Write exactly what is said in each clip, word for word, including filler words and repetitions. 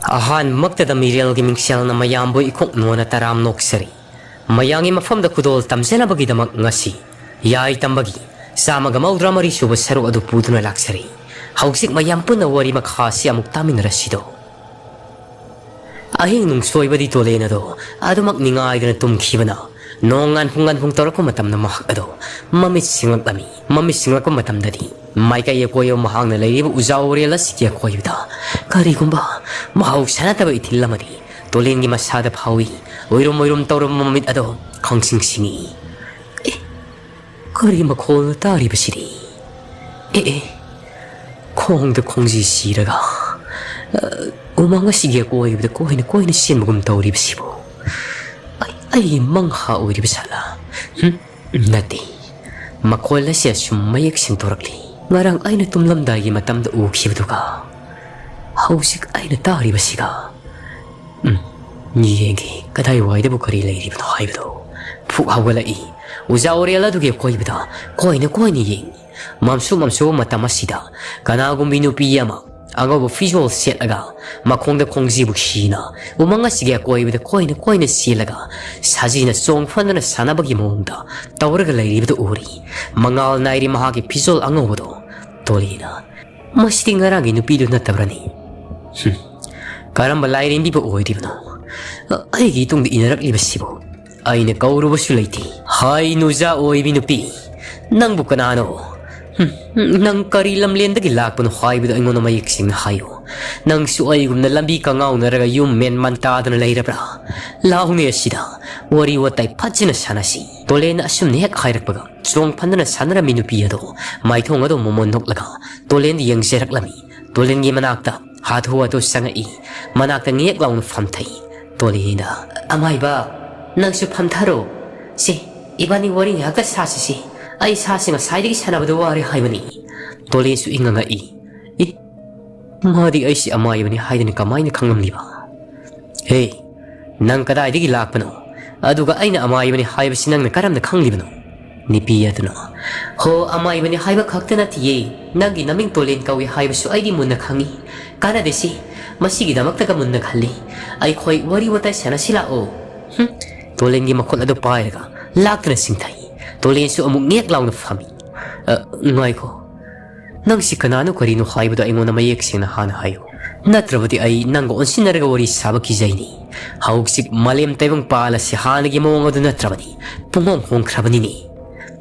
ꯑꯍꯥꯟꯕꯃꯛꯇꯗ ꯃꯤꯔꯦꯜꯒꯤ ꯃꯤꯡꯁꯦꯜꯅ ꯃꯌꯥꯝꯕꯨ ꯏꯈꯣꯛ ꯅꯣꯟꯅ ꯇꯔꯥꯝ ꯅꯣꯛꯆꯔꯤ꯫ ꯃꯌꯥꯝꯒꯤ ꯃꯐꯝꯗ ꯈꯨꯗꯣꯜ ꯇꯝꯖꯅꯕꯒꯤꯗꯃꯛ ꯉꯁꯤ ꯌꯥꯏ ꯇꯝꯕꯒꯤ ꯆꯥꯝꯃꯒ ꯃꯧꯗ꯭ꯔꯥ ꯃꯔꯤ ꯁꯨꯕ ꯁꯔꯨꯛ ꯑꯗꯨ ꯄꯨꯗꯨꯅ ꯂꯥꯛꯆꯔꯤ꯫ ꯍꯧꯖꯤꯛ ꯃꯌꯥꯝ ꯄꯨꯟꯅ ꯋꯥꯔꯤ ꯃꯈꯥ ꯑꯁꯤ ꯑꯃꯨꯛ ꯇꯥꯃꯤꯟꯅꯔꯁꯤꯗꯣ꯫ ꯑꯍꯤꯡ ꯅꯨꯡꯁꯣꯏꯕꯗꯤ ꯇꯣꯂꯦꯟ ꯑꯗꯣ ꯑꯗꯨꯃꯛ ꯅꯤꯡꯉꯥꯏꯗꯅ ꯇꯨꯝꯈꯤꯕꯅ, ꯅꯣꯡ ꯉꯥꯟꯐꯨꯡ ꯉꯥꯟꯐꯨꯡ ꯇꯧꯔꯛꯄ ꯃꯇꯝꯗ ꯃꯍꯥꯛ ꯑꯗꯣ ꯃꯃꯤꯠ ꯁꯤꯡꯂꯛꯂꯝꯃꯤ꯫ ꯃꯃꯤꯠ ꯁꯤꯡꯂꯛꯄ ꯃꯇꯝꯗꯗꯤ ꯃꯥꯏꯀꯩ ꯑꯀꯣꯏꯕ ꯃꯍꯥꯛꯅ ꯂꯩꯔꯤꯕ ꯎꯖꯥ ꯎꯔꯦꯜ ꯑꯁꯤꯒꯤ ꯑꯀꯣꯏꯕꯗ ꯀꯔꯤꯒꯨꯝꯕ ꯃꯍꯧꯁꯥ ꯅꯠꯇꯕ ꯏꯊꯤꯜ ꯑꯃꯗꯤ ꯇꯣꯂꯦꯟꯒꯤ ꯃꯁꯥꯗ ꯐꯥꯎꯏ꯫ ꯑꯣꯏꯔꯨꯝ ꯑꯣꯏꯔꯨꯝ ꯇꯧꯔꯝꯕ ꯃꯃꯤꯠ ꯑꯗꯣ ꯈꯪꯁꯤꯡ ꯁꯤꯡꯏ꯫ ꯑꯦ, ꯀꯔꯤ ꯃꯈꯣꯜꯅꯣ ꯇꯥꯔꯤꯕꯁꯤꯗꯤ? ꯑꯦ, ꯑꯦ, ꯈꯣꯡꯗ ꯈꯣꯡꯖꯤ ꯁꯤꯔꯒ, ꯑ, ꯎꯃꯪ ꯑꯁꯤꯒꯤ ꯑꯀꯣꯏꯕꯗ ꯀꯣꯏꯅ ꯀꯣꯏꯅ ꯆꯦꯟꯕꯒꯨꯝ ꯇꯧꯔꯤꯕꯁꯤꯕꯨ? ꯑꯩ, ꯑꯩꯒꯤ ꯃꯪꯍꯥ ꯑꯣꯏꯔꯤꯕ ꯁꯥꯂꯥ? ꯍꯨꯝ, ꯅꯠꯇꯦ꯫ ꯃꯈꯣꯜ ꯑꯁꯤ ꯑꯁꯨꯝ ꯃꯌꯦꯛ ꯁꯦꯡꯗꯣꯔꯛꯂꯤ꯫ ꯉꯔꯥꯡ ꯑꯩꯅ ꯇꯨꯝꯂꯝꯗꯥꯏꯒꯤ ꯃꯇꯝꯗ ꯎꯈꯤꯕꯗꯨꯒ ꯍꯧꯖꯤꯛ ꯑꯩꯅ ꯇꯥꯔꯤꯕꯁꯤꯒ꯫ ꯎꯝ, ꯌꯦꯡꯒꯦ, ꯀꯗꯥꯏꯋꯥꯏꯗꯕꯨ ꯀꯔꯤ ꯂꯩꯔꯤꯕꯅꯣ ꯍꯥꯏꯕꯗꯣ꯫ ꯐꯨꯛ ꯍꯧꯒꯠꯂꯛꯏ꯫ ꯎꯖꯥ ꯑꯣꯔꯦꯜ ꯑꯗꯨꯒꯤ ꯑꯀꯣꯏꯕꯗ ꯀꯣꯏꯅ ꯀꯣꯏꯅ ꯌꯦꯡꯏ꯫ ꯃꯝꯁꯨ ꯃꯝꯁꯨꯕ ꯃꯇꯝ ꯑꯁꯤꯗ ꯀꯅꯥꯒꯨꯝꯕꯤ ꯅꯨꯄꯤ ꯑꯃ ꯑꯉꯧꯕ ꯐꯤꯖꯣꯜ ꯁꯦꯠꯂꯒ, ꯃꯈꯣꯡꯗ ꯈꯣꯡꯖꯤꯕꯨ ꯁꯤꯅ, ꯎꯃꯪ ꯑꯁꯤꯒꯤ ꯑꯀꯣꯏꯕꯗ ꯀꯣꯏꯅ ꯀꯣꯏꯅ ꯆꯦꯜꯂꯒ, ꯁꯥꯖꯤꯅ ꯆꯣꯡ ꯐꯟꯗꯨꯅ ꯁꯥꯟꯅꯕꯒꯤ ꯃꯑꯣꯡꯗ ꯇꯧꯔꯒ ꯂꯩꯔꯤꯕꯗꯨ ꯎꯔꯤ꯫ ꯃꯉꯥꯜ ꯅꯥꯏꯔꯤ ꯃꯍꯥꯛꯀꯤ ꯐꯤꯖꯣꯜ ꯑꯉꯧꯕꯗꯣ꯫ ꯇꯣꯂꯤꯅ, "ꯃꯁꯤꯗꯤ ꯉꯔꯥꯡꯒꯤ ꯅꯨꯄꯤꯗꯨ ꯅꯠꯇꯕ꯭ꯔꯅꯤ?" "ꯍꯨꯝ, ꯀꯔꯝꯕ ꯂꯥꯏꯔꯦꯝꯕꯤꯕꯨ ꯑꯣꯏꯔꯤꯕꯅꯣ ꯑꯩꯒꯤ ꯏꯇꯨꯡꯗ ꯏꯟꯅꯔꯛꯂꯤꯕꯁꯤꯕꯨ? ꯑꯩꯅ ꯀꯧꯔꯨꯕꯁꯨ ꯂꯩꯇꯦ꯫ ꯍꯥꯏ ꯅꯨꯖꯥ ꯑꯣꯏꯕꯤ ꯅꯨꯄꯤ, ꯅꯪꯕꯨ ꯀꯅꯥꯅꯣ? ꯍꯨꯝ, ꯅꯪ ꯀꯔꯤ ꯂꯝꯂꯦꯟꯗꯒꯤ ꯂꯥꯛꯄꯅꯣ ꯍꯥꯏꯕꯗꯨ ꯑꯩꯉꯣꯟꯗ ꯃꯌꯦꯛ ꯁꯦꯡꯅ ꯍꯥꯏꯌꯨ꯫ ꯅꯪꯁꯨ ꯑꯩꯒꯨꯝꯅ ꯂꯝꯕꯤ ꯀꯉꯥꯎꯅꯔꯒ ꯌꯨꯝ ꯃꯦꯟ ꯃꯥꯟ ꯇꯥꯗꯅ ꯂꯩꯔꯕ꯭ꯔꯥ? ꯂꯥꯎꯅꯦ ꯑꯁꯤꯗ ꯋꯥꯔꯤ ꯋꯥꯇꯥꯏ ꯐꯖꯅ ꯁꯥꯟꯅꯁꯤ꯫" ꯇꯣꯂꯦꯟꯅ ꯑꯁꯨꯝꯅ ꯍꯦꯛ ꯍꯥꯏꯔꯛꯄꯒ, ꯆꯣꯡ ꯐꯟꯗꯨꯅ ꯁꯥꯟꯅꯔꯝꯃꯤ ꯅꯨꯄꯤ ꯑꯗꯣ ꯃꯥꯏꯊꯣꯡ ꯑꯗꯣ ꯃꯣꯃꯣꯟ ꯅꯣꯛꯂꯒ ꯇꯣꯂꯦꯟꯗ ꯌꯦꯡꯖꯔꯛꯂꯝꯃꯤ꯫ ꯇꯣꯂꯦꯟꯒꯤ ꯃꯅꯥꯛꯇ ꯍꯥꯊꯨ ꯍꯥꯊꯨ ꯆꯪꯉꯛꯏ꯫ ꯃꯅꯥꯛꯇ ꯉꯦꯛ ꯂꯥꯎꯅ ꯐꯝꯊꯩ꯫ ꯇꯣꯂꯦꯟꯅ, "ꯑꯃꯥꯏꯕ, ꯅꯪꯁꯨ ꯐꯝꯊꯔꯣ꯫ ꯁꯦ, ꯏꯕꯥꯅꯤ ꯋꯥꯔꯤ ꯉꯥꯏꯍꯥꯛꯇ ꯁꯥꯁꯤꯁꯦ꯫ ꯑꯩ ꯁꯥꯁꯦ ꯉꯁꯥꯏꯗꯒꯤ ꯁꯥꯟꯅꯕꯗ ꯋꯥꯔꯦ ꯍꯥꯏꯕꯅꯤ꯫" ꯇꯣꯂꯦꯟꯁꯨ ꯏꯪꯉꯉꯛꯏ꯫ "ꯏ, ꯃꯥꯗꯤ ꯑꯩꯁꯤ ꯑꯃꯥꯏꯕꯅꯤ ꯍꯥꯏꯗꯅ ꯀꯃꯥꯏꯅ ꯈꯪꯂꯝꯂꯤꯕ? ꯍꯦ, ꯅꯪ ꯀꯗꯥꯏꯗꯒꯤ ꯂꯥꯛꯄꯅꯣ? ꯑꯗꯨꯒ ꯑꯩꯅ ꯑꯃꯥꯏꯕꯅꯤ ꯍꯥꯏꯕꯁꯤ ꯅꯪꯅ ꯀꯔꯝꯅ ꯈꯪꯂꯤꯕꯅꯣ?" ꯅꯨꯄꯤ ꯑꯗꯨꯅ, "ꯍꯣ, ꯑꯃꯥꯏꯕꯅꯤ ꯍꯥꯏꯕ ꯈꯛꯇ ꯅꯠꯇꯤꯌꯦ, ꯅꯪꯒꯤ ꯅꯃꯤꯡ ꯇꯣꯂꯦꯟ ꯀꯧꯏ ꯍꯥꯏꯕꯁꯨ ꯑꯩꯗꯤ ꯃꯨꯟꯅ ꯈꯪꯏ꯫ ꯀꯥꯟꯅꯗꯦꯁꯤ, ꯃꯁꯤꯒꯤꯗꯃꯛꯇꯒ ꯃꯨꯟꯅ ꯈꯜꯂꯤ꯫ ꯑꯩꯈꯣꯏ ꯋꯥꯔꯤ ꯋꯥꯇꯥꯏ ꯁꯥꯟꯅꯁꯤ ꯂꯥꯛꯑꯣ꯫" ꯍꯨꯝ, ꯇꯣꯂꯦꯟꯒꯤ ꯃꯈꯨꯠ ꯑꯗꯨ ꯄꯥꯏꯔꯒ ꯂꯥꯛꯇꯨꯅ ꯆꯤꯡꯊꯩ꯫ ꯇꯣꯂꯦꯟꯁꯨ ꯑꯃꯨꯛ ꯅꯦꯛ ꯂꯥꯎꯅ ꯐꯝꯃꯤ꯫ "ꯑ, ꯉꯥꯏꯈꯣ, ꯅꯪꯁꯤ ꯀꯅꯥꯅꯣ ꯀꯔꯤꯅꯣ ꯍꯥꯏꯕꯗꯣ ꯑꯩꯉꯣꯟꯗ ꯃꯌꯦꯛ ꯁꯦꯡꯅ ꯍꯥꯟꯅ ꯍꯥꯏꯌꯨ꯫ ꯅꯠꯇ꯭ꯔꯕꯗꯤ ꯑꯩ ꯅꯪꯒ ꯑꯣꯟꯁꯤꯟꯅꯔꯒ ꯋꯥꯔꯤ ꯁꯥꯕ ꯀꯤꯖꯩꯅꯤ꯫ ꯍꯧꯖꯤꯛ ꯃꯥꯂꯦꯝ ꯇꯥꯏꯕꯪ ꯄꯥꯜ ꯑꯁꯤ ꯍꯥꯟꯅꯒꯤ ꯃꯑꯣꯡ ꯑꯗꯨ ꯅꯠꯇ꯭ꯔꯕꯅꯤ, ꯄꯨꯡꯍꯣꯡ ꯍꯣꯡꯈ꯭ꯔꯕꯅꯤꯅꯦ꯫"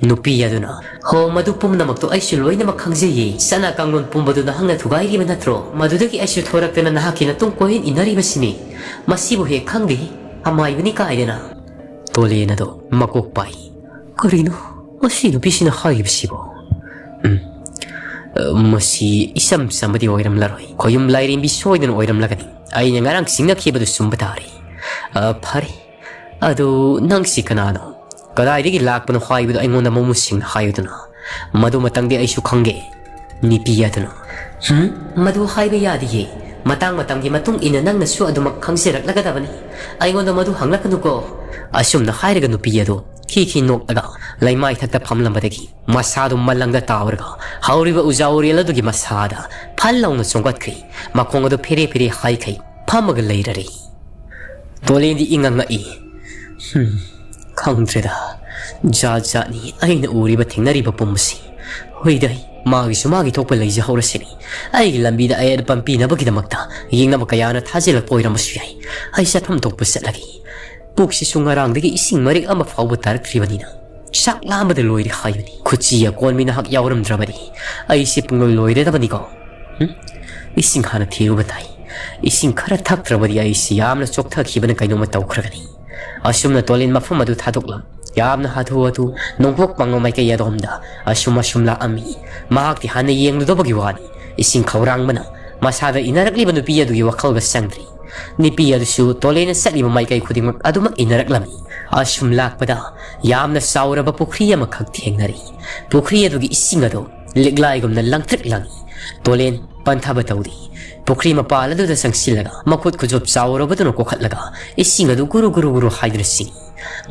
ꯅꯨꯄꯤ ꯑꯗꯨꯅ, "ꯍꯣ, ꯃꯗꯨ ꯄꯨꯝꯅꯃꯛꯇꯣ ꯑꯩꯁꯨ ꯂꯣꯏꯅꯃꯛ ꯈꯪꯖꯩꯌꯦ꯫ ꯆꯠꯅ ꯀꯥꯡꯂꯣꯟ ꯄꯨꯝꯕꯗꯨ ꯅꯍꯥꯛꯅ ꯊꯨꯒꯥꯏꯔꯤꯕ ꯅꯠꯇ꯭ꯔꯣ? ꯃꯗꯨꯗꯒꯤ ꯑꯩꯁꯨ ꯊꯣꯔꯛꯇꯅ ꯅꯍꯥꯛꯀꯤ ꯅꯇꯨꯡ ꯀꯣꯏꯍꯟ ꯏꯟꯅꯔꯤꯕꯁꯤꯅꯤ꯫ ꯃꯁꯤꯕꯨ ꯍꯦꯛ ꯈꯪꯗꯦ, ꯑꯃꯥꯏꯕꯅꯤ ꯀꯥꯏꯗꯅ꯫" ꯇꯣꯂꯦꯟ ꯑꯗꯣ ꯃꯀꯣꯛ ꯄꯥꯏ꯫ "ꯀꯔꯤꯅꯣ ꯃꯁꯤ ꯅꯨꯄꯤꯁꯤꯅ ꯍꯥꯏꯔꯤꯕꯁꯤꯕꯣ? ꯎꯝ, ꯑ, ꯃꯁꯤ ꯏꯆꯝ ꯆꯝꯕꯗꯤ ꯑꯣꯏꯔꯝꯂꯔꯣꯏ꯫ ꯈꯣꯌꯨꯝ ꯂꯥꯏꯔꯦꯝꯕꯤ ꯁꯣꯏꯗꯅ ꯑꯣꯏꯔꯝꯂꯒꯅꯤ꯫ ꯑꯩꯅ ꯉꯔꯥꯡ ꯆꯤꯡꯅꯈꯤꯕꯗꯨ ꯆꯨꯝꯕ ꯇꯥꯔꯦ꯫ ꯑ, ꯐꯔꯦ꯫ ꯑꯗꯨ ꯅꯪꯁꯤ ꯀꯅꯥꯅꯣ? ꯀꯗꯥꯏꯗꯒꯤ ꯂꯥꯛꯄꯅꯣ ꯍꯥꯏꯕꯗꯨ ꯑꯩꯉꯣꯟꯗ ꯃꯃꯨꯠ ꯁꯦꯡꯅ ꯍꯥꯏꯌꯨꯗꯅ꯫ ꯃꯗꯨꯃꯇꯪꯗꯤ ꯑꯩꯁꯨ ꯈꯪꯒꯦ꯫" ꯅꯨꯄꯤ ꯑꯗꯨꯅ, "ꯍꯨꯝ? ꯃꯗꯨ ꯍꯥꯏꯕ ꯌꯥꯗꯤꯌꯦ꯫ ꯃꯇꯥꯡ ꯃꯇꯝꯒꯤ ꯃꯇꯨꯡ ꯏꯟꯅ ꯅꯪꯅꯁꯨ ꯑꯗꯨꯃꯛ ꯈꯪꯖꯔꯛꯂꯒꯗꯕꯅꯤ꯫ ꯑꯩꯉꯣꯟꯗ ꯃꯗꯨ ꯍꯪꯂꯛꯀꯅꯨꯀꯣ꯫" ꯑꯁꯨꯝꯅ ꯍꯥꯏꯔꯒ ꯅꯨꯄꯤ ꯑꯗꯨ ꯈꯤ ꯈꯤ ꯅꯣꯛꯂꯒ ꯂꯩꯃꯥꯏ ꯊꯛꯇ ꯐꯝꯂꯝꯕꯗꯒꯤ ꯃꯁꯥꯗꯨ ꯃꯂꯪꯗ ꯇꯥꯎꯔꯒ ꯍꯧꯔꯤꯕ ꯎꯖꯥ ꯎꯔꯦꯜ ꯑꯗꯨꯒꯤ ꯃꯁꯥꯗ ꯐꯜ ꯂꯥꯎꯅ ꯆꯣꯡꯒꯠꯈ꯭ꯔꯦ꯫ ꯃꯈꯣꯡ ꯑꯗꯨ ꯐꯦꯔꯦ ꯐꯦꯔꯦ ꯍꯥꯏꯈꯩ ꯐꯝꯃꯒ ꯂꯩꯔꯔꯦ꯫ ꯇꯣꯂꯦꯟꯗꯤ ꯏꯉꯛ ꯉꯛꯏ꯫ "ꯍꯨꯝ, ꯈꯪꯗ꯭ꯔꯦꯗ꯫ ꯖꯥꯠ ꯖꯥꯠꯅꯤ ꯑꯩꯅ ꯎꯔꯤꯕ ꯊꯦꯡꯅꯔꯤꯕ ꯄꯨꯝꯕꯁꯤ꯫ ꯍꯣꯏꯗ, ꯃꯥꯒꯤꯁꯨ ꯃꯥꯒꯤ ꯊꯣꯛꯄ ꯂꯩꯖꯍꯧꯔꯁꯤꯅꯤ꯫ ꯑꯩꯒꯤ ꯂꯝꯕꯤꯗ ꯑꯌꯦꯠ ꯑꯄꯟ ꯄꯤꯅꯕꯒꯤꯗꯃꯛꯇ ꯌꯦꯛꯅꯕ ꯀꯌꯥꯅ ꯊꯥꯖꯤꯜꯂꯛꯄ ꯑꯣꯏꯔꯝꯕꯁꯨ ꯌꯥꯏ꯫ ꯑꯩ ꯆꯠꯐꯝ ꯊꯣꯛꯄ ꯆꯠꯂꯒꯦ꯫ ꯄꯨꯛꯁꯤꯁꯨ ꯉꯔꯥꯡꯗꯒꯤ ꯏꯁꯤꯡ ꯃꯔꯤꯛ ꯑꯃ ꯐꯥꯎꯕ ꯇꯥꯔꯛꯇ꯭ꯔꯤꯕꯅꯤꯅ ꯆꯥꯛ ꯂꯥꯝꯕꯗ ꯂꯣꯏꯔꯦ ꯍꯥꯏꯕꯅꯤ꯫ ꯈꯨꯠꯁꯤ ꯑꯀꯣꯟꯕꯤ ꯅꯍꯥꯛ ꯌꯥꯎꯔꯝꯗ꯭ꯔꯕꯗꯤ ꯑꯩꯁꯤ ꯄꯨꯡꯂꯣꯏ ꯂꯣꯏꯔꯗꯕꯅꯤꯀꯣ꯫ ꯍꯨꯝ? ꯏꯁꯤꯡ ꯍꯥꯟꯅ ꯊꯤꯔꯨꯕ ꯇꯥꯏ꯫ ꯏꯁꯤꯡ ꯈꯔ ꯊꯛꯇ꯭ꯔꯕꯗꯤ ꯑꯩꯁꯤ ꯌꯥꯝꯅ ꯆꯣꯛꯊꯈꯤꯕꯅ ꯀꯩꯅꯣꯝꯃ ꯇꯧꯈ꯭ꯔꯒꯅꯤ꯫" ꯑꯁꯨꯝꯅ ꯇꯣꯂꯦꯟ ꯃꯐꯝ ꯑꯗꯨ ꯊꯥꯗꯣꯛꯂꯝ ꯌꯥꯝꯅ ꯍꯥꯊꯨ ꯍꯥꯊꯨ ꯅꯣꯡꯄꯣꯛ ꯄꯥꯡꯕ ꯃꯥꯏꯀꯩ ꯑꯗꯣꯝꯗ ꯑꯁꯨꯝ ꯑꯁꯨꯝ ꯂꯥꯛꯑꯝꯃꯤ꯫ ꯃꯍꯥꯛꯇꯤ ꯍꯥꯟꯅ ꯌꯦꯡꯂꯨꯗꯕꯒꯤ ꯋꯥꯅꯤ꯫ ꯏꯁꯤꯡ ꯈꯧꯔꯥꯡꯕꯅ ꯃꯁꯥꯗ ꯏꯟꯅꯔꯛꯂꯤꯕ ꯅꯨꯄꯤ ꯑꯗꯨꯒꯤ ꯋꯥꯈꯜꯒ ꯆꯪꯗ꯭ꯔꯤ꯫ ꯅꯨꯄꯤ ꯑꯗꯨꯁꯨ ꯇꯣꯂꯦꯟꯅ ꯆꯠꯂꯤꯕ ꯃꯥꯏꯀꯩ ꯈꯨꯗꯤꯡꯃꯛ ꯑꯗꯨꯃꯛ ꯏꯟꯅꯔꯛꯂꯝꯃꯤ꯫ ꯑꯁꯨꯝ ꯂꯥꯛꯄꯗ ꯌꯥꯝꯅ ꯆꯥꯎꯔꯕ ꯄꯨꯈ꯭ꯔꯤ ꯑꯃꯈꯛ ꯊꯦꯡꯅꯔꯤ꯫ ꯄꯨꯈ꯭ꯔꯤ ꯑꯗꯨꯒꯤ ꯏꯁꯤꯡ ꯑꯗꯨ ꯂꯤꯛꯂꯥꯏꯒꯨꯝꯅ ꯂꯪꯇ꯭ꯔꯤꯛ ꯂꯪꯏ꯫ ꯇꯣꯂꯦꯟ ꯄꯟꯊꯕ ꯇꯧꯔꯤ꯫ ꯄꯨꯈ꯭ꯔꯤ ꯃꯄꯥꯜ ꯑꯗꯨꯗ ꯆꯪꯁꯤꯜꯂꯒ ꯃꯈꯨꯠ ꯈꯨꯖꯣꯞ ꯆꯥꯎꯔꯕꯗꯨꯅ ꯀꯣꯛꯈꯠꯂꯒ ꯏꯁꯤꯡ ꯑꯗꯨ ꯒꯨꯔꯨ ꯒꯨꯔꯨ ꯒꯨꯔꯨ ꯍꯥꯏꯗꯨꯅ ꯆꯤꯡꯏ꯫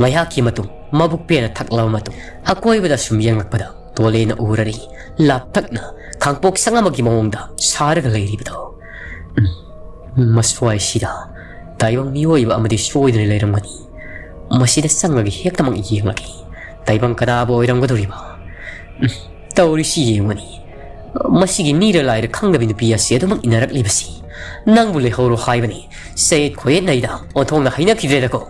ꯉꯥꯏꯍꯥꯛꯀꯤ ꯃꯇꯨꯡ ꯃꯕꯨꯛ ꯄꯦꯟꯅ ꯊꯛꯂꯕ ꯃꯇꯨꯡ, ꯑꯀꯣꯏꯕꯗ ꯁꯨꯝ ꯌꯦꯡꯂꯛꯄꯗ ꯇꯣꯂꯦꯅ ꯎꯔꯔꯤ, ꯂꯥꯞꯇꯛꯅ ꯈꯥꯡꯄꯣꯛ ꯁꯪ ꯑꯃꯒꯤ ꯃꯑꯣꯡꯗ ꯁꯥꯔꯒ ꯂꯩꯔꯤꯕꯗꯣ꯫ ꯎꯝ, ꯃꯁ꯭ꯋꯥꯏꯁꯤꯗ ꯇꯥꯏꯕꯪ ꯃꯤꯑꯣꯏꯕ ꯑꯃꯗꯤ ꯁꯣꯏꯗꯅ ꯂꯩꯔꯝꯒꯅꯤ꯫ ꯃꯁꯤꯗ ꯆꯪꯉꯒ ꯍꯦꯛꯇꯃꯛ ꯌꯦꯡꯂꯒꯦ꯫ ꯇꯥꯏꯕꯪ ꯀꯅꯥꯕꯨ ꯑꯣꯏꯔꯝꯒꯗꯧꯔꯤꯕ? ꯎꯝ, ꯇꯧꯔꯤꯁꯤ ꯌꯦꯡꯉꯨꯅꯤ꯫ ꯃꯁꯤꯒꯤ ꯃꯤꯔ ꯂꯥꯏꯔ ꯈꯪꯗꯕꯤ ꯅꯨꯄꯤ ꯑꯁꯤ ꯑꯗꯨꯃꯛ ꯏꯟꯅꯔꯛꯂꯤꯕꯁꯤ꯫ ꯅꯪꯕꯨ ꯂꯩꯍꯧꯔꯣ ꯍꯥꯏꯕꯅꯤ꯫ ꯆꯌꯦꯠ ꯈꯣꯏꯌꯦꯠꯅꯩꯗ ꯑꯣꯟꯊꯣꯛꯅ ꯍꯩꯅꯈꯤꯗ꯭ꯔꯦꯗꯀꯣ꯫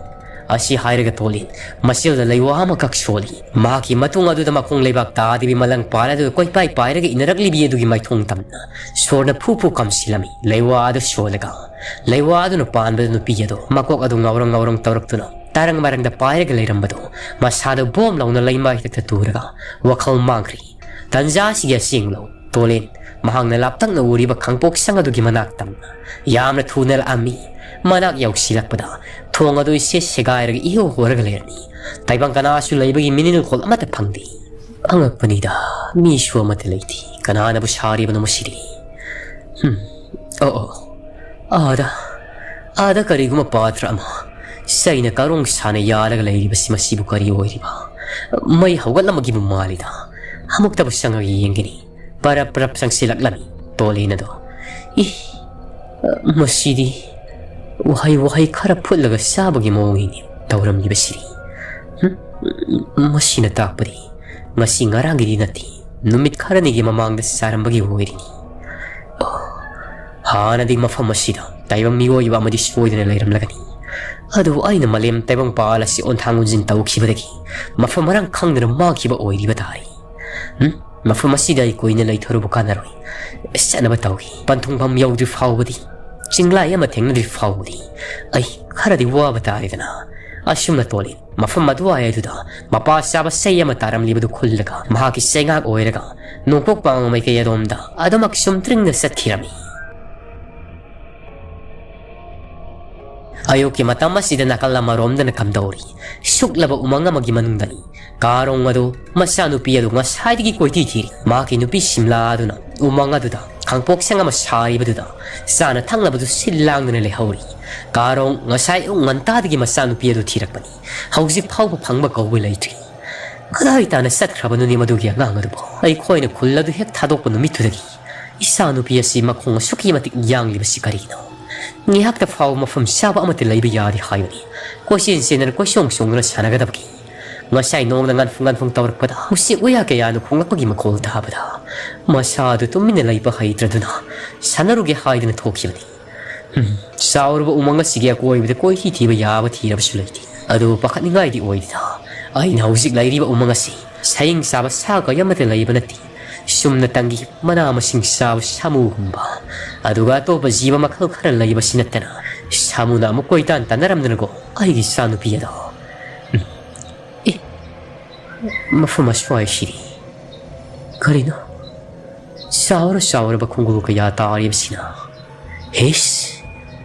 ꯑꯁꯤ ꯍꯥꯏꯔꯒ ꯇꯣꯂꯤꯟ ꯃꯁꯤꯜꯗ ꯂꯩꯋꯥ ꯑꯃꯈꯛ ꯁꯣꯜꯂꯤ꯫ ꯃꯍꯥꯛꯀꯤ ꯃꯇꯨꯡ ꯑꯗꯨꯗ ꯃꯈꯣꯡ ꯂꯩꯕꯥꯛ ꯇꯥꯗꯕꯤ ꯃꯂꯪ ꯄꯥꯜ ꯑꯗꯨ ꯀꯣꯏꯄꯥꯏ ꯄꯥꯏꯔꯒ ꯏꯟꯅꯔꯛꯂꯤꯕꯤ ꯑꯗꯨꯒꯤ ꯃꯥꯏꯊꯣꯡ ꯇꯝꯅ ꯁꯣꯔꯅ ꯐꯨ ꯐꯨ ꯀꯥꯝꯁꯤꯜꯂꯝꯃꯤ꯫ ꯂꯩꯋꯥ ꯑꯗꯨ ꯁꯣꯜꯂꯒ ꯂꯩꯋꯥ ꯑꯗꯨꯅ ꯄꯥꯟꯕꯗ ꯅꯨꯄꯤ ꯑꯗꯨ ꯃꯀꯣꯛ ꯑꯗꯨ ꯉꯥꯎꯔꯪ ꯉꯥꯎꯔꯪ ꯇꯧꯔꯛꯇꯨꯅ ꯇꯔꯪ ꯃꯔꯪꯗ ꯄꯥꯏꯔꯒ ꯂꯩꯔꯝꯕꯗꯨ ꯃꯁꯥꯗꯨ ꯕꯣꯝ ꯂꯥꯎꯅ ꯂꯩꯃꯥꯏ ꯊꯛꯇ ꯇꯨꯔꯒ ꯋꯥꯈꯜ ꯃꯥꯡꯈ꯭ꯔꯤ꯫ ꯇꯟꯖꯥ ꯑꯁꯤꯒꯤ ꯑꯁꯦꯡꯂꯧ ꯇꯣꯂꯦꯟ ꯃꯍꯥꯛꯅ ꯂꯥꯞꯇꯛꯅ ꯎꯔꯤꯕ ꯈꯥꯡꯄꯣꯛ ꯁꯪ ꯑꯗꯨꯒꯤ ꯃꯅꯥꯛ ꯇꯝꯅ ꯌꯥꯝꯅ ꯊꯨꯅ ꯂꯥꯛꯑꯝꯃꯤ꯫ ꯃꯅꯥꯛ ꯌꯧꯁꯤꯜꯂꯛꯄꯗ ꯊꯣꯡ ꯑꯗꯨ ꯏꯁꯦ ꯁꯦꯒꯥꯏꯔꯒ ꯏꯍꯣ ꯍꯣꯔꯒ ꯂꯩꯔꯝꯃꯤ꯫ ꯇꯥꯏꯕꯪ ꯀꯅꯥꯁꯨ ꯂꯩꯕꯒꯤ ꯃꯤꯅꯤꯜꯈꯣꯜ ꯑꯃꯠꯇ ꯐꯪꯗꯦ꯫ ꯑꯉꯛꯄꯅꯤꯗ, ꯃꯤꯁꯨ ꯑꯃꯠꯇ ꯂꯩꯇꯦ꯫ ꯀꯅꯥꯅꯕꯨ ꯁꯥꯔꯤꯕꯅꯣ ꯃꯁꯤꯗꯤ? ꯍꯝ, ꯑꯣ, ꯑꯣ, ꯑꯥꯗ, ꯑꯥꯗ ꯀꯔꯤꯒꯨꯝꯕ ꯄꯥꯊ꯭ꯔ ꯑꯃ ꯆꯩꯅ ꯀꯔꯣꯡ ꯁꯥꯅ ꯌꯥꯜꯂꯒ ꯂꯩꯔꯤꯕꯁꯤ ꯃꯁꯤꯕꯨ ꯀꯔꯤ ꯑꯣꯏꯔꯤꯕ? ꯃꯩ ꯍꯧꯒꯠꯂꯝꯕꯒꯤꯕꯨ ꯃꯥꯜꯂꯤꯗ꯫ ꯑꯃꯨꯛꯇꯕꯨ ꯆꯪꯉꯒ ꯌꯦꯡꯒꯅꯤ꯫ ꯄꯔꯞ ꯄꯔꯞ ꯆꯪꯁꯤꯜꯂꯛꯂꯝꯃꯤ ꯇꯣꯂꯦꯟ ꯑꯗꯣ꯫ ꯏ, ꯃꯁꯤꯗꯤ ꯋꯥꯍꯩ ꯋꯥꯍꯩ ꯈꯔ ꯐꯨꯠꯂꯒ ꯆꯥꯕꯒꯤ ꯃꯑꯣꯡꯅꯤꯅꯦ ꯇꯧꯔꯝꯂꯤꯕꯁꯤꯗꯤ꯫ ꯍꯝ? ꯃꯁꯤꯅ ꯇꯥꯛꯄꯗꯤ ꯉꯁꯤ ꯉꯔꯥꯡꯒꯤꯗꯤ ꯅꯠꯇꯦ, ꯅꯨꯃꯤꯠ ꯈꯔꯅꯤꯒꯤ ꯃꯃꯥꯡꯗ ꯆꯥꯔꯝꯕꯒꯤ ꯑꯣꯏꯔꯤꯅꯤ꯫ ꯑꯣ, ꯍꯥꯟꯅꯗꯤ ꯃꯐꯝ ꯑꯁꯤꯗ ꯇꯥꯏꯕꯪ ꯃꯤꯑꯣꯏꯕ ꯑꯃꯗꯤ ꯁꯣꯏꯗꯅ ꯂꯩꯔꯝꯂꯒꯅꯤ꯫ ꯑꯗꯨꯕꯨ ꯑꯩꯅ ꯃꯥꯂꯦꯝ ꯇꯥꯏꯕꯪꯄꯥꯜ ꯑꯁꯤ ꯑꯣꯟꯊꯥꯡ ꯑꯣꯟꯖꯤꯟ ꯇꯧꯈꯤꯕꯗꯒꯤ ꯃꯐꯝ ꯃꯔꯥꯡ ꯈꯪꯗꯅ ꯃꯥꯡꯈꯤꯕ ꯑꯣꯏꯔꯤꯕ ꯇꯥꯔꯦ꯫ ꯎꯝ? ꯃꯐꯝ ꯑꯁꯤꯗ ꯑꯩ ꯀꯨꯏꯅ ꯂꯩꯊꯔꯨꯕ ꯀꯥꯟꯅꯔꯣꯏ꯫ ꯆꯠꯅꯕ ꯇꯧꯏ꯫ ꯄꯟꯊꯨꯡꯐꯝ ꯌꯧꯗ꯭ꯔꯤ ꯐꯥꯎꯕꯗꯤ, ꯆꯤꯡꯂꯥꯏ ꯑꯃ ꯊꯦꯡꯅꯗ꯭ꯔꯤ ꯐꯥꯎꯕꯗꯤ ꯑꯩ ꯈꯔꯗꯤ ꯋꯥꯕ ꯇꯥꯔꯦꯗꯅ꯫ ꯑꯁꯨꯝꯅ ꯇꯣꯂꯦ꯫ ꯃꯐꯝ ꯑꯗꯨꯋꯥꯏ ꯑꯗꯨꯗ ꯃꯄꯥ ꯆꯥꯕ ꯆꯩ ꯑꯃ ꯇꯥꯔꯝꯂꯤꯕꯗꯨ ꯈꯨꯜꯂꯒ ꯃꯍꯥꯛꯀꯤ ꯆꯩꯉꯥꯛ ꯑꯣꯏꯔꯒ ꯅꯣꯡꯄꯣꯛ ꯄꯥꯡ ꯃꯥꯏꯀꯩ ꯑꯗꯣꯝꯗ ꯑꯗꯨꯃꯛ ꯆꯨꯝꯇ꯭ꯔꯤꯡꯅ ꯆꯠꯈꯤꯔꯝꯃꯤ꯫ ꯑꯌꯨꯛꯀꯤ ꯃꯇꯝ ꯑꯁꯤꯗ ꯅꯥꯀꯜ ꯑꯃꯔꯣꯝꯗꯅ ꯀꯝꯗꯧꯔꯤ? ꯁꯨꯛꯂꯕ ꯎꯃꯪ ꯑꯃꯒꯤ ꯃꯅꯨꯡꯗꯅꯤ꯫ ꯀꯥꯔꯣꯡ ꯑꯗꯨ ꯃꯆꯥꯅꯨꯄꯤ ꯑꯗꯨ ꯉꯁꯥꯏꯗꯒꯤ ꯀꯣꯏꯊꯤ ꯊꯤꯔꯤ꯫ ꯃꯍꯥꯛꯀꯤ ꯅꯨꯄꯤ ꯁꯤꯝꯂꯥ ꯑꯗꯨꯅ ꯎꯃꯪ ꯑꯗꯨꯗ ꯈꯥꯡꯄꯣꯛꯁꯪ ꯑꯃ ꯁꯥꯔꯤꯕꯗꯨꯗ ꯆꯥꯅ ꯊꯛꯅꯕꯗꯨ ꯁꯤꯜ ꯂꯥꯡꯗꯨꯅ ꯂꯩꯍꯧꯔꯤ꯫ ꯀꯥꯔꯣꯡ ꯉꯁꯥꯏ ꯑꯌꯨꯛ ꯉꯟꯇꯥꯗꯒꯤ ꯃꯆꯥꯅꯨꯄꯤ ꯑꯗꯨ ꯊꯤꯔꯛꯄꯅꯤ꯫ ꯍꯧꯖꯤꯛ ꯐꯥꯎꯕ ꯐꯪꯕ ꯀꯧꯕ ꯂꯩꯇ꯭ꯔꯤ꯫ ꯀꯗꯥꯏ ꯇꯥꯅ ꯆꯠꯈ꯭ꯔꯕꯅꯣꯅꯦ ꯃꯗꯨꯒꯤ ꯑꯉꯥꯡ ꯑꯗꯨꯕꯨ? ꯑꯩꯈꯣꯏꯅ ꯈꯨꯜ ꯑꯗꯨ ꯍꯦꯛ ꯊꯥꯗꯣꯛꯄ ꯅꯨꯃꯤꯠꯇꯨꯗꯒꯤ ꯏꯆꯥꯅꯨꯄꯤ ꯑꯁꯤ ꯃꯈꯣꯡ ꯑꯁꯨꯛꯀꯤ ꯃꯇꯤꯛ ꯌꯥꯡꯂꯤꯕꯁꯤ ꯀꯔꯤꯒꯤꯅꯣ? ꯉꯥꯏꯍꯥꯛꯇ ꯐꯥꯎꯕ ꯃꯐꯝ ꯆꯥꯕ ꯑꯃꯠꯇ ꯂꯩꯕ ꯌꯥꯗꯦ ꯍꯥꯏꯕꯅꯤ꯫ ꯀꯣꯏꯆꯦꯟ ꯆꯦꯟꯗꯅ ꯀꯣꯏꯆꯣꯡ ꯆꯣꯡꯗꯨꯅ ꯁꯥꯟꯅꯒꯗꯕꯒꯤ꯫ ꯉꯁꯥꯏ ꯅꯣꯡꯅ ꯉꯥꯟꯐꯨꯡ ꯉꯥꯟꯐꯨꯡ ꯇꯧꯔꯛꯄꯗ ꯎꯆꯦꯛ ꯋꯥꯌꯥ ꯀꯌꯥꯅ ꯈꯣꯡꯂꯛꯄꯒꯤ ꯃꯈꯣꯜ ꯇꯥꯕꯗ ꯃꯁꯥ ꯑꯗꯨ ꯇꯨꯃꯤꯟꯅ ꯂꯩꯕ ꯍꯩꯇ꯭ꯔꯗꯨꯅ ꯁꯥꯟꯅꯔꯨꯒꯦ ꯍꯥꯏꯗꯨꯅ ꯊꯣꯛꯈꯤꯕꯅꯤ꯫ ꯎꯝ, ꯆꯥꯎꯔꯕ ꯎꯃꯪ ꯑꯁꯤꯒꯤ ꯑꯀꯣꯏꯕꯗ ꯀꯣꯏꯊꯤ ꯊꯤꯕ ꯌꯥꯕ ꯊꯤꯔꯕꯁꯨ ꯂꯩꯇꯦ꯫ ꯑꯗꯨꯕꯨ ꯄꯥꯈꯠꯅꯤꯡꯉꯥꯏꯗꯤ ꯑꯣꯏꯗꯦꯗ꯫ ꯑꯩꯅ ꯍꯧꯖꯤꯛ ꯂꯩꯔꯤꯕ ꯎꯃꯪ ꯑꯁꯤ ꯁꯌꯦꯡ ꯆꯥꯕ ꯁꯥ ꯀꯩ ꯑꯃꯠꯇ ꯂꯩꯕ ꯅꯠꯇꯦ꯫ ꯆꯨꯝꯅ ꯇꯪꯒꯤ ꯃꯅꯥ ꯃꯁꯤꯡ ꯆꯥꯕ ꯁꯥꯃꯨꯒꯨꯝꯕ, ꯑꯗꯨꯒ ꯑꯇꯣꯞꯄ ꯖꯤꯕ ꯃꯈꯜ ꯈꯔ ꯂꯩꯕꯁꯤ ꯅꯠꯇꯅ ꯁꯥꯃꯨꯅ ꯑꯃꯨꯛ ꯀꯣꯏꯇꯥꯟ ꯇꯥꯟꯅꯔꯝꯗꯅꯀꯣ ꯑꯩꯒꯤ ꯏꯆꯥꯅꯨꯄꯤ ꯑꯗꯣ꯫ ꯎꯝ꯫ ꯑꯦ, ꯃꯐꯝ ꯑꯁ꯭ꯋꯥꯏꯁꯤꯗꯤ ꯀꯔꯤꯅꯣ? ꯆꯥꯎꯔ ꯆꯥꯎꯔꯕ ꯈꯣꯡꯒꯨꯜ ꯀꯌꯥ ꯇꯥꯔꯤꯕꯁꯤꯅ꯫ ꯍꯦꯁ!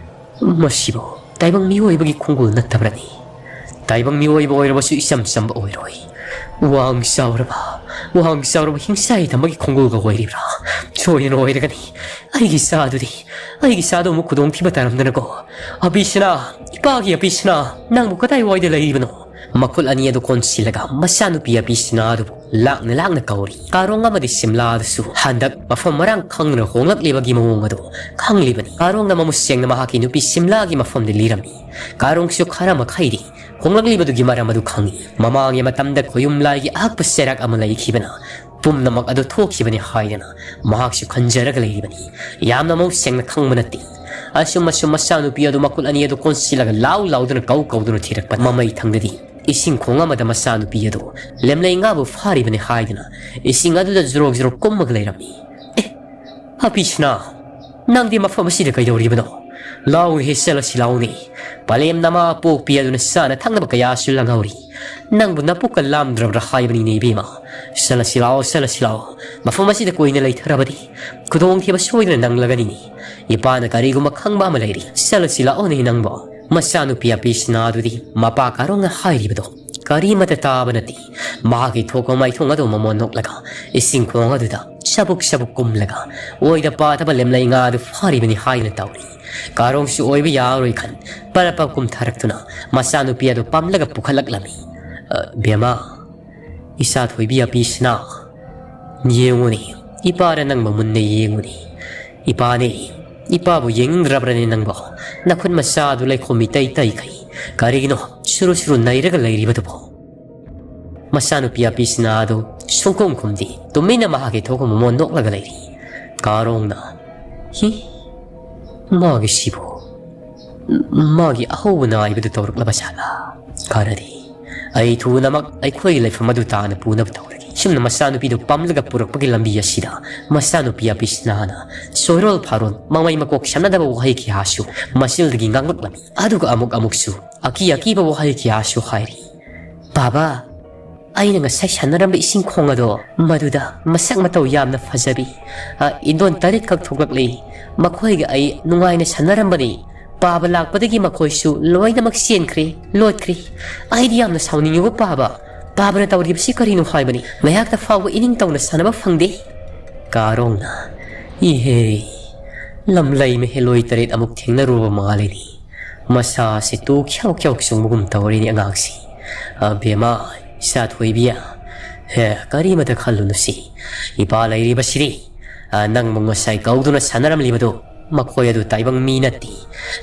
ꯃꯁꯤꯕꯨ ꯇꯥꯏꯕꯪ ꯃꯤꯑꯣꯏꯕꯒꯤ ꯈꯣꯡꯒꯨꯜ ꯅꯠꯇꯕ꯭ꯔꯅꯤ? ꯇꯥꯏꯕꯪ ꯃꯤꯑꯣꯏꯕ ꯑꯣꯏꯔꯕꯁꯨ ꯏꯆꯝ ꯆꯝꯕ ꯑꯣꯏꯔꯣꯏ꯫ ꯋꯥꯡ ꯆꯥꯎꯔꯕ, ꯋꯥꯡ ꯆꯥꯎꯔꯕ ꯍꯤꯡꯆꯥꯏ ꯇꯝꯕꯒꯤ ꯈꯣꯡꯒꯨꯜꯒ ꯑꯣꯏꯔꯤꯕ꯭ꯔꯥ? ꯁꯣꯏꯗꯅ ꯑꯣꯏꯔꯒꯅꯤ꯫ ꯑꯩꯒꯤ ꯏꯆꯥꯗꯨꯗꯤ, ꯑꯩꯒꯤ ꯏꯆꯥꯗꯨ ꯑꯃꯨꯛ ꯈꯨꯗꯣꯡꯊꯤꯕ ꯇꯥꯔꯝꯗꯅꯀꯣ꯫ ꯑꯕꯤꯁꯅꯥ, ꯏꯄꯥꯒꯤ ꯑꯕꯤꯁꯅꯥ, ꯅꯪꯕꯨ ꯀꯗꯥꯏꯋꯥꯏꯗ ꯂꯩꯔꯤꯕꯅꯣ? ꯃꯈꯨꯠ ꯑꯅꯤ ꯑꯗꯨ ꯀꯣꯟꯁꯤꯜꯂꯒ ꯃꯆꯥꯅꯨꯄꯤ ꯑꯕꯤꯁꯅꯥ ꯑꯗꯨꯕꯨ ꯂꯥꯛꯅ ꯂꯥꯛꯅ ꯀꯧꯔꯤ꯫ ꯀꯥꯔꯣꯡ ꯑꯃꯗꯤ ꯁꯤꯝꯂꯥ ꯑꯗꯨꯁꯨ ꯍꯟꯗꯛ ꯃꯐꯝ ꯃꯔꯥꯡ ꯈꯪꯗꯅ ꯍꯣꯡꯂꯛꯂꯤꯕꯒꯤ ꯃꯑꯣꯡ ꯑꯗꯨ ꯈꯪꯂꯤꯕꯅꯤ꯫ ꯀꯥꯔꯣꯡꯅ ꯃꯃꯨꯠ ꯁꯦꯡꯅ ꯃꯍꯥꯛꯀꯤ ꯅꯨꯄꯤ ꯁꯤꯝꯂꯥꯒꯤ ꯃꯐꯝꯗ ꯂꯤꯔꯝꯃꯤ꯫ ꯀꯥꯔꯣꯡꯁꯨ ꯈꯔ ꯃꯈꯩꯗꯤ ꯍꯣꯡꯂꯛꯂꯤꯕꯗꯨꯒꯤ ꯃꯔꯝ ꯑꯗꯨ ꯈꯪꯏ꯫ ꯃꯃꯥꯡꯒꯤ ꯃꯇꯝꯗ ꯈꯣꯌꯨꯝ ꯂꯥꯏꯒꯤ ꯑꯍꯛꯄ ꯆꯩꯔꯥꯛ ꯑꯃ ꯂꯩꯈꯤꯕꯅ ꯄꯨꯝꯅꯃꯛ ꯑꯗꯨ ꯊꯣꯛꯈꯤꯕꯅꯤ ꯍꯥꯏꯗꯅ ꯃꯍꯥꯛꯁꯨ ꯈꯟꯖꯔꯒ ꯂꯩꯔꯤꯕꯅꯤ꯫ ꯌꯥꯝꯅ ꯃꯃꯨꯠ ꯁꯦꯡꯅ ꯈꯪꯕ ꯅꯠꯇꯦ꯫ ꯑꯁꯨꯝ ꯑꯁꯨꯝ ꯃꯆꯥꯅꯨꯄꯤ ꯑꯗꯨ ꯃꯈꯨꯠ ꯑꯅꯤ ꯑꯗꯨ ꯀꯣꯟꯁꯤꯜꯂꯒ ꯂꯥꯎ ꯂꯥꯎꯗꯨꯅ ꯀꯧ ꯀꯧꯗꯨꯅ ꯊꯤꯔꯛꯄ ꯃꯃꯩ ꯊꯪꯗꯗꯤ ꯏꯁꯤꯡ ꯈꯣꯡ ꯑꯃꯗ ꯃꯆꯥꯅꯨꯄꯤ ꯑꯗꯨ ꯂꯦꯝꯂꯩ ꯉꯥꯕꯨ ꯐꯥꯔꯤꯕꯅꯤ ꯍꯥꯏꯗꯨꯅ ꯏꯁꯤꯡ ꯑꯗꯨꯗ ꯖꯣꯔꯣꯛ ꯖꯣꯔꯣꯛ ꯀꯨꯝꯃꯒ ꯂꯩꯔꯝꯃꯤ꯫ "ꯑꯦ, ꯑꯕꯤꯁꯅꯥ, ꯅꯪꯗꯤ ꯃꯐꯝ ꯑꯁꯤꯗ ꯀꯩꯗꯧꯔꯤꯕꯅꯣ? ꯂꯥꯎꯅꯦꯍꯦ, ꯆꯠꯂꯁꯤ ꯂꯥꯎꯅꯦ꯫ ꯄꯂꯦꯝ ꯅꯃꯥ ꯄꯣꯛꯄꯤ ꯑꯗꯨꯅ ꯆꯥꯅ ꯊꯛꯅꯕ ꯀꯌꯥꯁꯨ ꯂꯥꯡꯍꯧꯔꯤ꯫ ꯅꯪꯕꯨ ꯅꯄꯨꯛꯀ ꯂꯥꯝꯗ꯭ꯔꯕ꯭ꯔꯥ ꯍꯥꯏꯕꯅꯤꯅꯦ ꯏꯕꯦꯝꯃ꯫ ꯆꯠꯂꯁꯤ ꯂꯥꯎ, ꯆꯠꯂꯁꯤ ꯂꯥꯎ꯫ ꯃꯐꯝ ꯑꯁꯤꯗ ꯀꯨꯏꯅ ꯂꯩꯊꯔꯕꯗꯤ ꯈꯨꯗꯣꯡꯊꯤꯕ ꯁꯣꯏꯗꯅ ꯅꯪꯂꯒꯅꯤꯅꯦ꯫ ꯏꯄꯥꯅ ꯀꯔꯤꯒꯨꯝꯕ ꯈꯪꯕ ꯑꯃ ꯂꯩꯔꯤ꯫ ꯆꯠꯂꯁꯤ ꯂꯥꯛꯑꯣꯅꯦ ꯅꯪꯕꯣ꯫" ꯃꯆꯥꯅꯨꯄꯤ ꯑꯕꯤꯁꯅꯥ ꯑꯗꯨꯗꯤ ꯃꯄꯥ ꯀꯥꯔꯣꯡꯅ ꯍꯥꯏꯔꯤꯕꯗꯣ ꯀꯔꯤꯃꯠꯇ ꯇꯥꯕ ꯅꯠꯇꯦ꯫ ꯃꯍꯥꯛꯀꯤ ꯊꯣꯛꯄ ꯃꯥꯏꯊꯣꯡ ꯑꯗꯨ ꯃꯃꯣꯟ ꯅꯣꯛꯂꯒ ꯏꯁꯤꯡ ꯈꯣꯡ ꯑꯗꯨꯗ ꯆꯕꯨꯛ ꯆꯕꯨꯛ ꯀꯨꯝꯂꯒ ꯑꯣꯏꯗ ꯄꯥꯗꯕ ꯂꯦꯝꯂꯩ ꯉꯥ ꯑꯗꯨ ꯐꯥꯔꯤꯕꯅꯤ ꯍꯥꯏꯗꯨꯅ ꯇꯧꯔꯤ꯫ ꯀꯥꯔꯣꯡꯁꯨ ꯑꯣꯏꯕ ꯌꯥꯔꯣꯏ ꯈꯟ ꯄꯔꯞ ꯄꯔꯞ ꯀꯨꯝꯊꯔꯛꯇꯨꯅ ꯃꯆꯥꯅꯨꯄꯤ ꯑꯗꯨ ꯄꯝꯂꯒ ꯄꯨꯈꯠꯂꯛꯂꯝꯃꯤ꯫ "ꯑ, ꯕꯦꯝꯃ, ꯏꯆꯥ ꯊꯣꯏꯕꯤ ꯑꯄꯤꯁꯤꯅ ꯌꯦꯡꯉꯨꯅꯦ, ꯏꯄꯥꯅ ꯅꯪꯕꯨ ꯃꯨꯟꯅ ꯌꯦꯡꯉꯨꯅꯦ꯫ ꯏꯄꯥꯅꯦ, ꯏꯄꯥꯕꯨ ꯌꯦꯡꯅꯤꯡꯗ꯭ꯔꯕ꯭ꯔꯅꯦ ꯅꯪꯕꯣ? ꯅꯈꯨꯠ ꯃꯆꯥꯗꯨ ꯂꯩꯈꯣꯝ ꯏꯇꯩ ꯇꯩꯈꯩ꯫ ꯀꯔꯤꯒꯤꯅꯣ ꯁꯨꯔꯨ ꯁꯨꯔꯨ ꯅꯩꯔꯒ ꯂꯩꯔꯤꯕꯗꯨꯕꯣ?" ꯃꯆꯥꯅꯨꯄꯤ ꯑꯄꯤꯁꯤꯅ ꯑꯗꯨ ꯁꯨꯡꯈꯨꯝ ꯈꯨꯝꯗꯦ꯫ ꯇꯨꯃꯤꯟꯅ ꯃꯍꯥꯛꯀꯤ ꯊꯣꯛꯄ ꯃꯃꯣꯟ ꯅꯣꯛꯂꯒ ꯂꯩꯔꯤ꯫ ꯀꯥꯔꯣꯡꯅ, "ꯍꯤ, ꯃꯥꯒꯤꯁꯤꯕꯨ ꯃꯥꯒꯤ ꯑꯍꯧꯕ ꯅꯥꯏꯕꯗꯨ ꯇꯧꯔꯛꯂꯕ ꯖꯥꯠꯂꯥ? ꯀꯥꯟꯅꯗꯦ꯫ ꯑꯩ ꯊꯨꯅꯃꯛ ꯑꯩꯈꯣꯏꯒꯤ ꯂꯩꯐꯝ ꯑꯗꯨ ꯇꯥꯅ ꯄꯨꯅꯕ ꯇꯧꯔꯒꯦ꯫" ꯁꯨꯝꯅ ꯃꯆꯥꯅꯨꯄꯤꯗꯨ ꯄꯝꯂꯒ ꯄꯨꯔꯛꯄꯒꯤ ꯂꯝꯕꯤ ꯑꯁꯤꯗ ꯃꯆꯥꯅꯨꯄꯤ ꯑꯄꯤꯁꯅꯥꯅ ꯆꯣꯏꯔꯣꯜ ꯐꯥꯔꯣꯜ, ꯃꯃꯩ ꯃꯀꯣꯛ ꯁꯝꯅꯗꯕ ꯋꯥꯍꯩ ꯀꯌꯥꯁꯨ ꯃꯆꯤꯜꯗꯒꯤ ꯉꯥꯡꯂꯛꯂꯝꯃꯤ꯫ ꯑꯗꯨꯒ ꯑꯃꯨꯛ ꯑꯃꯨꯛꯁꯨ ꯑꯀꯤ ꯑꯀꯤꯕ ꯋꯥꯍꯩ ꯀꯌꯥꯁꯨ ꯍꯥꯏꯔꯤ꯫ "ꯕꯥꯕꯥ, ꯑꯩꯅ ꯉꯁꯥꯏ ꯁꯥꯟꯅꯔꯝꯕ ꯏꯁꯤꯡ ꯈꯣꯡ ꯑꯗꯣ, ꯃꯗꯨꯗ ꯃꯁꯛ ꯃꯇꯧ ꯌꯥꯝꯅ ꯐꯖꯕꯤ, ꯑ, ꯏꯟꯗꯣꯟ ꯇꯔꯦꯠꯈꯛ ꯊꯣꯛꯂꯛꯂꯤ꯫ ꯃꯈꯣꯏꯒ ꯑꯩ ꯅꯨꯡꯉꯥꯏꯅ ꯁꯥꯟꯅꯔꯝꯕꯅꯤ꯫ ꯄꯥꯕ ꯂꯥꯛꯄꯗꯒꯤ ꯃꯈꯣꯏꯁꯨ ꯂꯣꯏꯅꯃꯛ ꯆꯦꯟꯈ꯭ꯔꯦ, ꯂꯣꯠꯈ꯭ꯔꯦ꯫ ꯑꯩꯗꯤ ꯌꯥꯝꯅ ꯁꯥꯎꯅꯤꯡꯉꯤꯕꯣ ꯄꯥꯕ꯫ ꯄꯥꯕꯅ ꯇꯧꯔꯤꯕꯁꯤ ꯀꯔꯤꯅꯣ ꯍꯥꯏꯕꯅꯤ? ꯉꯥꯏꯍꯥꯛꯇ ꯐꯥꯎꯕ ꯏꯅꯤꯡ ꯇꯧꯅ ꯁꯥꯟꯅꯕ ꯐꯪꯗꯦ꯫" ꯀꯥꯔꯣꯡꯅ, "ꯏꯍꯦ, ꯂꯝꯂꯩ ꯃꯍꯦꯂꯣꯏ ꯇꯔꯦꯠ ꯑꯃꯨꯛ ꯊꯦꯡꯅꯔꯨꯔꯕ ꯃꯥꯜꯂꯤꯅꯤ꯫ ꯃꯁꯥꯁꯤ ꯇꯨ ꯈ꯭ꯌꯥꯎ ꯈ꯭ꯌꯥꯎ ꯆꯨꯡꯕꯒꯨꯝ ꯇꯧꯔꯤꯅꯤ ꯑꯉꯥꯡꯁꯤ꯫ ꯑ, ꯕꯦꯝꯃ, ꯏꯆꯥ ꯊꯣꯏꯕꯤ, ꯍꯦ, ꯀꯔꯤꯃꯇ ꯈꯜꯂꯨꯅꯨꯁꯤ꯫ ꯏꯄꯥ ꯂꯩꯔꯤꯕꯁꯤꯗꯤ, ꯑ, ꯅꯪꯕꯨ ꯉꯁꯥꯏ ꯀꯧꯗꯨꯅ ꯁꯥꯟꯅꯔꯝꯂꯤꯕꯗꯨ ꯃꯈꯣꯏ ꯑꯗꯨ ꯇꯥꯏꯕꯪ ꯃꯤ ꯅꯠꯇꯦ꯫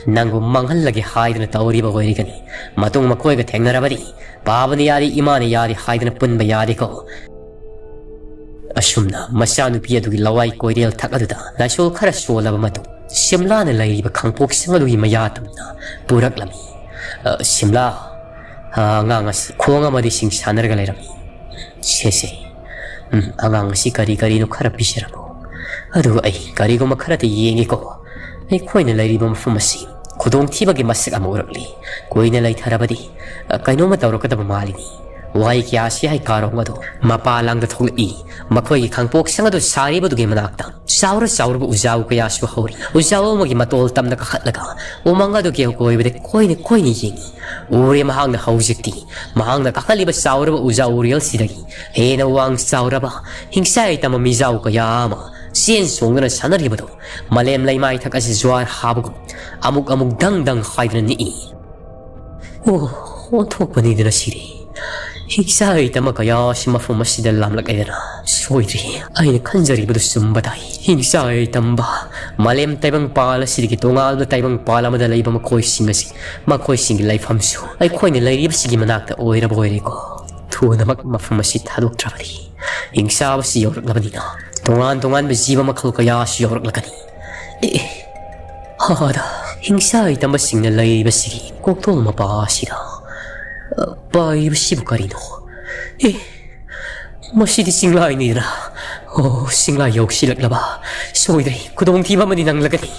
ꯅꯪꯕꯨ ꯃꯥꯡꯍꯜꯂꯒꯦ ꯍꯥꯏꯗꯨꯅ ꯇꯧꯔꯤꯕ ꯑꯣꯏꯔꯤꯒꯅꯤ꯫ ꯃꯇꯨꯡ ꯃꯈꯣꯏꯒ ꯊꯦꯡꯅꯔꯕꯗꯤ ꯄꯥꯕꯅ ꯌꯥꯔꯤ, ꯏꯃꯥꯅ ꯌꯥꯔꯤ ꯍꯥꯏꯗꯨꯅ ꯄꯨꯟꯕ ꯌꯥꯔꯤꯀꯣ꯫" ꯑꯁꯨꯝꯅ ꯃꯆꯥꯅꯨꯄꯤ ꯑꯗꯨꯒꯤ ꯂꯋꯥꯏ ꯀꯣꯏꯔꯦꯜ ꯊꯛ ꯑꯗꯨꯗ ꯂꯥꯏꯁꯣꯜ ꯈꯔ ꯁꯣꯜꯂꯕ ꯃꯇꯨꯡ, ꯁꯤꯝꯂꯥꯅ ꯂꯩꯔꯤꯕ ꯈꯥꯡꯄꯣꯛꯁꯪ ꯑꯗꯨꯒꯤ ꯃꯌꯥ ꯇꯝꯅ ꯄꯨꯔꯛꯂꯝꯃꯤ꯫ "ꯑ, ꯁꯤꯝꯂꯥ, ꯑ, ꯑꯉꯥꯡ ꯑꯁꯤ ꯈꯣꯡ ꯑꯃꯗꯤ ꯁꯤꯡ ꯁꯥꯟꯅꯔꯒ ꯂꯩꯔꯝꯃꯤ꯫ ꯁꯦ, ꯁꯦ, ꯎꯝ, ꯑꯉꯥꯡ ꯑꯁꯤ ꯀꯔꯤ ꯀꯔꯤꯅꯣ ꯈꯔ ꯄꯤꯖꯔꯝꯃꯨ꯫ ꯑꯗꯨꯒ ꯑꯩ ꯀꯔꯤꯒꯨꯝꯕ ꯈꯔꯗꯤ ꯌꯦꯡꯒꯦꯀꯣ꯫" ꯑꯩꯈꯣꯏꯅ ꯂꯩꯔꯤꯕ ꯃꯐꯝ ꯑꯁꯤ ꯈꯨꯗꯣꯡꯊꯤꯕꯒꯤ ꯃꯁꯛ ꯑꯃ ꯎꯔꯛꯂꯤ꯫ ꯀꯨꯏꯅ ꯂꯩꯊꯔꯕꯗꯤ, ꯑ, ꯀꯩꯅꯣꯝꯃ ꯇꯧꯔꯛꯀꯗꯕ ꯃꯥꯜꯂꯤꯅꯤ꯫ ꯋꯥꯍꯩ ꯀꯌꯥꯁꯤ ꯍꯥꯏ ꯀꯥꯔꯣꯡ ꯑꯗꯨ ꯃꯄꯥ ꯂꯥꯡꯗ ꯊꯣꯛꯂꯛꯏ꯫ ꯃꯈꯣꯏꯒꯤ ꯈꯥꯡꯄꯣꯛꯁꯪ ꯑꯗꯨ ꯁꯥꯔꯤꯕꯗꯨꯒꯤ ꯃꯅꯥꯛꯇ ꯆꯥꯎꯔ ꯆꯥꯎꯔꯕ ꯎꯖꯥꯎ ꯀꯌꯥꯁꯨ ꯍꯧꯔꯤ꯫ ꯎꯖꯥꯎ ꯑꯃꯒꯤ ꯃꯇꯣꯜ ꯇꯝꯅ ꯀꯥꯈꯠꯂꯒ ꯎꯃꯪ ꯑꯗꯨꯒꯤ ꯑꯀꯣꯏꯕꯗ ꯀꯣꯏꯅ ꯀꯣꯏꯅ ꯌꯦꯡꯏ꯫ ꯎꯔꯦ ꯃꯍꯥꯛꯅ ꯍꯧꯖꯤꯛꯇꯤ ꯃꯍꯥꯛꯅ ꯀꯥꯈꯠꯂꯤꯕ ꯆꯥꯎꯔꯕ ꯎꯖꯥ ꯎꯔꯦꯜꯁꯤꯗꯒꯤ ꯍꯦꯟꯅ ꯋꯥꯡ ꯆꯥꯎꯔꯕ ꯍꯤꯡꯆꯥꯏ ꯇꯝꯕ ꯃꯤꯖꯥꯎ ꯀꯌꯥ ꯑꯃ ꯆꯦꯟ ꯆꯣꯡꯗꯨꯅ ꯁꯥꯟꯅꯔꯤꯕꯗꯨ ꯃꯥꯂꯦꯝ ꯂꯩꯃꯥꯏꯊꯛ ꯑꯁꯤ ꯖ꯭ꯋꯥꯔ ꯍꯥꯕꯒꯨꯝ ꯑꯃꯨꯛ ꯑꯃꯨꯛ ꯗꯪ ꯗꯪ ꯍꯥꯏꯗꯨꯅ ꯅꯤꯛꯏ꯫ ꯑꯣ, ꯑꯣꯟꯊꯣꯛꯄꯅꯤꯗꯅ ꯁꯤꯔꯦ꯫ ꯍꯤꯡꯆꯥꯏ ꯇꯝꯕ ꯀꯌꯥ ꯑꯁꯤ ꯃꯐꯝ ꯑꯁꯤꯗ ꯂꯥꯝꯂꯛꯂꯦꯗꯅ꯫ ꯁꯣꯏꯗ꯭ꯔꯦ, ꯑꯩꯅ ꯈꯟꯖꯔꯤꯕꯗꯨ ꯆꯨꯝꯕ ꯇꯥꯏ꯫ ꯍꯤꯡꯆꯥꯏ ꯇꯝꯕ ꯃꯥꯂꯦꯝ ꯇꯥꯏꯕꯪꯄꯥꯜ ꯑꯁꯤꯗꯒꯤ ꯇꯣꯉꯥꯟꯕ ꯇꯥꯏꯕꯪꯄꯥꯜ ꯑꯃꯗ ꯂꯩꯕ ꯃꯈꯣꯏꯁꯤꯡ ꯑꯁꯤ ꯃꯈꯣꯏꯁꯤꯡꯒꯤ ꯂꯩꯐꯝꯁꯨ ꯑꯩꯈꯣꯏꯅ ꯂꯩꯔꯤꯕꯁꯤꯒꯤ ꯃꯅꯥꯛꯇ ꯑꯣꯏꯔꯕ ꯑꯣꯏꯔꯦꯀꯣ꯫ ꯊꯨꯅꯃꯛ ꯃꯐꯝ ꯑꯁꯤ ꯊꯥꯗꯣꯛꯇ꯭ꯔꯕꯗꯤ ꯍꯤꯡꯆꯥꯕꯁꯤ ꯌꯧꯔꯛꯂꯕꯅꯤꯅ ꯇꯣꯉꯥꯟ ꯇꯣꯉꯥꯟꯕ ꯖꯤꯕ ꯃꯈꯜ ꯀꯌꯥꯁꯨ ꯌꯧꯔꯛꯂꯒꯅꯤ꯫ ꯑꯦ, ꯑꯥꯗ ꯍꯤꯡꯆꯥꯏ ꯇꯝꯕꯁꯤꯡꯅ ꯂꯩꯔꯤꯕꯁꯤꯒꯤ ꯀꯣꯛꯊꯣꯡ ꯃꯄꯥ ꯑꯁꯤꯗ, ꯑ, ꯄꯥꯏꯔꯤꯕꯁꯤꯕꯨ ꯀꯔꯤꯅꯣ? ꯑꯦ, ꯃꯁꯤꯗꯤ ꯆꯤꯡꯂꯥꯏꯅꯤꯗꯅ꯫ ꯑꯣ, ꯆꯤꯡꯂꯥꯏ ꯌꯧꯁꯤꯜꯂꯛꯂꯕ꯫ ꯁꯣꯏꯗ꯭ꯔꯦ, ꯈꯨꯗꯣꯡꯊꯤꯕ ꯑꯃꯗꯤ ꯅꯪꯂꯒꯅꯤ꯫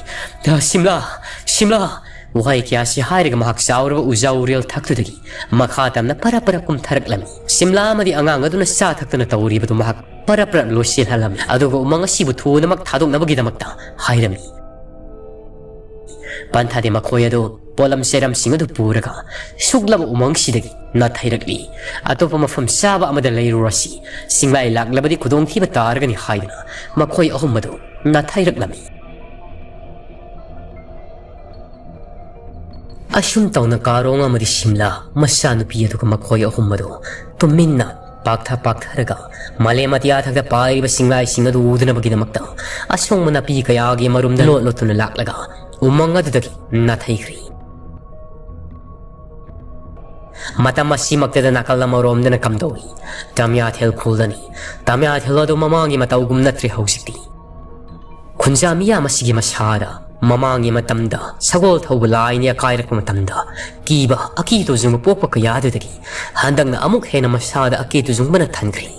ꯑ, ꯁꯤꯝꯂꯥ, ꯁꯤꯝꯂꯥ! ꯋꯥꯍꯩ ꯀꯌꯥꯁꯤ ꯍꯥꯏꯔꯒ ꯃꯍꯥꯛ ꯆꯥꯎꯔꯕ ꯎꯖꯥ ꯎꯔꯦꯜ ꯊꯛꯇꯨꯗꯒꯤ ꯃꯈꯥ ꯇꯝꯅ ꯄꯔꯞ ꯄꯔꯞ ꯀꯨꯝꯊꯔꯛꯂꯝꯃꯤ꯫ ꯁꯤꯝꯂꯥ ꯑꯃꯗꯤ ꯑꯉꯥꯡ ꯑꯗꯨꯅ ꯆꯥ ꯊꯛꯇꯨꯅ ꯇꯧꯔꯤꯕꯗꯨ ꯃꯍꯥꯛ ꯄꯔꯞ ꯄꯔꯞ ꯂꯣꯏꯁꯤꯜꯍꯜꯂꯝꯃꯤ꯫ ꯑꯗꯨꯒ ꯎꯃꯪ ꯑꯁꯤꯕꯨ ꯊꯨꯅꯃꯛ ꯊꯥꯗꯣꯛꯅꯕꯒꯤꯗꯃꯛꯇ ꯍꯥꯏꯔꯝꯃꯤ꯫ ꯄꯟꯊꯥꯗꯤ ꯃꯈꯣꯏ ꯑꯗꯨ ꯄꯣꯠꯂꯝ ꯆꯩꯔꯝꯁꯤꯡ ꯑꯗꯨ ꯄꯨꯔꯒ ꯁꯨꯛꯂꯕ ꯎꯃꯪꯁꯤꯗꯒꯤ ꯅꯥꯊꯩꯔꯛꯂꯤ꯫ ꯑꯇꯣꯞꯄ ꯃꯐꯝ ꯆꯥꯕ ꯑꯃꯗ ꯂꯩꯔꯨꯔꯁꯤ, ꯆꯤꯡꯂꯥꯏ ꯂꯥꯛꯂꯕꯗꯤ ꯈꯨꯗꯣꯡꯊꯤꯕ ꯇꯥꯔꯒꯅꯤ ꯍꯥꯏꯗꯨꯅ ꯃꯈꯣꯏ ꯑꯍꯨꯝ ꯑꯗꯨ ꯅꯥꯊꯩꯔꯛꯂꯝꯃꯤ꯫ ꯑꯁꯨꯝ ꯇꯧꯅ ꯀꯥꯔꯣꯡ ꯑꯃꯗꯤ ꯁꯤꯝꯂꯥ ꯃꯆꯥꯅꯨꯄꯤ ꯑꯗꯨꯒ ꯃꯈꯣꯏ ꯑꯍꯨꯝ ꯑꯗꯨ ꯇꯨꯃꯤꯟꯅ ꯄꯥꯛꯊ ꯄꯥꯛꯊꯔꯒ ꯃꯥꯂꯦꯝ ꯑꯇꯤꯌꯥ ꯊꯛꯇ ꯄꯥꯏꯔꯤꯕ ꯆꯤꯡꯂꯥꯏꯁꯤꯡ ꯑꯗꯨ ꯎꯗꯅꯕꯒꯤꯗꯃꯛꯇ ꯑꯁꯣꯡꯕ ꯅꯥꯄꯤ ꯀꯌꯥꯒꯤ ꯃꯔꯨꯝꯗ ꯂꯣꯠ ꯂꯣꯠꯇꯨꯅ ꯂꯥꯛꯂꯒ ꯎꯃꯪ ꯑꯗꯨꯗꯒꯤ ꯅꯥꯊꯩꯈ꯭ꯔꯤ꯫ ꯃꯇꯝ ꯑꯁꯤꯃꯛꯇꯗ ꯅꯥꯀꯜ ꯑꯃꯔꯣꯝꯗꯅ ꯀꯝꯗꯧꯏ? ꯇꯃꯤꯌꯥꯊꯦꯜ ꯈꯨꯜꯗꯅꯤ꯫ ꯇꯃꯤꯌꯥꯊꯦꯜ ꯑꯗꯨ ꯃꯃꯥꯡꯒꯤ ꯃꯇꯧꯒꯨꯝ ꯅꯠꯇ꯭ꯔꯦ ꯍꯧꯖꯤꯛꯇꯤ꯫ ꯈꯨꯟꯖꯥ ꯃꯤꯌꯥꯝ ꯑꯁꯤꯒꯤ ꯃꯁꯥꯗ ꯃꯃꯥꯡꯒꯤ ꯃꯇꯝꯗ ꯁꯒꯣꯜ ꯊꯧꯕ ꯂꯥꯏꯅ ꯑꯀꯥꯏꯔꯛꯄ ꯃꯇꯝꯗ ꯀꯤꯕ ꯑꯀꯤ ꯇꯨꯖꯨꯡꯕ ꯄꯣꯛꯄ ꯀꯌꯥ ꯑꯗꯨꯗꯒꯤ ꯍꯟꯗꯛꯅ ꯑꯃꯨꯛ ꯍꯦꯟꯅ ꯃꯁꯥꯗ ꯑꯀꯤ ꯇꯨꯖꯨꯡꯕꯅ ꯊꯟꯈ꯭ꯔꯦ꯫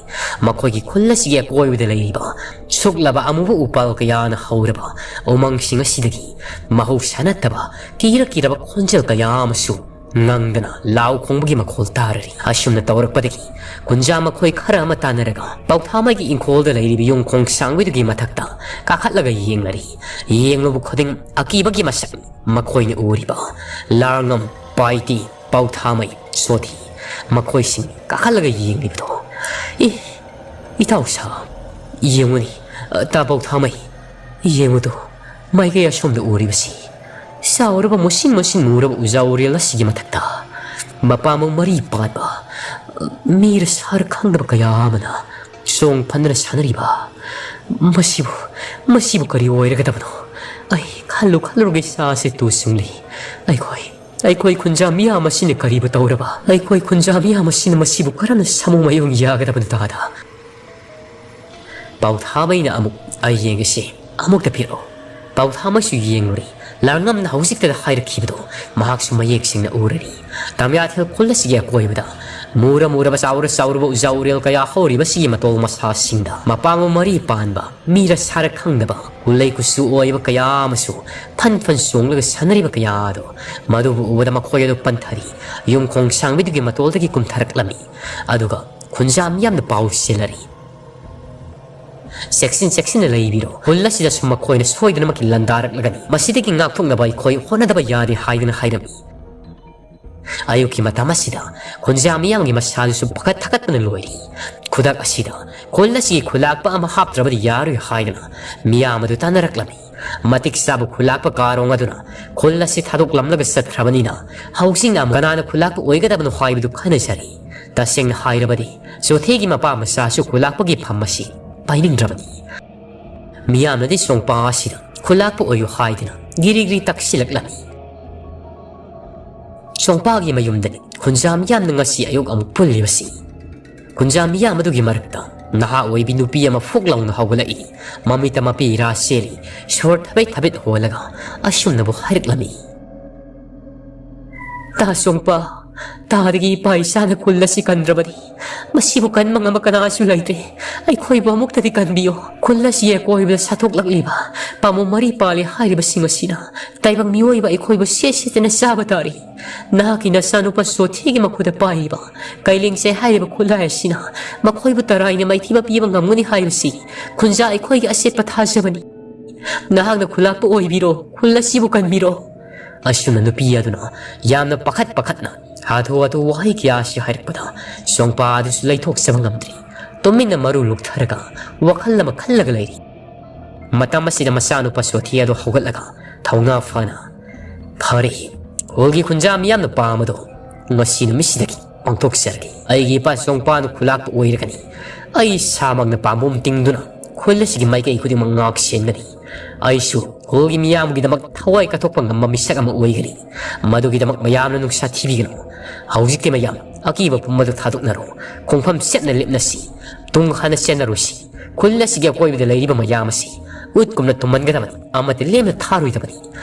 ꯃꯈꯣꯏꯒꯤ ꯈꯨꯜ ꯑꯁꯤꯒꯤ ꯑꯀꯣꯏꯕꯗ ꯂꯩꯔꯤꯕ ꯁꯨꯛꯂꯕ ꯑꯃꯨꯕ ꯎꯄꯥꯜ ꯀꯌꯥꯅ ꯍꯧꯔꯕ ꯎꯃꯪꯁꯤꯡ ꯑꯁꯤꯗꯒꯤ ꯃꯍꯧꯁꯥ ꯅꯠꯇꯕ ꯀꯤꯔ ꯀꯤꯔꯕ ꯈꯣꯟꯖꯦꯜ ꯀꯌꯥ ꯑꯃꯁꯨ ꯉꯪꯗꯅ ꯂꯥꯎ ꯈꯣꯡꯕꯒꯤ ꯃꯈꯣꯜ ꯇꯥꯔꯔꯤ꯫ ꯑꯁꯨꯝꯅ ꯇꯧꯔꯛꯄꯗꯒꯤ ꯀꯨꯟꯖꯥ ꯃꯈꯣꯏ ꯈꯔ ꯑꯃ ꯇꯥꯟꯅꯔꯒ ꯄꯧꯊꯥꯃꯩꯒꯤ ꯏꯪꯈꯣꯜꯗ ꯂꯩꯔꯤꯕ ꯌꯨꯝ ꯈꯣꯡ ꯁꯥꯡꯕꯤꯗꯨꯒꯤ ꯃꯊꯛꯇ ꯀꯥꯈꯠꯂꯒ ꯌꯦꯡꯂꯔꯤ꯫ ꯌꯦꯡꯂꯨꯕ ꯈꯨꯗꯤꯡ ꯑꯀꯤꯕꯒꯤ ꯃꯁꯛꯅꯤ ꯃꯈꯣꯏꯅ ꯎꯔꯤꯕ꯫ ꯂꯥꯔꯉꯝ, ꯄꯥꯏꯇꯤ, ꯄꯥꯎꯊꯥꯃꯩ, ꯁꯣꯊꯤ, ꯃꯈꯣꯏꯁꯤꯡ ꯀꯥꯈꯠꯂꯒ ꯌꯦꯡꯂꯤꯕꯗꯣ꯫ "ꯑꯦ, ꯏꯇꯥꯎ ꯁꯥ, ꯌꯦꯡꯉꯨꯅꯤ, ꯇꯥ ꯄꯥꯎꯊꯥꯃꯩ, ꯌꯦꯡꯉꯨꯗꯣ, ꯃꯥꯏꯀꯩ ꯑꯁꯣꯝꯗ ꯎꯔꯤꯕꯁꯤ ꯆꯥꯎꯔꯕ ꯃꯨꯁꯤꯟ ꯃꯨꯁꯤꯟ ꯃꯨꯔꯕ ꯎꯖꯥ ꯎꯔꯦꯜ ꯑꯁꯤꯒꯤ ꯃꯊꯛꯇ ꯃꯄꯥ ꯃꯃꯧ ꯃꯔꯤ ꯄꯥꯟꯕ ꯃꯤꯔ ꯁꯥꯔ ꯈꯪꯗꯕ ꯀꯌꯥ ꯑꯃꯅ ꯆꯣꯡ ꯐꯟꯗꯅ ꯁꯥꯟꯅꯔꯤꯕ꯫ ꯃꯁꯤꯕꯨ, ꯃꯁꯤꯕꯨ ꯀꯔꯤ ꯑꯣꯏꯔꯒꯗꯕꯅꯣ? ꯑꯩ ꯈꯜꯂꯨ ꯈꯜꯂꯨꯔꯒ ꯏꯁꯥꯁꯦ ꯇꯨ ꯆꯨꯡꯂꯤ꯫ ꯑꯩꯈꯣꯏ, ꯑꯩꯈꯣꯏ ꯈꯨꯟꯖꯥ ꯃꯤꯌꯥꯝ ꯑꯁꯤꯅ ꯀꯔꯤꯕꯨ ꯇꯧꯔꯕ? ꯑꯩꯈꯣꯏ ꯈꯨꯟꯖꯥ ꯃꯤꯌꯥꯝ ꯑꯁꯤꯅ ꯃꯁꯤꯕꯨ ꯀꯔꯝꯅ ꯁꯥꯃꯨ ꯃꯥꯌꯣꯡ ꯌꯥꯒꯗꯕꯅꯣ ꯇꯥꯗ?" ꯄꯥꯎꯊꯥꯃꯩꯅ ꯑꯃꯨꯛ, "ꯑꯩ ꯌꯦꯡꯒꯦꯁꯦ, ꯑꯃꯨꯛꯇ ꯄꯤꯔꯛꯑꯣ꯫" ꯄꯥꯎꯊꯥꯃꯩꯁꯨ ꯌꯦꯡꯂꯨꯔꯦ꯫ ꯂꯥꯡꯉꯝꯅ ꯍꯧꯖꯤꯛꯇꯗ ꯍꯥꯏꯔꯛꯈꯤꯕꯗꯣ ꯃꯍꯥꯛꯁꯨ ꯃꯌꯦꯛ ꯁꯦꯡꯅ ꯎꯔꯔꯤ꯫ ꯇꯝꯌꯥꯊꯦꯜ ꯈꯨꯜ ꯑꯁꯤꯒꯤ ꯑꯀꯣꯏꯕꯗ ꯃꯨꯔ ꯃꯨꯔꯕ ꯆꯥꯎꯔ ꯆꯥꯎꯔꯕ ꯎꯖꯥ ꯎꯔꯦꯜ ꯀꯌꯥ ꯍꯧꯔꯤꯕꯁꯤꯒꯤ ꯃꯇꯣꯜ ꯃꯁꯥꯁꯤꯡꯗ ꯃꯄꯥ ꯃꯃꯧ ꯃꯔꯤ ꯄꯥꯟꯕ, ꯃꯤꯔ ꯁꯥꯔ ꯈꯪꯗꯕ, ꯀꯨꯂꯩ ꯀꯨꯆꯨ ꯑꯣꯏꯕ ꯀꯌꯥ ꯑꯃꯁꯨ ꯐꯟ ꯐꯟ ꯆꯣꯡꯂꯒ ꯁꯥꯟꯅꯔꯤꯕ ꯀꯌꯥ ꯑꯗꯣ, ꯃꯗꯨꯕꯨ ꯎꯕꯗ ꯃꯈꯣꯏ ꯑꯗꯨ ꯄꯟꯊꯔꯤ꯫ ꯌꯨꯝꯈꯣꯡ ꯁꯥꯡꯕꯤꯗꯨꯒꯤ ꯃꯇꯣꯜꯗꯒꯤ ꯀꯨꯝꯊꯔꯛꯂꯝꯃꯤ꯫ ꯑꯗꯨꯒ ꯈꯨꯟꯖꯥ ꯃꯤꯌꯥꯝꯅ ꯄꯥꯎ ꯆꯦꯜꯂꯔꯤ꯫ "ꯆꯦꯛꯁꯤꯟ ꯆꯦꯛꯁꯤꯟꯅ ꯂꯩꯕꯤꯔꯣ꯫ ꯈꯨꯜ ꯑꯁꯤꯗꯁꯨ ꯃꯈꯣꯏꯅ ꯁꯣꯏꯗꯅꯃꯛꯀꯤ ꯂꯥꯟꯗꯥꯔꯛꯂꯒꯅꯤ꯫ ꯃꯁꯤꯗꯒꯤ ꯉꯥꯛꯊꯣꯛꯅꯕ ꯑꯩꯈꯣꯏ ꯍꯣꯠꯅꯗꯕ ꯌꯥꯗꯦ" ꯍꯥꯏꯗꯨꯅ ꯍꯥꯏꯔꯝꯃꯤ꯫ ꯑꯌꯨꯛꯀꯤ ꯃꯇꯝ ꯑꯁꯤꯗ ꯈꯨꯟꯖꯥ ꯃꯤꯌꯥꯝꯒꯤ ꯃꯁꯥꯗꯨꯁꯨ ꯄꯥꯈꯠ ꯊꯀꯠꯄꯅ ꯂꯣꯏꯔꯤ꯫ ꯈꯨꯗꯛ ꯑꯁꯤꯗ ꯈꯨꯜ ꯑꯁꯤꯒꯤ ꯈꯨꯂꯥꯛꯄ ꯑꯃ ꯍꯥꯞꯇ꯭ꯔꯕꯗꯤ ꯌꯥꯔꯣꯏ ꯍꯥꯏꯗꯨꯅ ꯃꯤꯌꯥꯝ ꯑꯗꯨ ꯇꯥꯟꯅꯔꯛꯂꯝꯃꯤ꯫ ꯃꯇꯤꯛ ꯆꯥꯕ ꯈꯨꯂꯥꯛꯄ ꯀꯥꯔꯣꯡ ꯑꯗꯨꯅ ꯈꯨꯜ ꯑꯁꯤ ꯊꯥꯗꯣꯛꯂꯝꯂꯒ ꯆꯠꯈ꯭ꯔꯕꯅꯤꯅ, ꯍꯧꯖꯤꯛꯅ ꯑꯃꯨꯛ ꯀꯅꯥꯅ ꯈꯨꯂꯥꯛꯄ ꯑꯣꯏꯒꯗꯕꯅꯣ ꯍꯥꯏꯕꯗꯨ ꯈꯟꯅꯖꯔꯤ꯫ ꯇꯁꯦꯡꯅ ꯍꯥꯏꯔꯕꯗꯤ, ꯆꯣꯊꯦꯒꯤ ꯃꯄꯥ ꯃꯆꯥꯁꯨ ꯈꯨꯂꯥꯛꯄꯒꯤ ꯐꯝ ꯑꯁꯤ ꯄꯥꯏꯅꯤꯡꯗ꯭ꯔꯕꯅꯤ꯫ ꯃꯤꯌꯥꯝꯅꯗꯤ ꯆꯣꯡꯄꯥ ꯑꯁꯤꯗ ꯈꯨꯂꯥꯛꯄ ꯑꯣꯏꯌꯨ ꯍꯥꯏꯗꯨꯅ ꯒꯤꯔꯤ ꯒꯤꯔꯤ ꯇꯛꯁꯤꯜꯂꯛꯂꯝꯃꯤ꯫ ꯆꯣꯡꯄꯥꯒꯤ ꯃꯌꯨꯝꯗꯅꯤ ꯈꯨꯟꯖꯥ ꯃꯤꯌꯥꯝꯅ ꯉꯁꯤ ꯑꯌꯨꯛ ꯑꯃꯨꯛ ꯄꯨꯜꯂꯤꯕꯁꯤ꯫ ꯈꯨꯟꯖꯥ ꯃꯤꯌꯥꯝ ꯑꯗꯨꯒꯤ ꯃꯔꯛꯇ ꯅꯍꯥ ꯑꯣꯏꯕꯤ ꯅꯨꯄꯤ ꯑꯃ ꯐꯨꯛ ꯂꯥꯎꯅ ꯍꯧꯒꯠꯂꯛꯏ꯫ ꯃꯃꯤꯠꯇ ꯃꯄꯤ ꯏꯔꯥ ꯆꯦꯜꯂꯤ꯫ ꯁꯣꯔ ꯊꯕꯦꯠ ꯊꯕꯦꯠ ꯍꯣꯜꯂꯒ ꯑꯁꯨꯝꯅꯕꯨ ꯍꯥꯏꯔꯛꯂꯝꯃꯤ꯫ "ꯇꯥ ꯆꯣꯡꯄꯥ, ꯇꯥꯗꯒꯤ ꯏꯄꯥ ꯏꯆꯥꯅ ꯈꯨꯜ ꯑꯁꯤ ꯀꯟꯗ꯭ꯔꯕꯗꯤ ꯃꯁꯤꯕꯨ ꯀꯟꯕ ꯉꯝꯕ ꯀꯅꯥꯁꯨ ꯂꯩꯇ꯭ꯔꯦ꯫ ꯑꯩꯈꯣꯏꯕꯨ ꯑꯃꯨꯛꯇꯗꯤ ꯀꯟꯕꯤꯌꯨ꯫ ꯈꯨꯜ ꯑꯁꯤꯒꯤ ꯑꯀꯣꯏꯕꯗ ꯁꯥꯊꯣꯛꯂꯛꯂꯤꯕ ꯄꯥꯝꯕꯣꯝ ꯃꯔꯤ ꯄꯥꯜꯂꯤ ꯍꯥꯏꯔꯤꯕꯁꯤꯡ ꯑꯁꯤꯅ ꯇꯥꯏꯕꯪ ꯃꯤꯑꯣꯏꯕ ꯑꯩꯈꯣꯏꯕꯨ ꯁꯦꯠ ꯁꯦꯠꯇꯅ ꯆꯥꯕ ꯇꯥꯔꯤ꯫ ꯅꯍꯥꯛꯀꯤ ꯅꯆꯥꯅꯨꯄꯥ ꯁꯣꯊꯤꯒꯤ ꯃꯈꯨꯠꯇ ꯄꯥꯏꯔꯤꯕ ꯀꯩꯂꯦꯡꯁꯦ ꯍꯥꯏꯔꯤꯕ ꯈꯨꯠꯂꯥꯏ ꯑꯁꯤꯅ ꯃꯈꯣꯏꯕꯨ ꯇꯔꯥꯏꯅ ꯃꯥꯏꯊꯤꯕ ꯄꯤꯕ ꯉꯝꯒꯅꯤ ꯍꯥꯏꯕꯁꯤ ꯈꯨꯟꯖꯥ ꯑꯩꯈꯣꯏꯒꯤ ꯑꯆꯦꯠꯄ ꯊꯥꯖꯕꯅꯤ꯫ ꯅꯍꯥꯛꯅ ꯈꯨꯂꯥꯛꯄ ꯑꯣꯏꯕꯤꯔꯣ, ꯈꯨꯜ ꯑꯁꯤꯕꯨ ꯀꯟꯕꯤꯔꯣ꯫" ꯑꯁꯨꯝꯅ ꯅꯨꯄꯤ ꯑꯗꯨꯅ ꯌꯥꯝꯅ ꯄꯥꯈꯠ ꯄꯥꯈꯠꯅ ꯍꯥꯊꯨ ꯍꯥꯊꯨ ꯋꯥꯍꯩ ꯀꯌꯥ ꯑꯁꯤ ꯍꯥꯏꯔꯛꯄꯗ ꯁꯣꯡꯄꯥ ꯑꯗꯨꯁꯨ ꯂꯩꯊꯣꯛꯆꯕ ꯉꯝꯗ꯭ꯔꯦ꯫ ꯇꯨꯃꯤꯟꯅ ꯃꯔꯨ ꯂꯨꯛꯊꯔꯒ ꯋꯥꯈꯜ ꯑꯃ ꯈꯜꯂꯒ ꯂꯩꯔꯤ꯫ ꯃꯇꯝ ꯑꯁꯤꯗ ꯃꯆꯥꯅꯨꯄꯥ ꯁꯣꯊꯤ ꯑꯗꯨ ꯍꯧꯒꯠꯂꯒ ꯊꯧꯅꯥ ꯐꯅ, "ꯐꯔꯦ, ꯈꯨꯜꯒꯤ ꯈꯨꯟꯖꯥ ꯃꯤꯌꯥꯝꯅ ꯄꯥꯝꯕꯗꯣ ꯉꯁꯤ ꯅꯨꯃꯤꯠꯁꯤꯗꯒꯤ ꯄꯥꯡꯊꯣꯛꯆꯔꯒꯦ꯫ ꯑꯩꯒꯤ ꯏꯄꯥ ꯁꯣꯡꯄꯥꯅ ꯈꯨꯂꯥꯛꯄ ꯑꯣꯏꯔꯒꯅꯤ꯫ ꯑꯩ ꯏꯁꯥꯃꯛꯅ ꯄꯥꯝꯕꯣꯝ ꯇꯤꯡꯗꯨꯅ ꯈꯨꯜ ꯑꯁꯤꯒꯤ ꯃꯥꯏꯀꯩ ꯈꯨꯗꯤꯡꯃꯛ ꯉꯥꯛ ꯁꯦꯟꯒꯅꯤ꯫ ꯑꯩꯁꯨ ꯈꯨꯜꯒꯤ ꯃꯤꯌꯥꯝꯒꯤꯗꯃꯛ ꯊꯋꯥꯏ ꯀꯠꯊꯣꯛꯄ ꯉꯝꯕ ꯃꯤꯁꯛ ꯑꯃ ꯑꯣꯏꯒꯅꯤ꯫ ꯃꯗꯨꯒꯤꯗꯃꯛ ꯃꯌꯥꯝꯅ ꯅꯨꯡꯁꯥ ꯊꯤꯕꯤꯒꯅꯨ꯫ ꯍꯧꯖꯤꯛꯇꯤ ꯃꯌꯥꯝ ꯑꯀꯤꯕ ꯄꯨꯝꯕꯗꯨ ꯊꯥꯗꯣꯛꯅꯔꯣ꯫ ꯈꯣꯡꯐꯝ ꯆꯦꯠꯅ ꯂꯦꯞꯅꯁꯤ꯫ ꯇꯨꯡ ꯍꯟꯅ ꯆꯦꯟꯅꯔꯣꯏꯁꯤ꯫ ꯈꯨꯜ ꯑꯁꯤꯒꯤ ꯑꯀꯣꯏꯕꯗ ꯂꯩꯔꯤꯕ ꯃꯌꯥꯝ ꯑꯁꯤ ꯎꯠꯀꯨꯝꯅ ꯇꯨꯝꯍꯟꯒꯗꯕꯅꯤ ꯑꯃꯗꯤ ꯂꯦꯝꯅ ꯊꯥꯔꯣꯏꯗꯕꯅꯤ꯫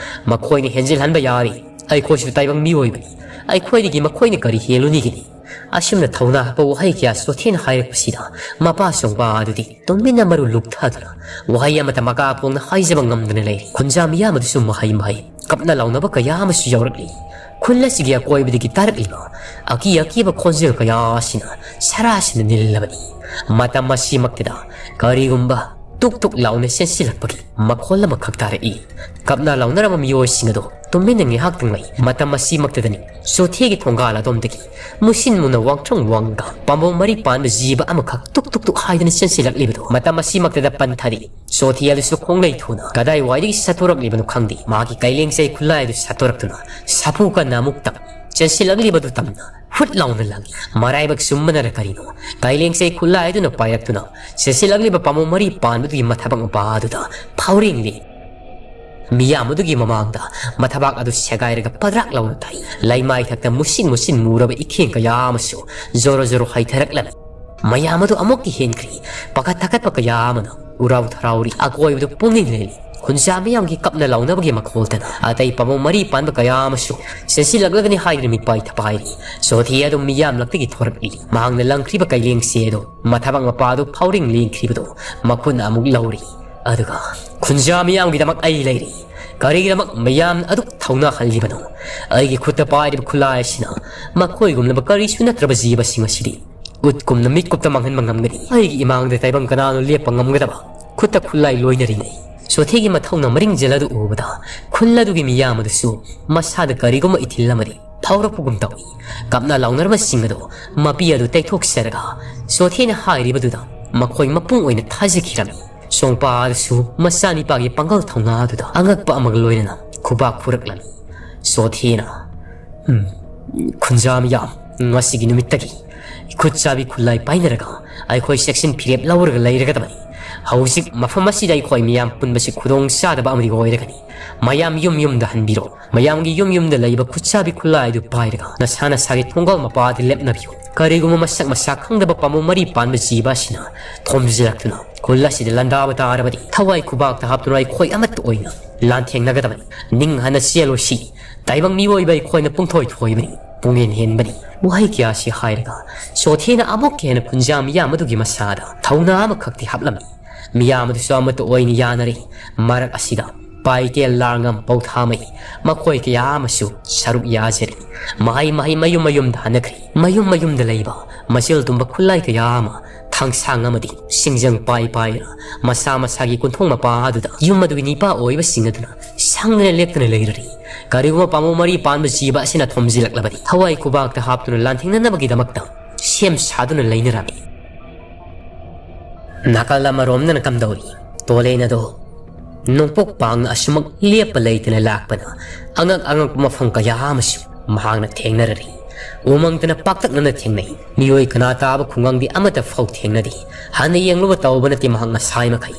ꯃꯈꯣꯏꯅ ꯍꯦꯟꯖꯤꯜꯍꯟꯕ ꯌꯥꯔꯤ꯫ ꯑꯩꯈꯣꯏꯁꯨ ꯇꯥꯏꯕꯪ ꯃꯤꯑꯣꯏꯕꯅꯤ꯫ ꯑꯩꯈꯣꯏꯗꯒꯤ ꯃꯈꯣꯏꯅ ꯀꯔꯤ ꯍꯦꯜꯂꯨꯅꯤꯒꯤꯅꯤ?" ꯑꯁꯨꯝꯅ ꯊꯧꯅꯥ ꯍꯥꯞꯄ ꯋꯥꯍꯩ ꯀꯌꯥ ꯁꯣꯊꯦꯅ ꯍꯥꯏꯔꯛꯄꯁꯤꯗ ꯃꯄꯥ ꯁꯣꯡꯕꯥ ꯑꯗꯨꯗꯤ ꯇꯨꯃꯤꯟꯅ ꯃꯔꯨ ꯂꯨꯛꯊꯗꯨꯅ ꯋꯥꯍꯩ ꯑꯃꯠꯇ ꯃꯀꯥ ꯐꯣꯡꯅ ꯍꯥꯏꯖꯕ ꯉꯝꯗꯅ ꯂꯩꯔꯤ꯫ ꯈꯨꯟꯖꯥ ꯃꯤꯌꯥꯝ ꯑꯗꯨꯁꯨ ꯃꯍꯩ ꯃꯍꯩ ꯀꯞꯅ ꯂꯥꯎꯅꯕ ꯀꯌꯥ ꯑꯃꯁꯨ ꯌꯥꯎꯔꯛꯂꯤ꯫ ꯈꯨꯜ ꯑꯁꯤꯒꯤ ꯑꯀꯣꯏꯕꯗꯒꯤ ꯇꯥꯔꯛꯂꯤꯕ ꯑꯀꯤ ꯑꯀꯤꯕ ꯈꯣꯟꯖꯦꯜ ꯀꯌꯥ ꯑꯁꯤꯅ ꯁꯔꯥꯁꯤꯅ ꯅꯤꯜꯂꯕꯅꯤ꯫ ꯃꯇꯝ ꯑꯁꯤꯃꯛꯇꯗ ꯀꯔꯤꯒꯨꯝꯕ ꯇꯨꯛ ꯇꯨꯛ ꯂꯥꯎꯅ ꯆꯦꯟꯁꯤꯜꯂꯛꯄꯒꯤ ꯃꯈꯣꯜ ꯑꯃꯈꯛ ꯇꯥꯔꯛꯏ꯫ ꯀꯞꯅ ꯂꯥꯎꯅꯔꯕ ꯃꯤꯑꯣꯏꯁꯤꯡ ꯑꯗꯨ ꯇꯨꯃꯤꯟꯅ ꯉꯥꯏꯍꯥꯛꯇꯪ ꯂꯩ꯫ ꯃꯇꯝ ꯑꯁꯤꯃꯛꯇꯗꯅꯤ ꯆꯣꯊꯦꯒꯤ ꯊꯣꯡꯒꯥꯜ ꯑꯗꯣꯝꯗꯒꯤ ꯃꯨꯁꯤꯟ ꯃꯨꯅ ꯋꯥꯡꯇ꯭ꯔꯪ ꯋꯥꯡꯒ ꯄꯥꯝꯕꯣꯝ ꯃꯔꯤ ꯄꯥꯟꯕ ꯖꯤꯕ ꯑꯃꯈꯛ ꯇꯨꯛ ꯇꯨꯛ ꯇꯨꯛ ꯍꯥꯏꯗꯅ ꯆꯦꯟꯁꯤꯜꯂꯛꯂꯤꯕꯗꯨ ꯃꯇꯝ ꯑꯁꯤꯃꯛꯇꯗ ꯄꯟꯊꯔꯤ꯫ ꯆꯣꯊꯦ ꯑꯗꯨꯁꯨ ꯈꯣꯡꯂꯩ ꯊꯨꯅ ꯀꯗꯥꯏꯋꯥꯏꯗꯒꯤ ꯁꯠꯇꯣꯔꯛꯂꯤꯕꯅꯣ ꯈꯪꯗꯦ꯫ ꯃꯥꯒꯤ ꯀꯩꯂꯦꯡꯆꯩ ꯈꯨꯠꯂꯥꯏ ꯑꯗꯨ ꯁꯠꯇꯣꯔꯛꯇꯨꯅ ꯁꯥꯐꯨ ꯀꯟꯅ ꯑꯃꯨꯛꯇꯪ ꯆꯦꯟꯁꯤꯜꯂꯛꯂꯤꯕꯗꯨ ꯇꯝꯅ ꯍꯨꯠ ꯂꯥꯎꯅ ꯂꯪꯏ꯫ ꯃꯔꯥꯏꯕꯛ ꯆꯨꯝꯕꯅꯔ ꯀꯔꯤꯅꯣ, ꯀꯩꯂꯦꯡꯆꯩ ꯈꯨꯠꯂꯥꯏ ꯑꯗꯨꯅ ꯄꯥꯏꯔꯛꯇꯨꯅ ꯆꯦꯟꯁꯤꯜꯂꯛꯂꯤꯕ ꯄꯥꯝꯕꯣꯝ ꯃꯔꯤ ꯄꯥꯟꯕꯗꯨꯒꯤ ꯃꯊꯕꯥꯛ ꯃꯄꯥ ꯑꯗꯨꯗ ꯐꯥꯎꯔꯦꯡꯂꯤ꯫ ꯃꯤꯌꯥꯝ ꯑꯗꯨꯒꯤ ꯃꯃꯥꯡꯗ ꯃꯊꯕꯥꯛ ꯑꯗꯨ ꯁꯦꯒꯥꯏꯔꯒ ꯄꯗ꯭ꯔꯥꯛ ꯂꯥꯎꯅ ꯇꯥꯏ꯫ ꯂꯩꯃꯥꯏ ꯊꯛꯇ ꯃꯨꯁꯤꯟ ꯃꯨꯁꯤꯟ ꯃꯨꯔꯕ ꯏꯈꯦꯡ ꯀꯌꯥ ꯑꯃꯁꯨ ꯖꯣꯔꯣ ꯖꯣꯔꯣ ꯍꯩꯊꯔꯛꯂꯝꯃꯤ꯫ ꯃꯌꯥꯝ ꯑꯗꯨ ꯑꯃꯨꯛꯀ ꯍꯦꯟꯈ꯭ꯔꯤ꯫ ꯄꯥꯈꯠ ꯊꯀꯠꯄ ꯀꯌꯥ ꯑꯃꯅ ꯎꯔꯥꯎ ꯊꯔꯥꯎꯔꯤ꯫ ꯑꯀꯣꯏꯕꯗꯨ ꯄꯨꯡꯅꯤꯡ ꯂꯩꯔꯤ꯫ ꯈꯨꯟꯖꯥ ꯃꯤꯌꯥꯝꯒꯤ ꯀꯞꯅ ꯂꯥꯎꯅꯕꯒꯤ ꯃꯈꯣꯜꯇꯅ ꯑꯇꯩ ꯄꯥꯝꯕꯣꯝ ꯃꯔꯤ ꯄꯥꯟꯕ ꯀꯌꯥ ꯑꯃꯁꯨ ꯆꯦꯟꯁꯤꯜꯂꯛꯂꯒꯅꯤ ꯍꯥꯏꯗꯨꯅ ꯃꯤꯄꯥꯏ ꯊꯄꯥꯏꯔꯤ꯫ ꯆꯣꯊꯦ ꯑꯗꯨ ꯃꯤꯌꯥꯝꯂꯛꯇꯒꯤ ꯊꯣꯔꯛꯂꯤ꯫ ꯃꯍꯥꯛꯅ ꯂꯪꯈ꯭ꯔꯤꯕ ꯀꯩꯂꯦꯡꯁꯦ ꯑꯗꯨ ꯃꯊꯕꯥꯛ ꯃꯄꯥ ꯑꯗꯨ ꯐꯥꯎꯔꯤꯡ ꯂꯦꯡꯈ꯭ꯔꯤꯕꯗꯨ ꯃꯈꯨꯠꯅ ꯑꯃꯨꯛ ꯂꯧꯔꯤ꯫ ꯑꯗꯨꯒ, "ꯈꯨꯟꯖꯥ ꯃꯤꯌꯥꯝꯒꯤꯗꯃꯛ ꯑꯩ ꯂꯩꯔꯤ꯫ ꯀꯔꯤꯒꯤꯗꯃꯛ ꯃꯌꯥꯝ ꯑꯗꯨꯛ ꯊꯧꯅꯥ ꯍꯜꯂꯤꯕꯅꯣ? ꯑꯩꯒꯤ ꯈꯨꯠꯇ ꯄꯥꯏꯔꯤꯕ ꯈꯨꯠꯂꯥꯏ ꯑꯁꯤꯅ ꯃꯈꯣꯏꯒꯨꯝꯂꯕ ꯀꯔꯤꯁꯨ ꯅꯠꯇ꯭ꯔꯕ ꯖꯤꯕꯁꯤꯡ ꯑꯁꯤꯗꯤ ꯎꯠꯀꯨꯝꯅ ꯃꯤꯠꯀꯨꯞꯇ ꯃꯥꯡꯍꯟꯕ ꯉꯝꯒꯅꯤ꯫ ꯑꯩꯒꯤ ꯏꯃꯥꯡꯗ ꯇꯥꯏꯕꯪ ꯀꯅꯥꯅꯣ ꯂꯦꯞꯄ ꯉꯝꯒꯗꯕ?" ꯈꯨꯠꯇ ꯈꯨꯠꯂꯥꯏ ꯂꯣꯏꯅꯔꯤꯉꯩ ꯆꯣꯊꯦꯒꯤ ꯃꯊꯧꯅ ꯃꯔꯤꯡꯖꯦꯜ ꯑꯗꯨ ꯎꯕꯗ ꯈꯨꯜ ꯑꯗꯨꯒꯤ ꯃꯤꯌꯥꯝ ꯑꯗꯨꯁꯨ ꯃꯁꯥꯗ ꯀꯔꯤꯒꯨꯝꯕ ꯏꯊꯤꯜ ꯑꯃꯗꯤ ꯐꯥꯎꯔꯛꯄꯒꯨꯝ ꯇꯧꯏ꯫ ꯀꯞꯅ ꯂꯥꯎꯅꯔꯕꯁꯤꯡ ꯑꯗꯨ ꯃꯄꯤ ꯑꯗꯨ ꯇꯩꯊꯣꯛꯆꯔꯒ ꯆꯣꯊꯦꯅ ꯍꯥꯏꯔꯤꯕꯗꯨꯗ ꯃꯈꯣꯏ ꯃꯄꯨꯡ ꯑꯣꯏꯅ ꯊꯥꯖꯈꯤꯔꯝꯃꯤ꯫ ꯁꯣꯡꯄꯥ ꯑꯗꯨꯁꯨ ꯃꯆꯥꯅꯤꯄꯥꯒꯤ ꯄꯥꯡꯒꯜ ꯊꯧꯅꯥ ꯑꯗꯨꯗ ꯑꯉꯛꯄ ꯑꯃꯒ ꯂꯣꯏꯅꯅ ꯈꯨꯕꯥꯛ ꯈꯨꯔꯛꯂꯝꯃꯤ꯫ ꯆꯣꯊꯦꯅ, "ꯎꯝ, ꯈꯨꯟꯖꯥ ꯃꯤꯌꯥꯝ, ꯉꯁꯤꯒꯤ ꯅꯨꯃꯤꯠꯇꯒꯤ ꯈꯨꯠ ꯆꯥꯕꯤ ꯈꯨꯠꯂꯥꯏ ꯄꯥꯏꯅꯔꯒ ꯑꯩꯈꯣꯏ ꯆꯦꯛꯁꯤꯟ ꯐꯤꯔꯦꯞ ꯂꯧꯔꯒ ꯂꯩꯔꯒꯗꯕꯅꯤ꯫ ꯍꯧꯖꯤꯛ ꯃꯐꯝ ꯑꯁꯤꯗ ꯑꯩꯈꯣꯏ ꯃꯤꯌꯥꯝ ꯄꯨꯟꯕꯁꯤ ꯈꯨꯗꯣꯡ ꯆꯥꯗꯕ ꯑꯃꯗꯤ ꯑꯣꯏꯔꯒꯅꯤ꯫ ꯃꯌꯥꯝ ꯌꯨꯝ ꯌꯨꯝꯗ ꯍꯟꯕꯤꯔꯣ꯫ ꯃꯌꯥꯝꯒꯤ ꯌꯨꯝ ꯌꯨꯝꯗ ꯂꯩꯕ ꯈꯨꯠꯁꯥꯕꯤ ꯈꯨꯠꯂꯥꯏ ꯑꯗꯨ ꯄꯥꯏꯔꯒ ꯅꯁꯥ ꯅꯁꯥꯒꯤ ꯊꯣꯡꯒꯥꯜ ꯃꯄꯥꯗ ꯂꯦꯞꯅꯕꯤꯌꯨ꯫ ꯀꯔꯤꯒꯨꯝꯕ ꯃꯁꯛ ꯃꯁꯥ ꯈꯪꯗꯕ ꯄꯥꯝꯕꯣꯝ ꯃꯔꯤ ꯄꯥꯟꯕ ꯖꯤꯕ ꯑꯁꯤꯅ ꯊꯣꯝꯖꯤꯜꯂꯛꯇꯨꯅ ꯈꯨꯜ ꯑꯁꯤꯗ ꯂꯥꯟꯗꯥꯕ ꯇꯥꯔꯕꯗꯤ ꯊꯋꯥꯏ ꯈꯨꯕꯥꯛꯇ ꯍꯥꯞꯇꯨꯅ ꯑꯩꯈꯣꯏ ꯑꯃꯠꯇ ꯑꯣꯏꯅ ꯂꯥꯟꯊꯦꯡꯅꯒꯗꯕꯅꯤ꯫ ꯅꯤꯡ ꯍꯟꯅ ꯆꯦꯜꯂꯨꯁꯤ꯫ ꯇꯥꯏꯕꯪ ꯃꯤꯑꯣꯏꯕ ꯑꯩꯈꯣꯏꯅ ꯄꯨꯡꯊꯣꯏ ꯊꯣꯏꯕꯅꯤ, ꯄꯨꯡꯍꯦꯟ ꯍꯦꯟꯕꯅꯤ"꯫ ꯋꯥꯍꯩ ꯀꯌꯥꯁꯤ ꯍꯥꯏꯔꯒ ꯆꯣꯊꯦꯅ ꯑꯃꯨꯛꯀ ꯍꯦꯟꯅ ꯈꯨꯟꯖꯥ ꯃꯤꯌꯥꯝ ꯑꯗꯨꯒꯤ ꯃꯁꯥꯗ ꯊꯧꯅꯥ ꯑꯃꯈꯛꯇꯤ ꯍꯥꯞꯂꯝꯃꯤ꯫ ꯃꯤꯌꯥꯝ ꯑꯗꯨꯁꯨ ꯑꯃꯠꯇ ꯑꯣꯏꯅ ꯌꯥꯅꯔꯦ꯫ ꯃꯔꯛ ꯑꯁꯤꯗ ꯄꯥꯏꯇꯦꯜ, ꯂꯥꯔꯉꯝ, ꯄꯧꯊꯥꯃꯩ, ꯃꯈꯣꯏ ꯀꯌꯥ ꯑꯃꯁꯨ ꯁꯔꯨꯛ ꯌꯥꯖꯔꯤ꯫ ꯃꯍꯩ ꯃꯍꯩ ꯃꯌꯨꯝ ꯃꯌꯨꯝꯗ ꯍꯟꯅꯈ꯭ꯔꯦ꯫ ꯃꯌꯨꯝ ꯃꯌꯨꯝꯗ ꯂꯩꯕ ꯃꯆꯤꯜ ꯇꯨꯝꯕ ꯈꯨꯠꯂꯥꯏ ꯀꯌꯥ ꯑꯃ ꯊꯥꯡꯁꯥꯡ ꯑꯃꯗꯤ ꯁꯤꯡꯖꯪ ꯄꯥꯏ ꯄꯥꯏꯗꯨꯅ ꯃꯁꯥ ꯃꯁꯥꯒꯤ ꯀꯣꯟꯊꯣꯡ ꯃꯄꯥ ꯑꯗꯨꯗ ꯌꯨꯝ ꯑꯗꯨꯒꯤ ꯅꯤꯄꯥ ꯑꯣꯏꯕꯁꯤꯡ ꯑꯗꯨꯅ ꯁꯪꯗꯅ ꯂꯦꯞꯇꯅ ꯂꯩꯔꯔꯤ꯫ ꯀꯔꯤꯒꯨꯝꯕ ꯄꯥꯝꯕꯣꯝ ꯃꯔꯤ ꯄꯥꯟꯕ ꯖꯤꯕ ꯑꯁꯤꯅ ꯊꯣꯝꯖꯤꯜꯂꯛꯂꯕꯗꯤ ꯊꯋꯥꯏ ꯈꯨꯕꯥꯛꯇ ꯍꯥꯞꯇꯨꯅ ꯂꯥꯟꯊꯦꯡꯅꯅꯕꯒꯤꯗꯃꯛꯇ ꯁꯦꯝ ꯁꯥꯗꯨꯅ ꯂꯩꯅꯔꯝꯃꯤ꯫ ꯅꯥꯀꯜ ꯑꯃꯔꯣꯝꯗꯅ ꯀꯝꯗꯧꯔꯤ? ꯇꯣꯂꯦꯟ ꯑꯗꯣ ꯅꯣꯡꯄꯣꯛ ꯄꯥꯡꯅ ꯑꯁꯨꯃꯛ ꯂꯦꯞꯄ ꯂꯩꯇꯅ ꯂꯥꯛꯄꯅ ꯑꯉꯛ ꯑꯉꯛꯄ ꯃꯐꯝ ꯀꯌꯥ ꯑꯃꯁꯨ ꯃꯍꯥꯛꯅ ꯊꯦꯡꯅꯔꯔꯤ꯫ ꯎꯃꯪꯗꯅ ꯄꯥꯛꯇꯛꯅꯅ ꯊꯦꯡꯅꯩ꯫ ꯃꯤꯑꯣꯏ ꯀꯅꯥ ꯇꯥꯕ ꯈꯨꯡꯒꯪꯗꯤ ꯑꯃꯠꯇ ꯐꯥꯎ ꯊꯦꯡꯅꯗꯦ꯫ ꯍꯟꯅ ꯌꯦꯡꯂꯨꯕ ꯇꯧꯕ ꯅꯠꯇꯦ, ꯃꯍꯥꯛ ꯉꯁꯥꯏ ꯃꯈꯩ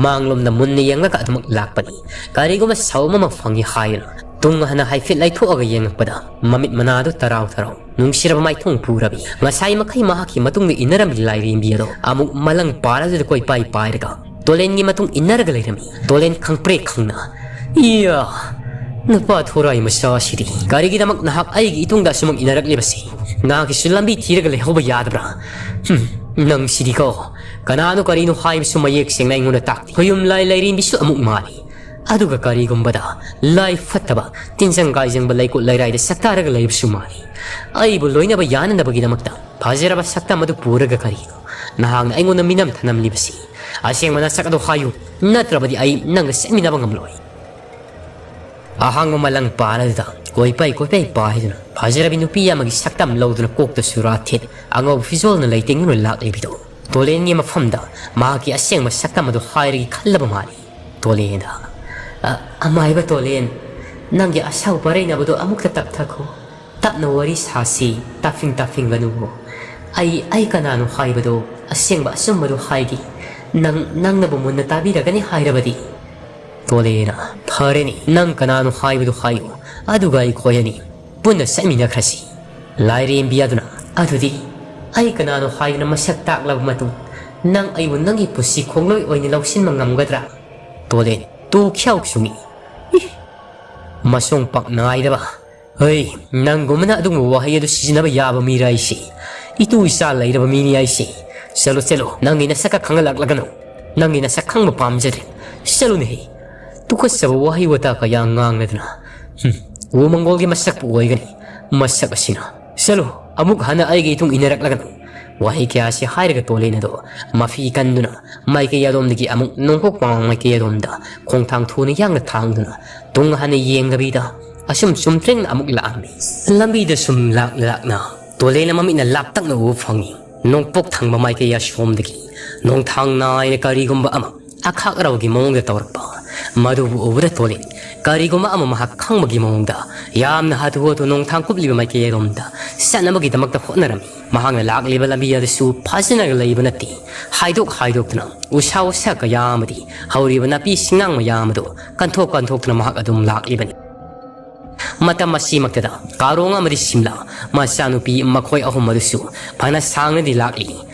ꯃꯥꯡꯂꯣꯝꯗ ꯃꯨꯟꯅ ꯌꯦꯡꯂꯒ ꯑꯗꯨꯃꯛ ꯂꯥꯛꯄꯅꯤ꯫ ꯀꯔꯤꯒꯨꯝꯕ ꯁꯥꯎꯝ ꯑꯃ ꯐꯪꯏ ꯍꯥꯏꯗꯨꯅ ꯇꯨꯡ ꯍꯟꯅ ꯍꯥꯏꯐꯦꯠ ꯂꯩꯊꯣꯛꯑꯒ ꯌꯦꯡꯂꯛꯄꯗ ꯃꯃꯤꯠ ꯃꯅꯥꯗꯨ ꯇꯔꯥꯎ ꯇꯔꯥꯎ ꯅꯨꯡꯁꯤꯔꯕ ꯃꯥꯏꯊꯣꯡ ꯄꯨꯔꯕꯤ꯫ ꯉꯁꯥꯏ ꯃꯈꯩ ꯃꯍꯥꯛꯀꯤ ꯃꯇꯨꯡꯗ ꯏꯟꯅꯔꯝꯕꯤ ꯂꯥꯏꯔꯦꯝꯕꯤ ꯑꯗꯣ ꯑꯃꯨꯛ ꯃꯂꯪ ꯄꯥꯔꯗꯨꯗ ꯀꯣꯏꯄꯥꯏ ꯄꯥꯏꯔꯒ ꯇꯣꯂꯦꯟꯒꯤ ꯃꯇꯨꯡ ꯏꯟꯅꯔꯒ ꯂꯩꯔꯝꯃꯤ꯫ ꯇꯣꯂꯦꯟ ꯈꯪꯄ꯭ꯔꯦꯛ ꯈꯪꯅ, "ꯏꯌꯥ, ꯅꯨꯄꯥ ꯊꯣꯔꯥꯏ ꯃꯆꯥ ꯑꯁꯤꯗꯤ ꯀꯔꯤꯒꯤꯗꯃꯛ ꯅꯍꯥꯛ ꯑꯩꯒꯤ ꯏꯇꯨꯡꯗ ꯑꯁꯨꯃꯛ ꯏꯟꯅꯔꯛꯂꯤꯕꯁꯤ? ꯅꯍꯥꯛꯀꯤꯁꯨ ꯂꯝꯕꯤ ꯊꯤꯔꯒ ꯂꯩꯍꯧꯕ ꯌꯥꯗꯕ꯭ꯔꯥ? ꯍꯨꯝ, ꯅꯪꯁꯤꯗꯤꯀꯣ, ꯀꯅꯥꯅꯣ ꯀꯔꯤꯅꯣ ꯍꯥꯏꯕꯁꯨ ꯃꯌꯦꯛ ꯁꯦꯡꯅ ꯑꯩꯉꯣꯟꯗ ꯇꯥꯛꯇꯦ꯫ ꯈꯨꯌꯨꯝ ꯂꯥꯏ ꯂꯩꯔꯦꯝꯕꯤꯁꯨ ꯑꯃꯨꯛ ꯃꯥꯜꯂꯤ꯫ ꯑꯗꯨꯒ ꯀꯔꯤꯒꯨꯝꯕꯗ ꯂꯥꯏ ꯐꯠꯇꯕ, ꯇꯤꯟꯖꯪ ꯀꯥꯏꯖꯪꯕ ꯂꯩꯀꯣꯠ ꯂꯩꯔꯥꯏꯗ ꯁꯛꯇꯥꯔꯒ ꯂꯩꯕꯁꯨ ꯃꯥꯜꯂꯤ꯫ ꯑꯩꯕꯨ ꯂꯣꯏꯅꯕ ꯌꯥꯅꯅꯕꯒꯤꯗꯃꯛꯇ ꯐꯖꯔꯕ ꯁꯛꯇꯝ ꯑꯗꯨ ꯄꯨꯔꯒ ꯀꯔꯤꯅꯣ ꯅꯍꯥꯛꯅ ꯑꯩꯉꯣꯟꯗ ꯃꯤꯅꯝ ꯊꯅꯝꯂꯤꯕꯁꯤ? ꯑꯁꯦꯡꯕ ꯅꯁꯛ ꯑꯗꯨ ꯍꯥꯏꯌꯨ, ꯅꯠꯇ꯭ꯔꯕꯗꯤ ꯑꯩ ꯅꯪꯒ ꯆꯠꯃꯤꯟꯅꯕ ꯉꯝꯂꯣꯏ꯫ ꯑꯍꯥꯡꯕ ꯃꯂꯪ ꯄꯥꯟ ꯑꯗꯨꯗ ꯀꯣꯏꯄꯩ ꯀꯣꯏꯄꯩ ꯄꯥꯏꯗꯨꯅ ꯐꯖꯔꯕꯤ ꯅꯨꯄꯤ ꯑꯃꯒꯤ ꯁꯛꯇꯝ ꯂꯧꯗꯨꯅ ꯀꯣꯛꯇ ꯁꯨꯔꯥ ꯊꯦꯠ ꯑꯉꯧꯕ ꯐꯤꯖꯣꯜꯅ ꯂꯩꯇꯦꯡꯗꯨꯅ ꯂꯥꯛꯂꯤꯕꯗꯨ ꯇꯣꯂꯦꯟꯒꯤ ꯃꯐꯝꯗ ꯃꯍꯥꯛꯀꯤ ꯑꯁꯦꯡꯕ ꯁꯛꯇꯝ ꯑꯗꯨ ꯍꯥꯏꯔꯒꯦ ꯈꯜꯂꯕ ꯃꯥꯜꯂꯤ꯫ ꯇꯣꯂꯦꯟꯗ, "ꯑ, ꯑꯃꯥꯏꯕ ꯇꯣꯂꯦꯟ, ꯅꯪꯒꯤ ꯑꯁꯥꯎ ꯄꯔꯩꯅꯕꯗꯣ ꯑꯃꯨꯛꯇ ꯇꯞꯊꯈꯣ꯫ ꯇꯞꯅ ꯋꯥꯔꯤ ꯁꯥꯁꯤ, ꯇꯥꯐꯤꯡ ꯇꯥꯐꯤꯡꯒꯅꯨ꯫ ꯑꯩ, ꯑꯩ ꯀꯅꯥꯅꯣ ꯍꯥꯏꯕꯗꯣ, ꯑꯁꯦꯡꯕ ꯑꯆꯨꯝꯕꯗꯣ ꯍꯥꯏꯒꯦ꯫ ꯅꯪ, ꯅꯪꯅꯕꯨ ꯃꯨꯟꯅ ꯇꯥꯕꯤꯔꯒꯅꯤ ꯍꯥꯏꯔꯕꯗꯤ꯫" ꯇꯣꯂꯦꯅ, "ꯐꯔꯦꯅꯦ, ꯅꯪ ꯀꯅꯥꯅꯣ ꯍꯥꯏꯕꯗꯨ ꯍꯥꯏꯌꯨ, ꯑꯗꯨꯒ ꯑꯩꯈꯣꯏ ꯑꯅꯤ ꯄꯨꯟꯅ ꯆꯠꯃꯤꯟꯅꯈ꯭ꯔꯁꯤ꯫" ꯂꯥꯏꯔꯦꯝꯕꯤ ꯑꯗꯨꯅ, "ꯑꯗꯨꯗꯤ ꯑꯩ ꯀꯅꯥꯅꯣ ꯍꯥꯏꯗꯨꯅ ꯃꯁꯛ ꯇꯥꯛꯂꯕ ꯃꯇꯨꯡ ꯅꯪ ꯑꯩꯕꯨ ꯅꯪꯒꯤ ꯄꯨꯟꯁꯤ ꯈꯣꯡꯂꯣꯏ ꯑꯣꯏꯅ ꯂꯧꯁꯤꯟꯕ ꯉꯝꯒꯗ꯭ꯔꯥ?" ꯇꯣꯂꯦꯟ, ꯇꯨ ꯈ꯭ꯌꯥꯎ ꯆꯨꯡꯏ꯫ "ꯏ! ꯃꯁꯣꯡ ꯄꯥꯛ ꯅꯥꯏꯗꯕ꯫ ꯍꯩ, ꯅꯪꯒꯨꯝꯕꯅ ꯑꯗꯨꯒꯨꯝꯕ ꯋꯥꯍꯩ ꯑꯗꯨ ꯁꯤꯖꯤꯟꯅꯕ ꯌꯥꯕ ꯃꯤꯔ ꯑꯩꯁꯦ? ꯏꯇꯨ ꯏꯆꯥ ꯂꯩꯔꯕ ꯃꯤꯅꯤ ꯑꯩꯁꯦ꯫ ꯆꯠꯂꯣ, ꯆꯠꯂꯣ, ꯅꯪꯒꯤ ꯅꯁꯛꯀ ꯈꯪꯍꯜꯂꯛꯂꯒꯅꯨ꯫ ꯅꯪꯒꯤ ꯅꯁꯛ ꯈꯪꯕ ꯄꯥꯝꯖꯗ꯭ꯔꯦ꯫ ꯆꯠꯂꯨꯅꯦꯍꯦ꯫ ꯇꯨꯀꯠꯆꯕ ꯋꯥꯍꯩ ꯋꯥꯇꯥ ꯀꯌꯥ ꯉꯥꯡꯂꯗꯅ꯫ ꯍꯨꯝ, ꯎ ꯃꯪꯒꯣꯜꯒꯤ ꯃꯁꯛꯄꯨ ꯑꯣꯏꯒꯅꯤ꯫ ꯃꯁꯛ ꯑꯁꯤꯅ꯫ ꯆꯠꯂꯨ, ꯑꯃꯨꯛ ꯍꯟꯅ ꯑꯩꯒꯤ ꯏꯇꯨꯡ ꯏꯟꯅꯔꯛꯂꯒꯅꯨ꯫" ꯋꯥꯍꯩ ꯀꯌꯥ ꯑꯁꯤ ꯍꯥꯏꯔꯒ ꯇꯣꯂꯦꯟ ꯑꯗꯣ ꯃꯐꯤ ꯀꯟꯗꯨꯅ ꯃꯥꯏꯀꯩ ꯑꯗꯣꯝꯗꯒꯤ ꯑꯃꯨꯛ ꯅꯣꯡꯄꯣꯛ ꯃꯃꯥꯡ ꯃꯥꯏꯀꯩ ꯑꯗꯣꯝꯗ ꯈꯣꯡꯊꯥꯡ ꯊꯨꯅ ꯌꯥꯡꯅ ꯊꯥꯡꯗꯨꯅ ꯇꯨꯡ ꯍꯟꯅ ꯌꯦꯡꯗꯕꯤꯗ ꯑꯁꯨꯝ ꯆꯨꯝꯗ꯭ꯔꯤꯡꯅ ꯑꯃꯨꯛ ꯂꯥꯛꯑꯝꯃꯤ꯫ ꯂꯝꯕꯤꯗ ꯁꯨꯝ ꯂꯥꯛꯅ ꯂꯥꯛꯅ ꯇꯣꯂꯦꯟ ꯃꯃꯤꯠꯅ ꯂꯥꯞꯇꯛꯅ ꯎꯕ ꯐꯪꯉꯤ꯫ ꯅꯣꯡꯄꯣꯛ ꯊꯪꯕ ꯃꯥꯏꯀꯩ ꯑꯁꯣꯝꯗꯒꯤ ꯅꯣꯡꯊꯥꯡ ꯅꯥꯏꯅ ꯀꯔꯤꯒꯨꯝꯕ ꯑꯃ ꯑꯈꯥꯛ ꯑꯔꯥꯎꯒꯤ ꯃꯑꯣꯡꯗ ꯇꯧꯔꯛꯄ꯫ ꯃꯗꯨꯕꯨ ꯎꯕꯗ ꯇꯣꯂꯦꯟ ꯀꯔꯤꯒꯨꯝꯕ ꯑꯃ ꯃꯍꯥꯛ ꯈꯪꯕꯒꯤ ꯃꯑꯣꯡꯗ ꯌꯥꯝꯅ ꯍꯥꯊꯨ ꯍꯥꯊꯨ ꯅꯣꯡꯊꯥꯡ ꯀꯨꯞꯂꯤꯕ ꯃꯥꯏꯀꯩ ꯑꯗꯣꯝꯗ ꯆꯠꯅꯕꯒꯤꯗꯃꯛꯇ ꯍꯣꯠꯅꯔꯝꯃꯤ꯫ ꯃꯍꯥꯛꯅ ꯂꯥꯛꯂꯤꯕ ꯂꯝꯕꯤ ꯑꯗꯨꯁꯨ ꯐꯖꯅ ꯂꯩꯕ ꯅꯠꯇꯦ꯫ ꯍꯥꯏꯗꯣꯛ ꯍꯥꯏꯗꯣꯛꯇꯨꯅ ꯎꯁꯥ ꯋꯥꯁꯥ ꯀꯌꯥ ꯑꯃꯗꯤ ꯍꯧꯔꯤꯕ ꯅꯥꯄꯤ ꯁꯤꯡꯅꯥꯡ ꯃꯌꯥꯝ ꯑꯗꯨ ꯀꯟꯊꯣꯛ ꯀꯟꯊꯣꯛꯇꯨꯅ ꯃꯍꯥꯛ ꯑꯗꯨꯝ ꯂꯥꯛꯂꯤꯕꯅꯤ꯫ ꯃꯇꯝ ꯑꯁꯤꯃꯛꯇꯗ ꯀꯥꯔꯣꯡ ꯑꯃꯗꯤ ꯁꯤꯝꯂꯥ ꯃꯆꯥꯅꯨꯄꯤ ꯃꯈꯣꯏ ꯑꯍꯨꯝ ꯑꯗꯨꯁꯨ ꯐꯅ ꯁꯥꯡꯅꯗꯤ ꯂꯥꯛꯂꯤ꯫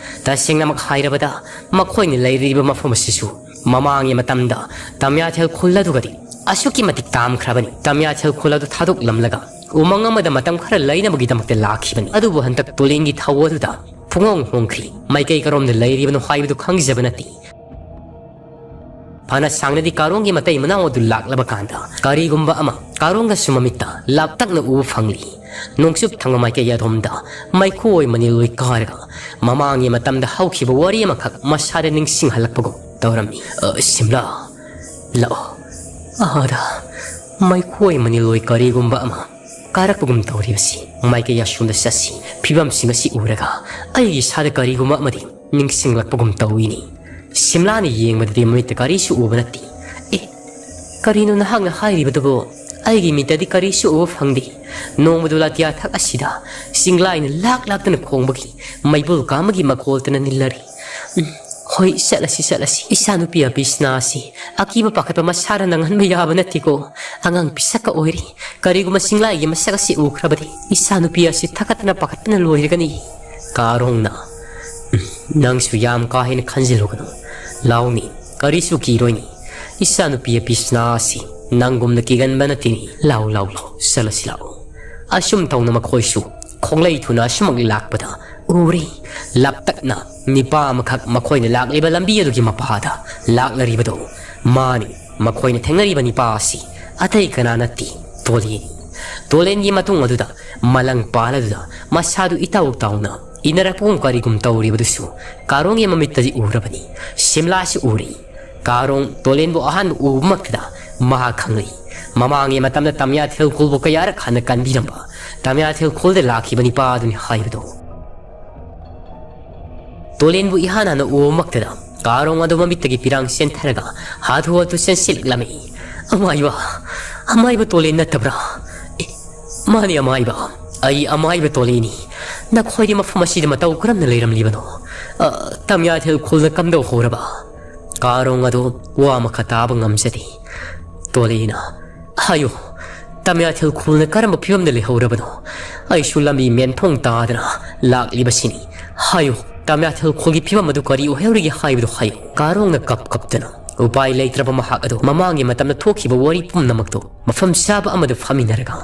ꯇꯁꯦꯡꯅꯃꯛ ꯍꯥꯏꯔꯕꯗ ꯃꯈꯣꯏꯅ ꯂꯩꯔꯤꯕ ꯃꯐꯝ ꯑꯁꯤꯁꯨ ꯃꯃꯥꯡꯒꯤ ꯃꯇꯝꯗ ꯇꯝꯌꯥꯊꯦꯜ ꯈꯨꯜ ꯑꯗꯨꯒꯗꯤ ꯑꯁꯨꯛꯀꯤ ꯃꯇꯤꯛ ꯇꯥꯝꯈ꯭ꯔꯕꯅꯤ꯫ ꯇꯝꯌꯥꯊꯦꯜ ꯈꯨꯜ ꯑꯗꯨ ꯊꯥꯗꯣꯛꯂꯝꯂꯒ ꯎꯃꯪ ꯑꯃꯗ ꯃꯇꯝ ꯈꯔ ꯂꯩꯅꯕꯒꯤꯗꯃꯛꯇ ꯂꯥꯛꯈꯤꯕꯅꯤ꯫ ꯑꯗꯨꯕꯨ ꯍꯟꯗꯛ ꯇꯣꯂꯦꯟꯒꯤ ꯊꯧ ꯑꯗꯨꯗ ꯄꯨꯡꯍꯣꯡ ꯍꯣꯡꯈ꯭ꯔꯤ꯫ ꯃꯥꯏꯀꯩ ꯀꯔꯣꯝꯗ ꯂꯩꯔꯤꯕꯅꯣ ꯍꯥꯏꯕꯗꯨ ꯈꯪꯖꯕ ꯅꯠꯇꯦ꯫ ꯐꯅ ꯁꯥꯡꯅꯗꯤ ꯀꯥꯔꯣꯡꯒꯤ ꯃꯇꯩ ꯃꯅꯥꯎ ꯑꯗꯨ ꯂꯥꯛꯂꯕ ꯀꯥꯟꯗ ꯀꯔꯤꯒꯨꯝꯕ ꯑꯃ ꯀꯥꯔꯣꯡꯒꯁꯨ ꯃꯃꯤꯠꯇ ꯂꯥꯞꯇꯛꯅ ꯎꯕ ꯐꯪꯂꯤ꯫ ꯅꯣꯡꯆꯨꯞ ꯊꯪꯕ ꯃꯥꯏꯀꯩ ꯑꯗꯣꯝꯗ ꯃꯩꯈꯣꯏ ꯃꯅꯤꯜ ꯂꯣꯏ ꯀꯥꯔꯒ ꯃꯃꯥꯡꯒꯤ ꯃꯇꯝꯗ ꯍꯧꯈꯤꯕ ꯋꯥꯔꯤ ꯑꯃꯈꯛ ꯃꯁꯥꯗ ꯅꯤꯡꯁꯤꯡꯍꯜꯂꯛꯄꯒꯨꯝ ꯇꯧꯔꯝꯃꯤ꯫ "ꯑ, ꯁꯤꯝꯂꯥ, ꯂꯥꯛꯑꯣ꯫ ꯑꯥꯗ ꯃꯩꯈꯣꯏ ꯃꯅꯤꯜ ꯂꯣꯏ ꯀꯔꯤꯒꯨꯝꯕ ꯑꯃ ꯀꯥꯔꯛꯄꯒꯨꯝ ꯇꯧꯔꯤꯕꯁꯤ ꯃꯥꯏꯀꯩ ꯑꯁꯣꯝꯗ ꯆꯠꯁꯤ꯫ ꯐꯤꯕꯝꯁꯤꯡ ꯑꯁꯤ ꯎꯔꯒ ꯑꯩꯒꯤ ꯏꯁꯥꯗ ꯀꯔꯤꯒꯨꯝꯕ ꯑꯃꯗꯤ ꯅꯤꯡꯁꯤꯡꯂꯛꯄꯒꯨꯝ ꯇꯧꯏꯅꯤ꯫" ꯁꯤꯝꯂꯥꯅ ꯌꯦꯡꯕꯗꯗꯤ ꯃꯃꯤꯠꯇ ꯀꯔꯤꯁꯨ ꯎꯕ ꯅꯠꯇꯦ꯫ "ꯑꯦ, ꯀꯔꯤꯅꯣ ꯅꯍꯥꯛꯅ ꯍꯥꯏꯔꯤꯕꯗꯨꯕꯨ? ꯑꯩꯒꯤ ꯃꯤꯠꯇꯗꯤ ꯀꯔꯤꯁꯨ ꯎꯕ ꯐꯪꯗꯦ꯫ ꯅꯣꯡꯃꯗꯨ ꯂꯥꯇꯤꯌꯥ ꯊꯛ ꯑꯁꯤꯗ ꯆꯤꯡꯂꯥꯏꯅ ꯂꯥꯛ ꯂꯥꯛꯇꯅ ꯈꯣꯡꯕꯒꯤ ꯃꯩꯕꯨꯜ ꯀꯥꯝꯕꯒꯤ ꯃꯈꯣꯜꯇꯅ ꯅꯤꯜꯂꯔꯤ꯫ ꯎꯝ, ꯍꯣꯏ, ꯆꯠꯂꯁꯤ, ꯆꯠꯂꯁꯤ꯫ ꯏꯆꯥꯅꯨꯄꯤ ꯑꯕꯤꯁꯅꯥ ꯑꯁꯤ ꯑꯀꯤꯕ ꯄꯥꯈꯠꯄ ꯃꯁꯥꯅ ꯅꯪꯍꯟꯕ ꯌꯥꯕ ꯅꯠꯇꯦꯀꯣ꯫ ꯑꯉꯥꯡ ꯄꯤꯁꯛꯀ ꯑꯣꯏꯔꯤ꯫ ꯀꯔꯤꯒꯨꯝꯕ ꯆꯤꯡꯂꯥꯏꯒꯤ ꯃꯁꯛ ꯑꯁꯤ ꯎꯈ꯭ꯔꯕꯗꯤ ꯏꯆꯥꯅꯨꯄꯤ ꯑꯁꯤ ꯊꯛꯀꯠꯇꯅ ꯄꯥꯈꯠꯄꯅ ꯂꯣꯏꯔꯒꯅꯤ꯫" ꯀꯥꯔꯣꯡꯅ, "ꯎꯝ, ꯅꯪꯁꯨ ꯌꯥꯝ ꯀꯥ ꯍꯦꯟꯅ ꯈꯟꯖꯤꯜꯂꯨꯒꯅꯨ꯫ ꯂꯥꯎꯅꯤ, ꯀꯔꯤꯁꯨ ꯀꯤꯔꯣꯏꯅꯤ꯫ ꯏꯆꯥꯅꯨꯄꯤ ꯑꯕꯤꯁꯅꯥ ꯑꯁꯤ ꯅꯪꯒꯨꯝꯅ ꯀꯤꯒꯟꯕ ꯅꯠꯇꯦꯅꯤ꯫ ꯂꯥꯎ, ꯂꯥꯎ, ꯂꯥꯎ, ꯆꯠꯂꯁꯤ ꯂꯥꯛꯑꯣ꯫" ꯑꯁꯨꯝ ꯇꯧꯅ ꯃꯈꯣꯏꯁꯨ ꯈꯣꯡꯂꯩ ꯊꯨꯅ ꯑꯁꯨꯃꯛ ꯂꯥꯛꯄꯗ ꯎꯔꯦ꯫ ꯂꯥꯞꯇꯛꯅ ꯅꯤꯄꯥ ꯑꯃꯈꯛ ꯃꯈꯣꯏꯅ ꯂꯥꯛꯂꯤꯕ ꯂꯝꯕꯤ ꯑꯗꯨꯒꯤ ꯃꯄꯥꯗ ꯂꯥꯛꯂꯔꯤꯕꯗꯣ ꯃꯥꯅꯤ꯫ ꯃꯈꯣꯏꯅ ꯊꯦꯡꯅꯔꯤꯕ ꯅꯤꯄꯥ ꯑꯁꯤ ꯑꯇꯩ ꯀꯅꯥ ꯅꯠꯇꯦ, ꯇꯣꯂꯦꯟꯅꯤ꯫ ꯇꯣꯂꯦꯟꯒꯤ ꯃꯇꯨꯡ ꯑꯗꯨꯗ ꯃꯂꯪ ꯄꯥꯜꯂꯗꯨꯅ ꯃꯁꯥꯗꯨ ꯏꯇꯥꯎ ꯇꯥꯎꯅ ꯏꯟꯅꯔꯛꯄꯒꯨꯝ ꯀꯔꯤꯒꯨꯝ ꯇꯧꯔꯤꯕꯗꯨꯁꯨ ꯀꯥꯔꯣꯡꯒꯤ ꯃꯃꯤꯠꯇꯗꯤ ꯎꯔꯕꯅꯤ꯫ ꯁꯤꯝꯂꯥꯁꯨ ꯎꯔꯤ꯫ ꯀꯥꯔꯣꯡ ꯇꯣꯂꯦꯟꯕꯨ ꯑꯍꯥꯟꯕ ꯎꯕꯃꯛꯇꯗ ꯃꯍꯥꯛ ꯈꯪꯂꯛꯏ꯫ ꯃꯃꯥꯡꯒꯤ ꯃꯇꯝꯗ ꯇꯝꯌꯥꯊꯦꯜ ꯈꯨꯜꯕꯨ ꯀꯌꯥꯔꯛ ꯍꯟꯅ ꯀꯟꯕꯤꯔꯝꯕ ꯇꯝꯌꯥꯊꯦꯜ ꯈꯨꯜꯗ ꯂꯥꯛꯈꯤꯕ ꯅꯤꯄꯥ ꯑꯗꯨꯅꯤ ꯍꯥꯏꯕꯗꯨ꯫ ꯇꯣꯂꯦꯟꯕꯨ ꯏꯍꯥꯟ ꯍꯥꯟꯅ ꯎꯕꯃꯛꯇꯗ ꯀꯥꯔꯣꯡ ꯑꯗꯨ ꯃꯃꯤꯠꯇꯒꯤ ꯄꯤꯔꯥꯡ ꯆꯦꯟꯊꯔꯒ ꯍꯥꯊꯨ ꯍꯥꯊꯨ ꯆꯦꯟꯁꯤꯜꯂꯛꯂꯝꯃꯤ꯫ "ꯑꯃꯥꯏꯕ, ꯑꯃꯥꯏꯕ ꯇꯣꯂꯦꯟ ꯅꯠꯇꯕ꯭ꯔꯥ? ꯑꯦ, ꯃꯥꯅꯤ ꯑꯃꯥꯏꯕ, ꯑꯩ ꯑꯃꯥꯏꯕ ꯇꯣꯂꯦꯟꯅꯤ꯫ ꯅꯈꯣꯏꯗꯤ ꯃꯐꯝ ꯑꯁꯤꯗ ꯃꯇꯧ ꯀꯔꯝꯅ ꯂꯩꯔꯝꯂꯤꯕꯅꯣ? ꯑ, ꯇꯝꯌꯥꯊꯦꯜ ꯈꯨꯜꯅ ꯀꯝꯗꯧ ꯍꯧꯔꯕ?" ꯀꯥꯔꯣꯡ ꯑꯗꯨ ꯋꯥ ꯑꯃꯈꯛ ꯇꯥꯕ ꯉꯝꯖꯗꯦ꯫ ꯇꯣꯂꯦꯟꯅ, "ꯍꯥꯏꯌꯨ, ꯇꯝꯌꯥꯊꯦꯜ ꯈꯨꯜꯅ ꯀꯔꯝꯕ ꯐꯤꯕꯝꯗ ꯂꯩꯍꯧꯔꯕꯅꯣ? ꯑꯩꯁꯨ ꯂꯝꯕꯤ ꯃꯦꯟꯐꯝ ꯇꯥꯗꯅ ꯂꯥꯛꯂꯤꯕꯁꯤꯅꯤ꯫ ꯍꯥꯏꯌꯨ, ꯇꯝꯌꯥꯊꯦꯜ ꯈꯨꯜꯒꯤ ꯐꯤꯕꯝ ꯑꯗꯨ ꯀꯔꯤ ꯑꯣꯏꯍꯧꯔꯤꯒꯦ ꯍꯥꯏꯕꯗꯨ ꯍꯥꯏꯌꯨ꯫" ꯀꯥꯔꯣꯡꯅ ꯀꯞ ꯀꯞꯇꯅ ꯎꯄꯥꯏ ꯂꯩꯇ꯭ꯔꯕ ꯃꯍꯥꯛ ꯑꯗꯨ ꯃꯃꯥꯡꯒꯤ ꯃꯇꯝꯗ ꯊꯣꯛꯈꯤꯕ ꯋꯥꯔꯤ ꯄꯨꯝꯅꯃꯛꯇꯨ ꯃꯐꯝ ꯆꯥꯕ ꯑꯃꯗ ꯐꯝꯃꯤꯟꯅꯔꯒ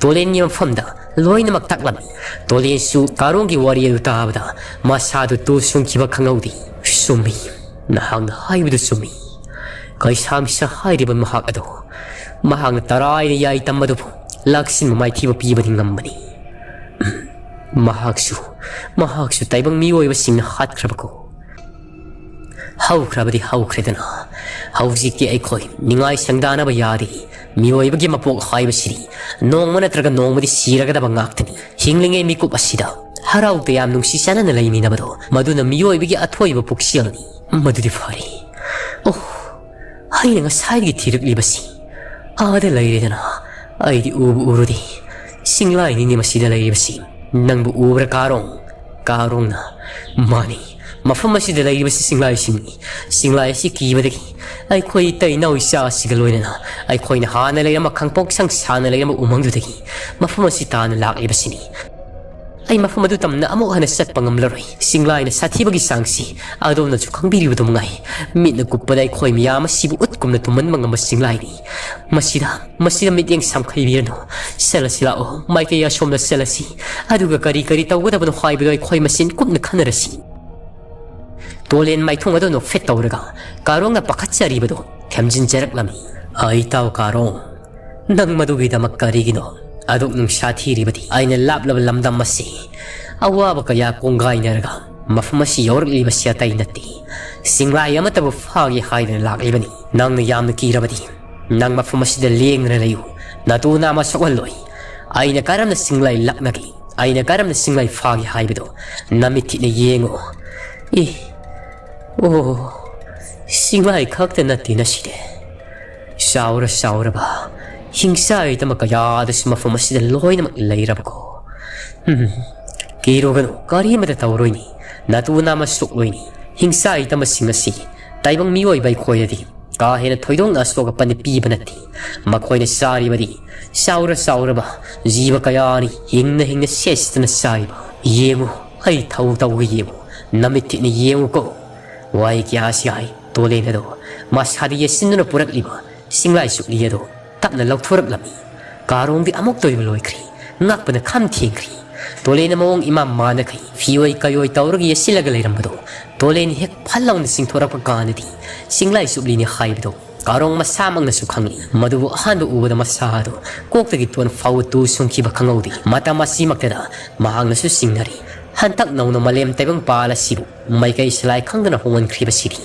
ꯇꯣꯂꯦꯟꯒꯤ ꯃꯐꯝꯗ ꯂꯣꯏꯅꯃꯛ ꯇꯥꯛꯂꯝꯃꯤ꯫ ꯇꯣꯂꯦꯟꯁꯨ ꯀꯥꯔꯣꯡꯒꯤ ꯋꯥꯔꯤ ꯑꯗꯨ ꯇꯥꯕꯗ ꯃꯁꯥꯗꯨ ꯇꯨ ꯁꯨꯡꯈꯤꯕ ꯈꯪꯍꯧꯗꯦ꯫ "ꯆꯨꯝꯃꯤ, ꯅꯍꯥꯛꯅ ꯍꯥꯏꯕꯗꯨ ꯆꯨꯝꯃꯤ꯫ ꯀꯩꯁꯥꯝꯁ ꯍꯥꯏꯔꯤꯕ ꯃꯍꯥꯛ ꯑꯗꯨ ꯃꯍꯥꯛꯅ ꯇꯔꯥꯏꯅ ꯌꯥꯏ ꯇꯝꯕꯗꯨꯕꯨ ꯂꯥꯛꯁꯤꯟꯕ ꯃꯥꯏꯊꯤꯕ ꯄꯤꯕꯗꯤ ꯉꯝꯕꯅꯤ꯫ ꯃꯍꯥꯛꯁꯨ, ꯃꯍꯥꯛꯁꯨ ꯇꯥꯏꯕꯪ ꯃꯤꯑꯣꯏꯕꯁꯤꯡꯅ ꯍꯥꯠꯈ꯭ꯔꯕꯀꯣ꯫ ꯍꯧꯈ꯭ꯔꯕꯗꯤ ꯍꯧꯈ꯭ꯔꯦꯗꯅ, ꯍꯧꯖꯤꯛꯇꯤ ꯑꯩꯈꯣꯏ ꯅꯤꯡꯉꯥꯏ ꯁꯪꯗꯥꯅꯕ ꯌꯥꯔꯤ꯫ ꯃꯤꯑꯣꯏꯕꯒꯤ ꯃꯄꯣꯛ ꯍꯥꯏꯕꯁꯤꯗꯤ ꯅꯣꯡꯃ ꯅꯠꯇ꯭ꯔꯒ ꯅꯣꯡꯃꯗꯤ ꯁꯤꯔꯒꯗꯕ ꯉꯥꯛꯇꯅꯤ꯫ ꯍꯤꯡꯂꯤꯉꯩ ꯃꯤꯀꯨꯞ ꯑꯁꯤꯗ ꯍꯔꯥꯎ ꯇꯌꯥꯝ ꯅꯨꯡꯁꯤ ꯆꯥꯟꯅꯅ ꯂꯩꯃꯤꯟꯅꯕꯗꯣ, ꯃꯗꯨꯅ ꯃꯤꯑꯣꯏꯕꯒꯤ ꯑꯊꯣꯏꯕ ꯄꯨꯛꯆꯦꯜꯅꯤ꯫ ꯃꯗꯨꯗꯤ ꯐꯔꯦ꯫ ꯑꯣ, ꯑꯩꯅ ꯉꯁꯥꯏꯗꯒꯤ ꯊꯤꯔꯛꯂꯤꯕꯁꯤ ꯑꯥꯗ ꯂꯩꯔꯦꯗꯅ꯫ ꯑꯩꯗꯤ ꯎꯕꯨ ꯎꯔꯨꯗꯦ꯫ ꯆꯤꯡꯂꯥꯏꯅꯤꯅꯦ ꯃꯁꯤꯗ ꯂꯩꯔꯤꯕꯁꯤ꯫ ꯅꯪꯕꯨ ꯎꯕ꯭ꯔꯥ, ꯀꯥꯔꯣꯡ? ꯀꯥꯔꯣꯡꯅ, ꯃꯥꯅꯤ, ꯃꯐꯝ ꯑꯁꯤꯗ ꯂꯩꯔꯤꯕꯁꯤ ꯆꯤꯡꯂꯥꯏꯁꯤꯡꯅꯤ꯫ ꯆꯤꯡꯂꯥꯏ ꯑꯁꯤ ꯀꯤꯕꯗꯒꯤ ꯑꯩꯈꯣꯏ ꯏꯇꯩ ꯏꯅꯥꯎ ꯏꯆꯥ ꯑꯁꯤꯒ ꯂꯣꯏꯅꯅ ꯑꯩꯈꯣꯏꯅ ꯍꯥꯟꯅ ꯂꯩꯔꯝꯕ ꯈꯪꯄꯣꯛ ꯁꯪ ꯁꯥꯅ ꯂꯩꯔꯝꯕ ꯎꯃꯪꯗꯨꯗꯒꯤ ꯃꯐꯝ ꯑꯁꯤ ꯇꯥꯅ ꯂꯥꯛꯂꯤꯕꯁꯤꯅꯤ꯫ ꯑꯩ ꯃꯐꯝ ꯑꯗꯨ ꯇꯝꯅ ꯑꯃꯨꯛ ꯍꯟꯅ ꯆꯠꯄ ꯉꯝꯂꯔꯣꯏ꯫ ꯆꯤꯡꯂꯥꯏꯅ ꯁꯥꯊꯤꯕꯒꯤ ꯆꯥꯡꯁꯤ ꯑꯗꯣꯝꯅꯁꯨ ꯈꯪꯕꯤꯔꯤꯕꯗꯨ ꯃꯉꯥꯏ꯫ ꯃꯤꯠꯅ ꯀꯨꯞꯄꯗ ꯑꯩꯈꯣꯏ ꯃꯤꯌꯥꯝ ꯑꯁꯤꯕꯨ ꯎꯠꯀꯨꯝꯅ ꯇꯨꯝꯍꯟꯕ ꯉꯝꯕ ꯆꯤꯡꯂꯥꯏꯅꯤ꯫ ꯃꯁꯤꯗ, ꯃꯁꯤꯗ ꯃꯤꯠꯌꯦꯡ ꯁꯝꯈꯩꯕꯤꯔꯅꯨ꯫ ꯆꯠꯂꯁꯤ ꯂꯥꯛꯑꯣ, ꯃꯥꯏꯀꯩ ꯑꯁꯣꯝꯗ ꯆꯠꯂꯁꯤ꯫ ꯑꯗꯨꯒ ꯀꯔꯤ ꯀꯔꯤ ꯇꯧꯒꯗꯕꯅꯣ ꯍꯥꯏꯕꯗꯨ ꯑꯩꯈꯣꯏ ꯃꯁꯦꯟ ꯀꯨꯞꯅ ꯈꯟꯅꯔꯁꯤ꯫ ꯇꯣꯂꯦꯟ ꯃꯥꯏꯊꯣꯡ ꯑꯗꯨ ꯅꯣꯛꯐꯦꯠ ꯇꯧꯔꯒ ꯀꯥꯔꯣꯡꯅ ꯄꯥꯈꯠꯆꯔꯤꯕꯗꯨ ꯊꯦꯝꯖꯤꯟꯖꯔꯛꯂꯝꯃꯤ꯫ ꯑꯩ ꯇꯥꯎ ꯀꯥꯔꯣꯡ, ꯅꯪ ꯃꯗꯨꯒꯤꯗꯃꯛ ꯀꯔꯤꯒꯤꯅꯣ ꯑꯗꯨꯛ ꯅꯨꯡꯁꯥ ꯊꯤꯔꯤꯕꯗꯤ? ꯑꯩꯅ ꯂꯥꯞꯂꯕ ꯂꯝꯗꯝ ꯑꯁꯤ ꯑꯋꯥꯕ ꯀꯌꯥ ꯀꯣꯡꯒꯥꯏꯅꯔꯒ ꯃꯐꯝ ꯑꯁꯤ ꯌꯧꯔꯛꯂꯤꯕꯁꯤ ꯑꯇꯩ ꯅꯠꯇꯦ꯫ ꯆꯤꯡꯂꯥꯏ ꯑꯃꯠꯇꯕꯨ ꯐꯥꯒꯦ ꯍꯥꯏꯗꯨꯅ ꯂꯥꯛꯂꯤꯕꯅꯤ꯫ ꯅꯪꯅ ꯌꯥꯝꯅ ꯀꯤꯔꯕꯗꯤ ꯅꯪ ꯃꯐꯝ ꯑꯁꯤꯗ ꯂꯦꯡꯗꯅ ꯂꯩꯌꯨ꯫ ꯅꯇꯨ ꯅꯥꯝꯃ ꯁꯣꯛꯍꯜꯂꯣꯏ꯫ ꯑꯩꯅ ꯀꯔꯝꯅ ꯆꯤꯡꯂꯥꯏ ꯂꯥꯛꯅꯒꯦ? ꯑꯩꯅ ꯀꯔꯝꯅ ꯆꯤꯡꯂꯥꯏ ꯐꯥꯒꯦ ꯍꯥꯏꯕꯗꯨ ꯅꯃꯤꯠ ꯊꯤꯠꯅ ꯌꯦꯡꯉꯨ꯫ ꯑꯦ, ꯑꯣ, ꯆꯤꯡꯂꯥꯏ ꯈꯛꯇ ꯅꯠꯇꯦ ꯅꯁꯤꯗꯤ꯫ ꯆꯥꯎꯔ ꯆꯥꯎꯔꯕ ꯍꯤꯡꯆꯥꯏꯇꯝꯕ ꯀꯌꯥꯗꯁꯨ ꯃꯐꯝ ꯑꯁꯤꯗ ꯂꯣꯏꯅꯃꯛ ꯂꯩꯔꯕꯀꯣ꯫ ꯎꯝ, ꯀꯤꯔꯨꯒꯅꯨ, ꯀꯔꯤꯃꯇ ꯇꯧꯔꯣꯏꯅꯤ꯫ ꯅꯇꯨ ꯅꯥꯝꯃ ꯁꯣꯛꯂꯣꯏꯅꯤ꯫ ꯍꯤꯡꯆꯥꯏꯇꯝꯕꯁꯤꯡ ꯑꯁꯤ ꯇꯥꯏꯕꯪ ꯃꯤꯑꯣꯏꯕ ꯑꯩꯈꯣꯏꯗꯗꯤ ꯀꯥ ꯍꯦꯟꯅ ꯊꯣꯏꯗꯣꯛꯅ ꯑꯁꯣꯛ ꯑꯄꯟ ꯄꯤꯕ ꯅꯠꯇꯦ꯫ ꯃꯈꯣꯏꯅ ꯆꯥꯔꯤꯕꯗꯤ ꯆꯥꯎꯔ ꯆꯥꯎꯔꯕ ꯖꯤꯕ ꯀꯌꯥꯅꯤ ꯍꯤꯡꯅ ꯍꯤꯡꯅ ꯁꯦꯠ ꯁꯤꯠꯇꯅ ꯆꯥꯔꯤꯕ꯫ ꯌꯦꯡꯉꯨ, ꯑꯩ ꯊꯧ ꯇꯧꯒꯦ ꯌꯦꯡꯉꯨ, ꯅꯃꯤꯠ ꯊꯤꯠꯅ ꯌꯦꯡꯉꯨꯀꯣ꯫ ꯋꯥꯍꯩ ꯀꯌꯥ ꯑꯁꯤ ꯍꯥꯏ ꯇꯣꯂꯦꯟ ꯑꯗꯨ ꯃꯁꯥꯗ ꯌꯦꯠꯁꯤꯟꯗꯨꯅ ꯄꯨꯔꯛꯂꯤꯕ ꯆꯤꯡꯂꯥꯏ ꯁꯨꯛꯂꯤ ꯑꯗꯨ ꯇꯞꯅ ꯂꯧꯊꯣꯔꯛꯂꯝꯃꯤ꯫ ꯀꯥꯔꯣꯡꯗꯤ ꯑꯃꯨꯛꯇ ꯑꯣꯏꯕ ꯂꯣꯏꯈ꯭ꯔꯤ꯫ ꯉꯛꯄꯅ ꯈꯝ ꯊꯦꯡꯈ꯭ꯔꯤ꯫ ꯇꯣꯂꯦꯟꯅ ꯃꯑꯣꯡ ꯏꯃꯥ ꯃꯥꯟꯅꯈꯩ ꯐꯤꯑꯣꯏ ꯀꯩꯑꯣꯏ ꯇꯧꯔꯒ ꯌꯦꯠꯁꯤꯜꯂꯒ ꯂꯩꯔꯝꯕꯗꯣ ꯇꯣꯂꯦꯟ ꯍꯦꯛ ꯐꯠ ꯂꯥꯎꯅ ꯆꯤꯡꯊꯣꯔꯛꯄ ꯀꯥꯟꯗꯗꯤ ꯆꯤꯡꯂꯥꯏ ꯁꯨꯛꯂꯤꯅꯤ ꯍꯥꯏꯕꯗꯣ ꯀꯥꯔꯣꯡ ꯃꯁꯥꯃꯛꯅꯁꯨ ꯈꯪꯂꯤ꯫ ꯃꯗꯨꯕꯨ ꯑꯍꯥꯟꯕ ꯎꯕꯗ ꯃꯁꯥ ꯑꯗꯨ ꯀꯣꯛꯇꯒꯤ ꯇꯣꯟ ꯐꯥꯎꯕ ꯇꯨ ꯁꯨꯡꯈꯤꯕ ꯈꯪꯍꯧꯗꯦ꯫ ꯃꯇꯝ ꯑꯁꯤꯃꯛꯇꯗ ꯃꯍꯥꯛꯅꯁꯨ ꯆꯤꯡꯅꯔꯤ꯫ ꯍꯟꯇꯛ ꯅꯧꯅ ꯃꯥꯂꯦꯝ ꯇꯥꯏꯕꯪ ꯄꯥꯜ ꯑꯁꯤꯕꯨ ꯃꯥꯏꯀꯩ ꯁꯂꯥꯏ ꯈꯪꯗꯅ ꯍꯣꯡꯍꯟꯈ꯭ꯔꯤꯕꯁꯤꯗꯤ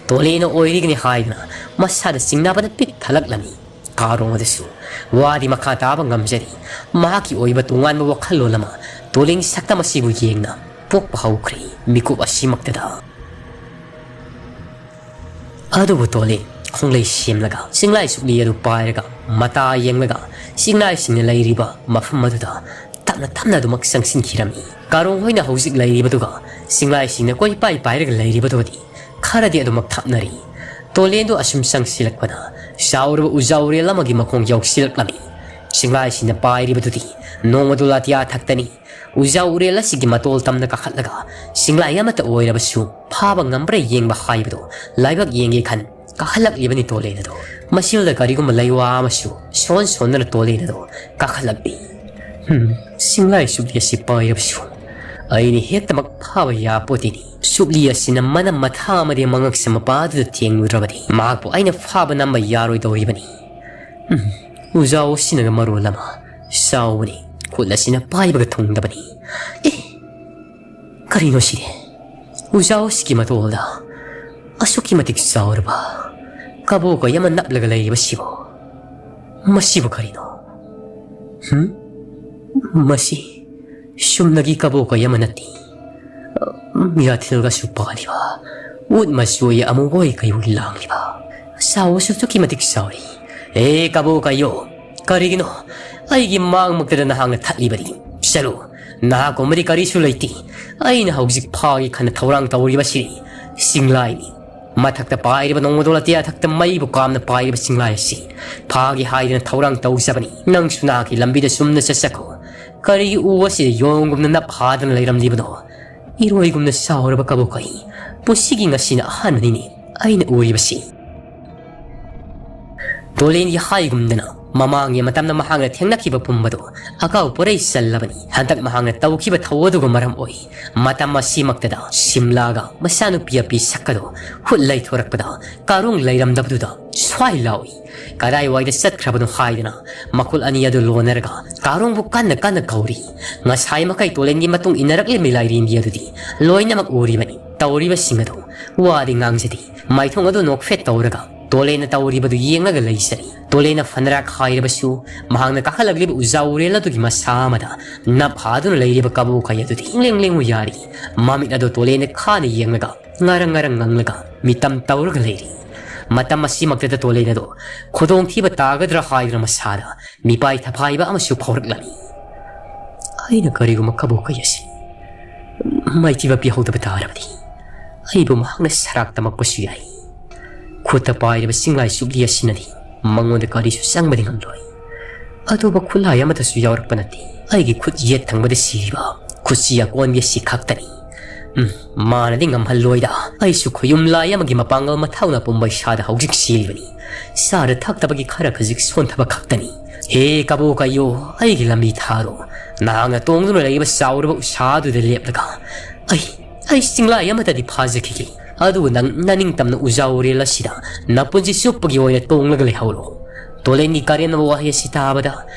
ꯇꯣꯂꯦꯅ ꯑꯣꯏꯔꯤꯒꯅꯤ ꯍꯥꯏꯗꯨꯅ ꯃꯁꯥꯗ ꯆꯤꯡꯅꯕꯅ ꯄꯤꯛ ꯊꯜꯂꯛꯂꯝꯃꯤ꯫ ꯀꯥꯔꯣꯡ ꯑꯗꯨꯁꯨ ꯋꯥꯗꯤ ꯃꯈꯥ ꯇꯥꯕ ꯉꯝꯖꯔꯤ꯫ ꯃꯍꯥꯛꯀꯤ ꯑꯣꯏꯕ ꯇꯣꯉꯥꯟꯕ ꯋꯥꯈꯜꯂꯣꯟ ꯑꯃ ꯇꯣꯂꯦꯟꯒꯤ ꯁꯛꯇꯝ ꯑꯁꯤꯕꯨ ꯌꯦꯡꯅ ꯄꯣꯛꯄ ꯍꯧꯈ꯭ꯔꯦ꯫ ꯃꯤꯀꯨꯞ ꯑꯁꯤꯃꯛꯇꯗ꯫ ꯑꯗꯨꯕꯨ ꯇꯣꯂꯦ ꯈꯣꯡꯂꯩ ꯁꯦꯝꯂꯒ ꯆꯤꯡꯂꯥꯏ ꯁꯨꯛꯂꯤ ꯑꯗꯨ ꯄꯥꯏꯔꯒ ꯃꯇꯥ ꯌꯦꯡꯂꯒ ꯆꯤꯡꯂꯥꯏꯁꯤꯡꯅ ꯂꯩꯔꯤꯕ ꯃꯐꯝ ꯑꯗꯨꯗ ꯇꯞꯅ ꯇꯞꯅ ꯑꯗꯨꯃꯛ ꯆꯪꯁꯤꯟꯈꯤꯔꯝꯃꯤ꯫ ꯀꯥꯔꯣꯡ ꯍꯣꯏꯅ ꯍꯧꯖꯤꯛ ꯂꯩꯔꯤꯕꯗꯨꯒ ꯆꯤꯡꯂꯥꯏꯁꯤꯡꯅ ꯀꯣꯏꯄꯥꯏ ꯄꯥꯏꯔꯒ ꯂꯩꯔꯤꯕꯗꯨꯒꯗꯤ ꯈꯔꯗꯤ ꯑꯗꯨꯃꯛ ꯊꯥꯞꯅꯔꯤ꯫ ꯇꯣꯂꯦꯟꯗꯨ ꯑꯁꯨꯝ ꯆꯪꯁꯤꯜꯂꯛꯄꯗ ꯆꯥꯎꯔꯕ ꯎꯖꯥꯎꯔꯦꯜ ꯑꯃꯒꯤ ꯃꯈꯣꯡ ꯌꯧꯁꯤꯜꯂꯛꯂꯝꯃꯤ꯫ ꯆꯤꯡꯂꯥꯏꯁꯤꯡꯅ ꯄꯥꯏꯔꯤꯕꯗꯨꯗꯤ ꯅꯣꯡꯃꯗꯨ ꯂꯥꯇꯤꯌꯥ ꯊꯛꯇꯅꯤ꯫ ꯎꯖꯥꯎꯔꯦꯜ ꯑꯁꯤꯒꯤ ꯃꯇꯣꯜ ꯇꯝꯅ ꯀꯥꯈꯠꯂꯒ ꯆꯤꯡꯂꯥꯏ ꯑꯃꯠꯇ ꯑꯣꯏꯔꯕꯁꯨ ꯐꯥꯕ ꯉꯝꯕ꯭ꯔꯥ ꯌꯦꯡꯕ ꯍꯥꯏꯕꯗꯨ ꯂꯥꯏꯕꯛ ꯌꯦꯡꯒꯦ ꯈꯟ ꯀꯥꯈꯠꯂꯛꯂꯤꯕꯅꯤ ꯇꯣꯂꯦꯟ ꯑꯗꯣ꯫ ꯃꯁꯤꯗ ꯀꯔꯤꯒꯨꯝꯕ ꯂꯩꯋꯥ ꯑꯃꯁꯨ ꯁꯣꯟ ꯁꯣꯟꯗꯅ ꯇꯣꯂꯦꯟ ꯑꯗꯣ ꯀꯥꯈꯠꯂꯛꯂꯤ꯫ ꯍꯝ, ꯆꯤꯡꯂꯥꯏ ꯁꯨꯛꯂꯤ ꯑꯁꯤ ꯄꯥꯏꯔꯕꯁꯨ ꯑꯩꯅ ꯍꯦꯛꯇꯃꯛ ꯐꯥꯕ ꯌꯥꯄꯣꯠꯇꯦꯅꯦ꯫ ꯁꯨꯛꯂꯤ ꯑꯁꯤꯅ ꯃꯅꯝ ꯃꯊꯥ ꯑꯃꯗꯤ ꯃꯉꯛꯁꯝ ꯃꯄꯥꯗꯨꯗ ꯊꯦꯡꯂꯨꯔꯕꯗꯤ ꯃꯍꯥꯛꯄꯨ ꯑꯩꯅ ꯐꯥꯕ ꯅꯝꯕ ꯌꯥꯔꯣꯏꯗꯧꯔꯤꯕꯅꯤ꯫ ꯎꯝ, ꯎꯖꯥꯎ ꯑꯁꯤꯅꯒ ꯃꯔꯣꯜ ꯑꯃ ꯆꯥꯎꯕꯅꯤ, ꯈꯨꯠ ꯑꯁꯤꯅ ꯄꯥꯏꯕꯒ ꯊꯨꯡꯗꯕꯅꯤ꯫ ꯑꯦ, ꯀꯔꯤꯅꯣ ꯁꯤꯗꯤ? ꯎꯖꯥꯎ ꯑꯁꯤꯒꯤ ꯃꯇꯣꯜꯗ ꯑꯁꯨꯛꯀꯤ ꯃꯇꯤꯛ ꯆꯥꯎꯔꯕ ꯀꯕꯣꯀꯩ ꯑꯃ ꯅꯞꯂꯒ ꯂꯩꯔꯤꯕꯁꯤꯕꯨ? ꯃꯁꯤꯕꯨ ꯀꯔꯤꯅꯣ? ꯍꯨꯝ? ꯃꯁꯤ ꯁꯨꯝꯅꯒꯤ ꯀꯕꯣꯀꯩ ꯑꯃ ꯅꯠꯇꯦ꯫ ꯌꯥꯊꯤꯜꯒꯁꯨ ꯄꯥꯜꯂꯤꯕ, ꯎꯠ ꯃꯆꯨ ꯑꯃꯨꯕ ꯑꯣꯏ ꯀꯩꯑꯣꯏ ꯂꯥꯡꯂꯤꯕ, ꯆꯥꯎꯕꯁꯨ ꯑꯗꯨꯛꯀꯤ ꯃꯇꯤꯛ ꯆꯥꯎꯔꯤ꯫ ꯑꯦ ꯀꯕꯣꯀꯩꯌꯣ, ꯀꯔꯤꯒꯤꯅꯣ ꯑꯩꯒꯤ ꯃꯥꯡꯃꯛꯇꯗ ꯅꯍꯥꯛꯅ ꯊꯠꯂꯤꯕꯗꯤ? ꯆꯠꯂꯨ, ꯅꯍꯥꯛꯀꯨꯝꯕꯗꯤ ꯀꯔꯤꯁꯨ ꯂꯩꯇꯦ꯫ ꯑꯩꯅ ꯍꯧꯖꯤꯛ ꯐꯥꯒꯦ ꯈꯟꯅ ꯊꯧꯔꯥꯡ ꯇꯧꯔꯤꯕꯁꯤꯗꯤ ꯆꯤꯡꯂꯥꯏꯅꯤ꯫ ꯃꯊꯛꯇ ꯄꯥꯏꯔꯤꯕ ꯅꯣꯡꯃꯗꯣ ꯑꯇꯤꯌꯥ ꯊꯛꯇ ꯃꯩꯕꯨ ꯀꯥꯝꯅ ꯄꯥꯏꯔꯤꯕ ꯆꯤꯡꯂꯥꯏ ꯑꯁꯤ ꯐꯥꯒꯦ ꯍꯥꯏꯗꯅ ꯊꯧꯔꯥꯡ ꯇꯧꯖꯕꯅꯤ꯫ ꯅꯪꯁꯨ ꯅꯍꯥꯛꯀꯤ ꯂꯝꯕꯤꯗ ꯆꯨꯝꯅ ꯆꯠꯆꯈꯣ꯫ ꯀꯔꯤꯒꯤ ꯎ ꯑꯁꯤꯗ ꯌꯣꯡꯒꯨꯝꯅ ꯅꯞ ꯍꯥꯗꯅ ꯂꯩꯔꯝꯂꯤꯕꯅꯣ? ꯏꯔꯣꯏꯒꯨꯝꯅ ꯆꯥꯎꯔꯕ ꯀꯕꯣꯀꯩ꯫ ꯄꯨꯟꯁꯤꯒꯤ ꯉꯁꯤꯅ ꯑꯍꯥꯟꯕꯅꯤꯅꯦ ꯑꯩꯅ ꯎꯔꯤꯕꯁꯤ꯫ ꯇꯣꯂꯦꯟꯒꯤ ꯍꯥꯏꯒꯨꯝꯗꯅ ꯃꯃꯥꯡꯒꯤ ꯃꯇꯝꯗ ꯃꯍꯥꯛꯅ ꯊꯦꯡꯅꯈꯤꯕ ꯄꯨꯝꯕꯗꯨ ꯑꯀꯥꯎ ꯄꯣꯔꯩ ꯆꯜꯂꯕꯅꯤ꯫ ꯍꯟꯗꯛ ꯃꯍꯥꯛꯅ ꯇꯧꯈꯤꯕ ꯊꯧ ꯑꯗꯨꯒ ꯃꯔꯝ ꯑꯣꯏ ꯃꯇꯝ ꯑꯁꯤꯃꯛꯇꯗ ꯁꯤꯝꯂꯥꯒ ꯃꯆꯥꯅꯨꯄꯤ ꯑꯄꯤ ꯁꯛꯀꯗꯣ ꯍꯨꯠ ꯂꯩꯊꯣꯔꯛꯄꯗ ꯀꯥꯔꯣꯡ ꯂꯩꯔꯝꯗꯕꯗꯨꯗ ꯁ꯭ꯋꯥꯏ ꯂꯥꯎꯏ꯫ ꯀꯗꯥꯏꯋꯥꯏꯗ ꯆꯠꯈ꯭ꯔꯕꯅꯣ ꯍꯥꯏꯗꯅ ꯃꯈꯨꯜ ꯑꯅꯤ ꯑꯗꯨ ꯂꯣꯟꯅꯔꯒ ꯀꯥꯔꯣꯡꯕꯨ ꯀꯟꯅ ꯀꯟꯅ ꯀꯧꯔꯤ꯫ ꯉꯁꯥꯏ ꯃꯈꯩ ꯇꯣꯂꯦꯟꯒꯤ ꯃꯇꯨꯡ ꯏꯟꯅꯔꯛꯂꯤꯕ ꯂꯥꯏꯔꯦꯝꯕꯤ ꯑꯗꯨꯗꯤ ꯂꯣꯏꯅꯃꯛ ꯎꯔꯤꯕꯅꯤ꯫ ꯇꯧꯔꯤꯕꯁꯤꯡ ꯑꯗꯨ ꯋꯥꯗꯤ ꯉꯥꯡꯖꯗꯦ꯫ ꯃꯥꯏꯊꯣꯡ ꯑꯗꯨ ꯅꯣꯛꯐꯦꯠ ꯇꯧꯔꯒ ꯇꯣꯂꯦꯟꯅ ꯇꯧꯔꯤꯕꯗꯨ ꯌꯦꯡꯂꯒ ꯂꯩꯖꯔꯤ꯫ ꯇꯣꯂꯦꯟꯅ ꯐꯅꯔꯥꯛ ꯍꯥꯏꯔꯕꯁꯨ ꯃꯍꯥꯛꯅ ꯀꯥꯈꯠꯂꯛꯂꯤꯕ ꯎꯖꯥ ꯎꯔꯦꯜ ꯑꯗꯨꯒꯤ ꯃꯁꯥ ꯑꯃꯗ ꯅꯞ ꯍꯥꯗꯨꯅ ꯂꯩꯔꯤꯕ ꯀꯕꯣꯛ ꯀꯩ ꯑꯗꯨꯗꯤ ꯂꯦꯡ ꯂꯦꯡꯉꯨ ꯌꯥꯔꯤ꯫ ꯃꯃꯤꯠ ꯑꯗꯨ ꯇꯣꯂꯦꯟꯅ ꯈꯥꯅ ꯌꯦꯡꯂꯒ ꯉꯔꯪ ꯉꯔꯪ ꯉꯪꯂꯒ ꯃꯤꯇꯝ ꯇꯧꯔꯒ ꯂꯩꯔꯤ꯫ ꯃꯇꯝ ꯑꯁꯤꯃꯛꯇꯗ ꯇꯣꯂꯦꯟ ꯑꯗꯨ ꯈꯨꯗꯣꯡꯊꯤꯕ ꯇꯥꯒꯗ꯭ꯔꯥ ꯍꯥꯏꯗꯨꯅ ꯃꯁꯥꯗ ꯃꯤꯄꯥꯏ ꯊꯐꯥꯏꯕ ꯑꯃꯁꯨ ꯐꯥꯎꯔꯛꯂꯝꯃꯤ꯫ ꯑꯩꯅ ꯀꯔꯤꯒꯨꯝꯕ ꯀꯕꯣꯛ ꯀꯩ ꯑꯁꯤ ꯃꯥꯏꯊꯤꯕ ꯄꯤꯍꯧꯗꯕ ꯇꯥꯔꯕꯗꯤ ꯑꯩꯕꯨ ꯃꯍꯥꯛꯅ ꯁꯔꯥꯛ ꯇꯝꯃꯛꯄꯁꯨ ꯌꯥꯏ꯫ ꯈꯨꯠꯇ ꯄꯥꯏꯔꯤꯕ ꯆꯤꯡꯂꯥꯏ ꯁꯨꯛꯂꯤ ꯑꯁꯤꯅꯗꯤ ꯃꯉꯣꯟꯗ ꯀꯔꯤꯁꯨ ꯆꯪꯕꯗꯤ ꯉꯝꯂꯣꯏ꯫ ꯑꯇꯣꯞꯄ ꯈꯨꯠꯂꯥꯏ ꯑꯃꯠꯇꯁꯨ ꯌꯥꯎꯔꯛꯄ ꯅꯠꯇꯦ꯫ ꯑꯩꯒꯤ ꯈꯨꯠ ꯌꯦꯠ ꯊꯪꯕꯗ ꯁꯤꯔꯤꯕ ꯈꯨꯠꯁꯤ ꯑꯀꯣꯟꯕꯤ ꯑꯁꯤ ꯈꯛꯇꯅꯤ꯫ ꯎꯝ, ꯃꯥꯅꯗꯤ ꯉꯝꯍꯜꯂꯣꯏꯗ꯫ ꯑꯩꯁꯨ ꯈꯨꯌꯨꯝ ꯂꯥꯏ ꯑꯃꯒꯤ ꯃꯄꯥꯡꯒꯜ ꯃꯊꯧꯅ ꯄꯨꯝꯕ ꯏꯁꯥꯗ ꯍꯧꯖꯤꯛ ꯁꯤꯔꯤꯕꯅꯤ꯫ ꯆꯥꯗ ꯊꯛꯇꯕꯒꯤ ꯈꯔ ꯈꯖꯤꯛ ꯁꯣꯟꯊꯕ ꯈꯛꯇꯅꯤ꯫ ꯍꯦ ꯀꯕꯣ ꯀꯩꯌꯣ, ꯑꯩꯒꯤ ꯂꯝꯕꯤ ꯊꯥꯔꯣ꯫ ꯅꯍꯥꯛꯅ ꯇꯣꯡꯗꯨꯅ ꯂꯩꯔꯤꯕ ꯆꯥꯎꯔꯕ ꯎꯁꯥꯗꯨꯗ ꯂꯦꯞꯂꯒ ꯑꯩ, ꯑꯩ ꯆꯤꯡꯂꯥꯏ ꯑꯃꯠꯇꯗꯤ ꯐꯥꯖꯈꯤꯒꯦ꯫ ꯑꯗꯨꯕꯨ ꯅꯪ ꯅꯅꯤꯡꯇꯝꯅ ꯎꯖꯥ ꯎꯔꯦꯜ ꯑꯁꯤꯗ ꯅꯄꯨꯟꯁꯤ ꯆꯨꯞꯄꯒꯤ ꯑꯣꯏꯅ ꯇꯣꯡꯂꯒ ꯂꯩꯍꯧꯔꯣ꯫ ꯇꯣꯂꯦꯟꯒꯤ ꯀꯔꯦꯝꯅꯕ ꯋꯥꯍꯩ ꯑꯁꯤ ꯇꯥꯕꯗ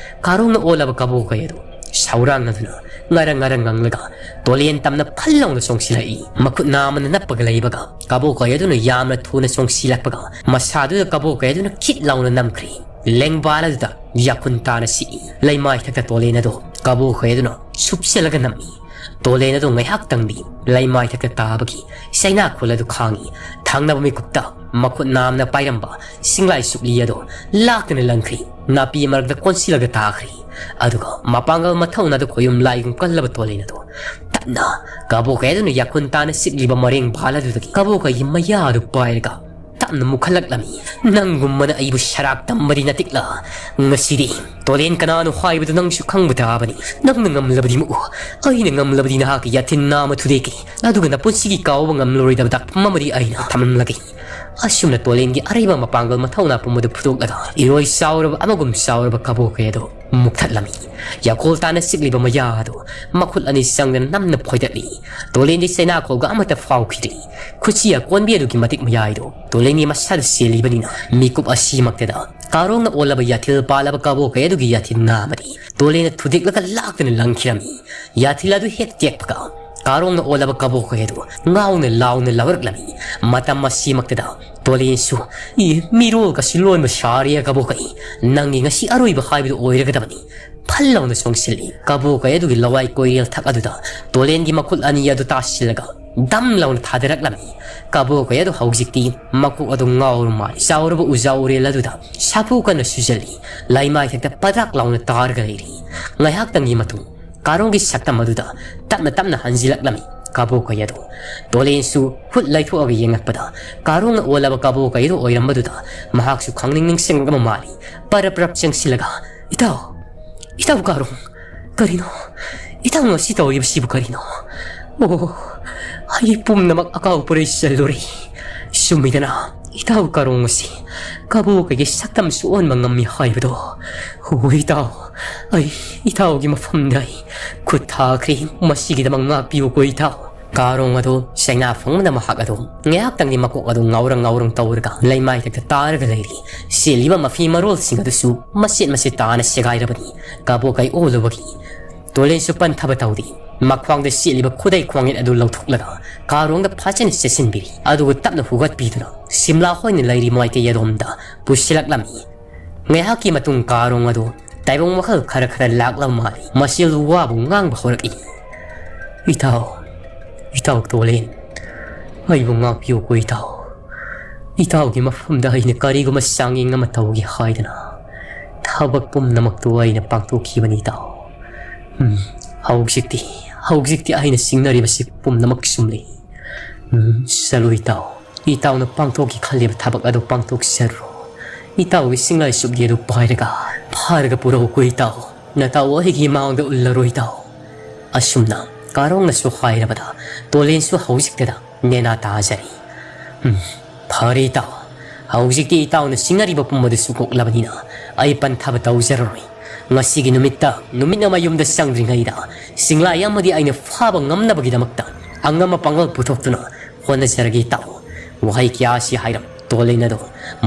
ꯀꯥꯔꯣꯡꯅ ꯑꯣꯜꯂꯕ ꯀꯕꯣ ꯀꯩ ꯑꯗꯨ ꯁꯧꯔꯥꯡꯅꯗꯨꯅ ꯉꯔꯪ ꯉꯔꯪ ꯉꯪꯂꯒ ꯇꯣꯂꯦꯟ ꯇꯝꯅ ꯐꯜ ꯂꯥꯎꯅ ꯆꯣꯡꯁꯤꯜꯂꯛꯏ꯫ ꯃꯈꯨꯠ ꯅꯥꯝꯃꯅ ꯅꯞꯄꯒ ꯂꯩꯕꯒ ꯀꯕꯣ ꯀꯩ ꯑꯗꯨꯅ ꯌꯥꯝꯅ ꯊꯨꯅ ꯆꯣꯡꯁꯤꯜꯂꯛꯄꯒ ꯃꯁꯥꯗꯨꯗ ꯀꯕꯣ ꯀꯩ ꯑꯗꯨꯅ ꯈꯤꯠ ꯂꯥꯎꯅ ꯅꯝꯈ꯭ꯔꯦ꯫ ꯂꯦꯡꯕꯥꯜ ꯑꯗꯨꯗ ꯌꯥꯈꯨꯟ ꯇꯥꯅ ꯁꯤꯛꯏ꯫ ꯂꯩꯃꯥꯏꯊꯛꯇ ꯇꯣꯂꯦꯟ ꯑꯗꯨ ꯀꯕꯣ ꯀꯩ ꯑꯗꯨꯅ ꯁꯨꯞꯆꯜꯂꯒ ꯅꯝꯃꯤ꯫ ꯇꯣꯂꯦꯟ ꯑꯗꯨ ꯉꯥꯏꯍꯥꯛꯇꯪꯗꯤ ꯂꯩꯃꯥꯏꯊꯛꯇ ꯇꯥꯕꯒꯤ ꯆꯩꯅꯥꯈꯣꯜ ꯑꯗꯨ ꯈꯥꯡꯏ꯫ ꯊꯪꯅꯕ ꯃꯤꯀꯨꯞꯇ ꯃꯈꯨꯠ ꯅꯥꯝꯅ ꯄꯥꯏꯔꯝꯕ ꯁꯤꯡꯂꯥꯏ ꯁꯨꯛꯂꯤ ꯑꯗꯨ ꯂꯥꯛꯇꯨꯅ ꯂꯪꯈ꯭ꯔꯤ꯫ ꯅꯥꯄꯤ ꯃꯔꯛꯇ ꯀꯣꯟꯁꯤꯜꯂꯒ ꯇꯥꯈ꯭ꯔꯤ꯫ ꯑꯗꯨꯒ ꯃꯄꯥꯡꯒꯜ ꯃꯊꯧꯅꯥꯗ ꯈꯣꯌꯨꯝ ꯂꯥꯏꯒꯨꯝ ꯀꯜꯂꯕ ꯇꯣꯂꯦꯟ ꯑꯗꯨ ꯇꯞꯅ ꯀꯕꯣ ꯀꯩ ꯑꯗꯨꯅ ꯌꯥꯈꯨꯟ ꯇꯥꯅ ꯁꯤꯛꯂꯤꯕ ꯃꯔꯦꯡ ꯕꯥꯜ ꯑꯗꯨꯗꯒꯤ ꯀꯕꯣ ꯀꯩꯒꯤ ꯃꯌꯥ ꯑꯗꯨ ꯄꯥꯏꯔꯒ ꯇꯞꯅ ꯃꯨꯛꯈꯠꯂꯛꯂꯝꯃꯤ꯫ ꯅꯪꯒꯨꯝꯕꯅ ꯑꯩꯕꯨ ꯁꯔꯥꯛ ꯇꯝꯕꯗꯤ ꯅꯇꯤꯛꯂ? ꯉꯁꯤꯗꯤ ꯇꯣꯂꯦꯟ ꯀꯅꯥꯅꯣ ꯍꯥꯏꯕꯗꯨ ꯅꯪꯁꯨ ꯈꯪꯕ ꯇꯥꯕꯅꯤ꯫ ꯅꯪꯅ ꯉꯝꯂꯕꯗꯤ ꯃꯨꯛꯎ, ꯑꯩꯅ ꯉꯝꯂꯕꯗꯤ ꯅꯍꯥꯛꯀꯤ ꯌꯥꯊꯤꯟ ꯅꯥꯝꯃ ꯊꯨꯗꯦꯛꯀꯦ꯫ ꯑꯗꯨꯒ ꯅꯄꯨꯟꯁꯤꯒꯤ ꯀꯥꯎꯕ ꯉꯝꯂꯔꯣꯏꯗꯕ ꯗꯥꯛꯐꯝ ꯑꯃꯗꯤ ꯑꯩꯅ ꯊꯝꯂꯝꯂꯒꯦ꯫ ꯑꯁꯨꯝꯅ ꯇꯣꯂꯦꯟꯒꯤ ꯑꯔꯩꯕ ꯃꯄꯥꯡꯒꯜ ꯃꯊꯧꯅꯥ ꯄꯨꯝꯕꯗꯨ ꯐꯨꯗꯣꯛꯂꯒ ꯏꯔꯣꯏ ꯆꯥꯎꯔꯕ ꯑꯃꯒꯨꯝ ꯆꯥꯎꯔꯕ ꯀꯕꯣꯛ ꯀꯩ ꯑꯗꯨ ꯃꯨꯛꯊꯠꯂꯝꯃꯤ꯫ ꯌꯥꯈꯣꯜ ꯇꯥꯅ ꯆꯤꯛꯂꯤꯕ ꯃꯌꯥ ꯑꯗꯨ ꯃꯈꯨꯠ ꯑꯅꯤ ꯆꯪꯗꯅ ꯅꯝꯅ ꯐꯣꯏꯗꯠꯂꯤ꯫ ꯇꯣꯂꯦꯟꯗꯤ ꯆꯩꯅꯥꯈꯣꯜꯒ ꯑꯃꯠꯇ ꯐꯥꯎꯈꯤꯗ꯭ꯔꯤ꯫ ꯈꯨꯠꯁꯤ ꯑꯀꯣꯟꯕꯤ ꯑꯗꯨꯒꯤ ꯃꯇꯤꯛ ꯃꯌꯥꯏꯗꯨ ꯇꯣꯂꯦꯟꯒꯤ ꯃꯁꯥꯗ ꯆꯦꯜꯂꯤꯕꯅꯤꯅ ꯃꯤꯀꯨꯞ ꯑꯁꯤꯃꯛꯇꯗ ꯀꯥꯔꯣꯡꯅ ꯑꯣꯜꯂꯕ ꯌꯥꯊꯤꯜ ꯄꯥꯜꯂꯕ ꯀꯕꯣꯛ ꯀꯩ ꯑꯗꯨꯒꯤ ꯌꯥꯊꯤꯜ ꯅꯥ ꯑꯃꯗꯤ ꯇꯣꯂꯦꯟꯅ ꯊꯨꯗꯦꯛꯂꯒ ꯂꯥꯛꯇꯨꯅ ꯂꯪꯈꯤꯔꯝꯃꯤ꯫ ꯌꯥꯊꯤꯜ ꯑꯗꯨ ꯍꯦꯛ ꯇꯦꯛꯄꯒ ꯀꯥꯔꯣꯡꯅ ꯑꯣꯜꯂꯕ ꯀꯕꯣꯛ ꯀꯩ ꯑꯗꯨ ꯉꯥꯎꯅ ꯂꯥꯎꯅ ꯂꯧꯔꯛꯂꯝꯃꯤ꯫ ꯃꯇꯝ ꯑꯁꯤꯃꯛꯇꯗ ꯇꯣꯂꯦꯟꯁꯨ, "ꯏ, ꯃꯤꯔꯣꯜꯒꯁꯤ ꯂꯣꯟꯕ ꯁꯥꯔꯤ ꯀꯕꯣꯛ ꯀꯩ, ꯅꯪꯒꯤ ꯉꯁꯤ ꯑꯔꯣꯏꯕ ꯍꯥꯏꯕꯗꯨ ꯑꯣꯏꯔꯒꯗꯕꯅꯤ" ꯐꯜ ꯂꯥꯎꯅ ꯆꯣꯡꯁꯤꯜꯂꯤ꯫ ꯀꯕꯣꯛ ꯀꯩ ꯑꯗꯨꯒꯤ ꯂꯋꯥꯏ ꯀꯣꯏꯔꯦꯜ ꯊꯛ ꯑꯗꯨꯗ ꯇꯣꯂꯦꯟꯒꯤ ꯃꯈꯨꯠ ꯑꯅꯤ ꯑꯗꯨ ꯇꯥꯁꯤꯜꯂꯒ ꯗꯝ ꯂꯥꯎꯅ ꯊꯥꯗꯔꯛꯂꯝꯃꯤ꯫ ꯀꯕꯣꯛ ꯀꯩ ꯑꯗꯨ ꯍꯧꯖꯤꯛꯇꯤ ꯃꯀꯣꯛ ꯑꯗꯨ ꯉꯥꯎꯔ ꯃꯥꯜꯂꯤ꯫ ꯆꯥꯎꯔꯕ ꯎꯖꯥ ꯎꯔꯦꯜ ꯑꯗꯨꯗ ꯁꯥꯐꯨ ꯀꯟꯅ ꯁꯨꯖꯜꯂꯤ꯫ ꯂꯩꯃꯥꯏꯊꯛꯇ ꯄꯗ꯭ꯔꯥꯛ ꯂꯥꯎꯅ ꯇꯥꯔꯒ ꯂꯩꯔꯤ꯫ ꯉꯥꯏꯍꯥꯛꯇꯪꯒꯤ ꯃꯇꯨꯡ ꯀꯥꯔꯣꯡꯒꯤ ꯁꯛꯇꯝ ꯑꯗꯨꯗ ꯇꯞꯅ ꯇꯞꯅ ꯍꯟꯖꯤꯜꯂꯛꯂꯝꯃꯤ꯫ ꯀꯕꯣꯛ ꯀꯩ ꯑꯗꯨ ꯇꯣꯂꯦꯟꯁꯨ ꯍꯨꯠ ꯂꯩꯊꯣꯛꯑꯒ ꯌꯦꯡꯉꯛꯄꯗ ꯀꯥꯔꯣꯡꯅ ꯑꯣꯜꯂꯕ ꯀꯕꯣꯛ ꯀꯩ ꯑꯗꯨ ꯑꯣꯏꯔꯝꯕꯗꯨꯗ ꯃꯍꯥꯛꯁꯨ ꯈꯪꯅꯤꯡ ꯅꯤꯡꯁꯤꯡꯂꯛꯂꯕ ꯃꯥꯜꯂꯤ꯫ ꯄꯔꯞ ꯄꯔꯞ ꯆꯪꯁꯤꯜꯂꯒ, "ꯏꯇꯥꯎ, ꯏꯇꯥꯎ ꯀꯥꯔꯣꯡ, ꯀꯔꯤꯅꯣ? ꯏꯇꯥꯎ ꯉꯁꯤ ꯇꯧꯔꯤꯕꯁꯤꯕꯨ ꯀꯔꯤꯅꯣ? ꯑꯣ, ꯑꯩ ꯄꯨꯝꯅꯃꯛ ꯑꯀꯥꯎ ꯄꯨꯔꯩ ꯆꯜꯂꯨꯔꯦ꯫ ꯆꯨꯝꯃꯤꯗꯅ, ꯏꯇꯥꯎ ꯀꯥꯔꯣꯡ ꯑꯁꯤ ꯀꯕꯣꯛ ꯀꯩꯒꯤ ꯁꯛꯇꯝꯁꯨ ꯑꯣꯟꯕ ꯉꯝꯃꯤ ꯍꯥꯏꯕꯗꯣ꯫ ꯑꯣ ꯏꯇꯥꯎ, ꯑꯩ ꯏꯇꯥꯎꯒꯤ ꯃꯐꯝꯗ ꯑꯩ ꯈꯨꯠ ꯊꯥꯈ꯭ꯔꯦ꯫ ꯃꯁꯤꯒꯤꯗꯃꯛ ꯉꯥꯛꯄꯤꯌꯨꯀꯣ ꯏꯇꯥꯎ"꯫ ꯀꯥꯔꯣꯡ ꯑꯗꯨ ꯆꯩꯅꯥ ꯐꯪꯕꯅ ꯃꯍꯥꯛ ꯑꯗꯨ ꯉꯥꯏꯍꯥꯛꯇꯪꯗꯤ ꯃꯀꯣꯛ ꯑꯗꯨ ꯉꯥꯎꯔꯪ ꯉꯥꯎꯔꯪ ꯇꯧꯔꯒ ꯂꯩꯃꯥꯏꯊꯛꯇ ꯇꯥꯔꯒ ꯂꯩꯔꯤ꯫ ꯁꯦꯠꯂꯤꯕ ꯃꯐꯤ ꯃꯔꯣꯜꯁꯤꯡ ꯑꯗꯨꯁꯨ ꯃꯆꯦꯠ ꯃꯆꯦꯠ ꯇꯥꯅ ꯁꯦꯒꯥꯏꯔꯕꯅꯤ꯫ ꯀꯕꯣꯛ ꯀꯩ ꯑꯣꯜꯂꯨꯕꯒꯤ ꯇꯣꯂꯦꯟꯁꯨ ꯄꯟꯊꯕ ꯇꯧꯗꯦ꯫ ꯃꯈ꯭ꯋꯥꯡꯗ ꯁꯦꯠꯂꯤꯕ ꯈꯨꯗꯩ ꯈ꯭ꯋꯥꯡꯌꯦꯠ ꯑꯗꯨ ꯂꯧꯊꯣꯛꯂꯒ ꯀꯥꯔꯣꯡꯗ ꯐꯖꯅ ꯆꯦꯠꯁꯤꯟꯕꯤꯔꯤ꯫ ꯑꯗꯨꯒ ꯇꯞꯅ ꯍꯨꯒꯠꯄꯤꯗꯨꯅ ꯁꯤꯝꯂꯥ ꯍꯣꯏꯅ ꯂꯩꯔꯤ ꯃꯥꯏꯀꯩ ꯑꯗꯣꯝꯗ ꯄꯨꯁꯤꯜꯂꯛꯂꯝꯃꯤ꯫ ꯉꯥꯏꯍꯥꯛꯀꯤ ꯃꯇꯨꯡ ꯀꯥꯔꯣꯡ ꯑꯗꯨ ꯇꯥꯏꯕꯪ ꯋꯥꯈꯜ ꯈꯔ ꯈꯔ ꯂꯥꯛꯂꯕ ꯃꯥꯜꯂꯤ꯫ ꯃꯆꯦꯜ ꯋꯥꯕꯨ ꯉꯥꯡꯕ ꯍꯧꯔꯛꯏ꯫ "ꯏꯇꯥꯎ, ꯏꯇꯥꯎ ꯇꯣꯂꯦꯟ, ꯑꯩꯕꯨ ꯉꯥꯛꯄꯤꯌꯨꯀꯣ ꯏꯇꯥꯎ꯫ ꯏꯇꯥꯎꯒꯤ ꯃꯐꯝꯗ ꯑꯩꯅ ꯀꯔꯤꯒꯨꯝꯕ ꯆꯥꯡꯌꯦꯡ ꯑꯃ ꯇꯧꯒꯦ ꯍꯥꯏꯗꯅ ꯊꯕꯛ ꯄꯨꯝꯅꯃꯛꯇꯨ ꯑꯩꯅ ꯄꯥꯡꯊꯣꯛꯈꯤꯕꯅꯤ ꯏꯇꯥꯎ꯫ ꯎꯝ, ꯍꯧꯖꯤꯛꯇꯤ, ꯍꯧꯖꯤꯛꯇꯤ ꯑꯩꯅ ꯆꯤꯡꯅꯔꯤꯕꯁꯤ ꯄꯨꯝꯅꯃꯛ ꯆꯨꯝꯂꯦ꯫ ꯎꯝ, ꯆꯠꯂꯣ ꯏꯇꯥꯎ꯫ ꯏꯇꯥꯎꯅ ꯄꯥꯡꯊꯣꯛꯀꯦ ꯈꯜꯂꯤꯕ ꯊꯕꯛ ꯑꯗꯨ ꯄꯥꯡꯊꯣꯛꯆꯔꯣ꯫ ꯏꯇꯥꯎꯒꯤ ꯆꯤꯡꯂꯥꯏ ꯁꯨꯞꯂꯤ ꯑꯗꯨ ꯄꯥꯏꯔꯒ ꯐꯥꯔꯒ ꯄꯨꯔꯛꯎꯀꯣ ꯏꯇꯥꯎ꯫ ꯅꯇꯥꯎ ꯑꯩꯒꯤ ꯃꯥꯡꯗ ꯎꯠꯂꯔꯣꯏ ꯏꯇꯥꯎ"꯫ ꯑꯁꯨꯝꯅ ꯀꯥꯔꯣꯡꯅꯁꯨ ꯍꯥꯏꯔꯕꯗ ꯇꯣꯂꯦꯟꯁꯨ ꯍꯧꯖꯤꯛꯇꯗ ꯅꯦꯅꯥ ꯇꯥꯖꯔꯤ꯫ ꯎꯝ, "ꯐꯔꯦ ꯏꯇꯥꯎ, ꯍꯧꯖꯤꯛꯇꯤ ꯏꯇꯥꯎꯅ ꯁꯤꯡꯅꯔꯤꯕ ꯄꯨꯝꯕꯗꯨꯁꯨ ꯀꯣꯛꯂꯕꯅꯤꯅ ꯑꯩ ꯄꯟꯊꯕ ꯇꯧꯖꯔꯔꯣꯏ꯫ ꯉꯁꯤꯒꯤ ꯅꯨꯃꯤꯠꯇ ꯅꯨꯃꯤꯠꯅ ꯃꯌꯨꯝꯗ ꯆꯪꯗ꯭ꯔꯤꯉꯩꯗ ꯆꯤꯡꯂꯥꯏ ꯑꯃꯗꯤ ꯑꯩꯅ ꯐꯥꯕ ꯉꯝꯅꯕꯒꯤꯗꯃꯛꯇ ꯑꯉꯝ ꯑꯄꯥꯡꯒꯜ ꯄꯨꯊꯣꯛꯇꯨꯅ ꯍꯣꯠꯅꯖꯔꯒꯦ ꯏꯇꯥꯎ꯫" ꯋꯥꯍꯩ ꯀꯌꯥ ꯑꯁꯤ ꯍꯥꯏꯔꯝ ꯇꯣꯂꯩꯅꯗꯣ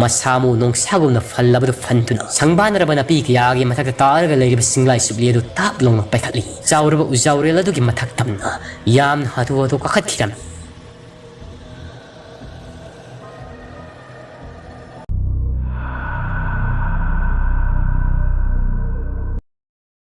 ꯃꯁꯥ ꯃꯎ ꯅꯣꯡꯁꯥꯒꯨꯝꯅ ꯐꯜꯂꯕꯗꯨ ꯐꯟꯗꯨꯅ ꯁꯪꯕꯥꯟꯅꯔꯕ ꯅꯥꯄꯤ ꯀꯌꯥꯒꯤ ꯃꯊꯛꯇ ꯇꯥꯔꯒ ꯂꯩꯔꯤꯕ ꯆꯤꯡꯂꯥꯏ ꯆꯨꯞꯂꯤ ꯑꯗꯨ ꯇꯥꯞ ꯂꯥꯎꯅ ꯄꯥꯏꯈꯠꯂꯤ꯫ ꯆꯥꯎꯔꯕ ꯎꯖꯥꯎꯔꯦꯜ ꯑꯗꯨꯒꯤ ꯃꯊꯛ ꯇꯝꯅ ꯌꯥꯝꯅ ꯍꯥꯊꯨ ꯍꯥꯊꯨ ꯀꯥꯈꯠꯈꯤꯔꯝꯃꯤ꯫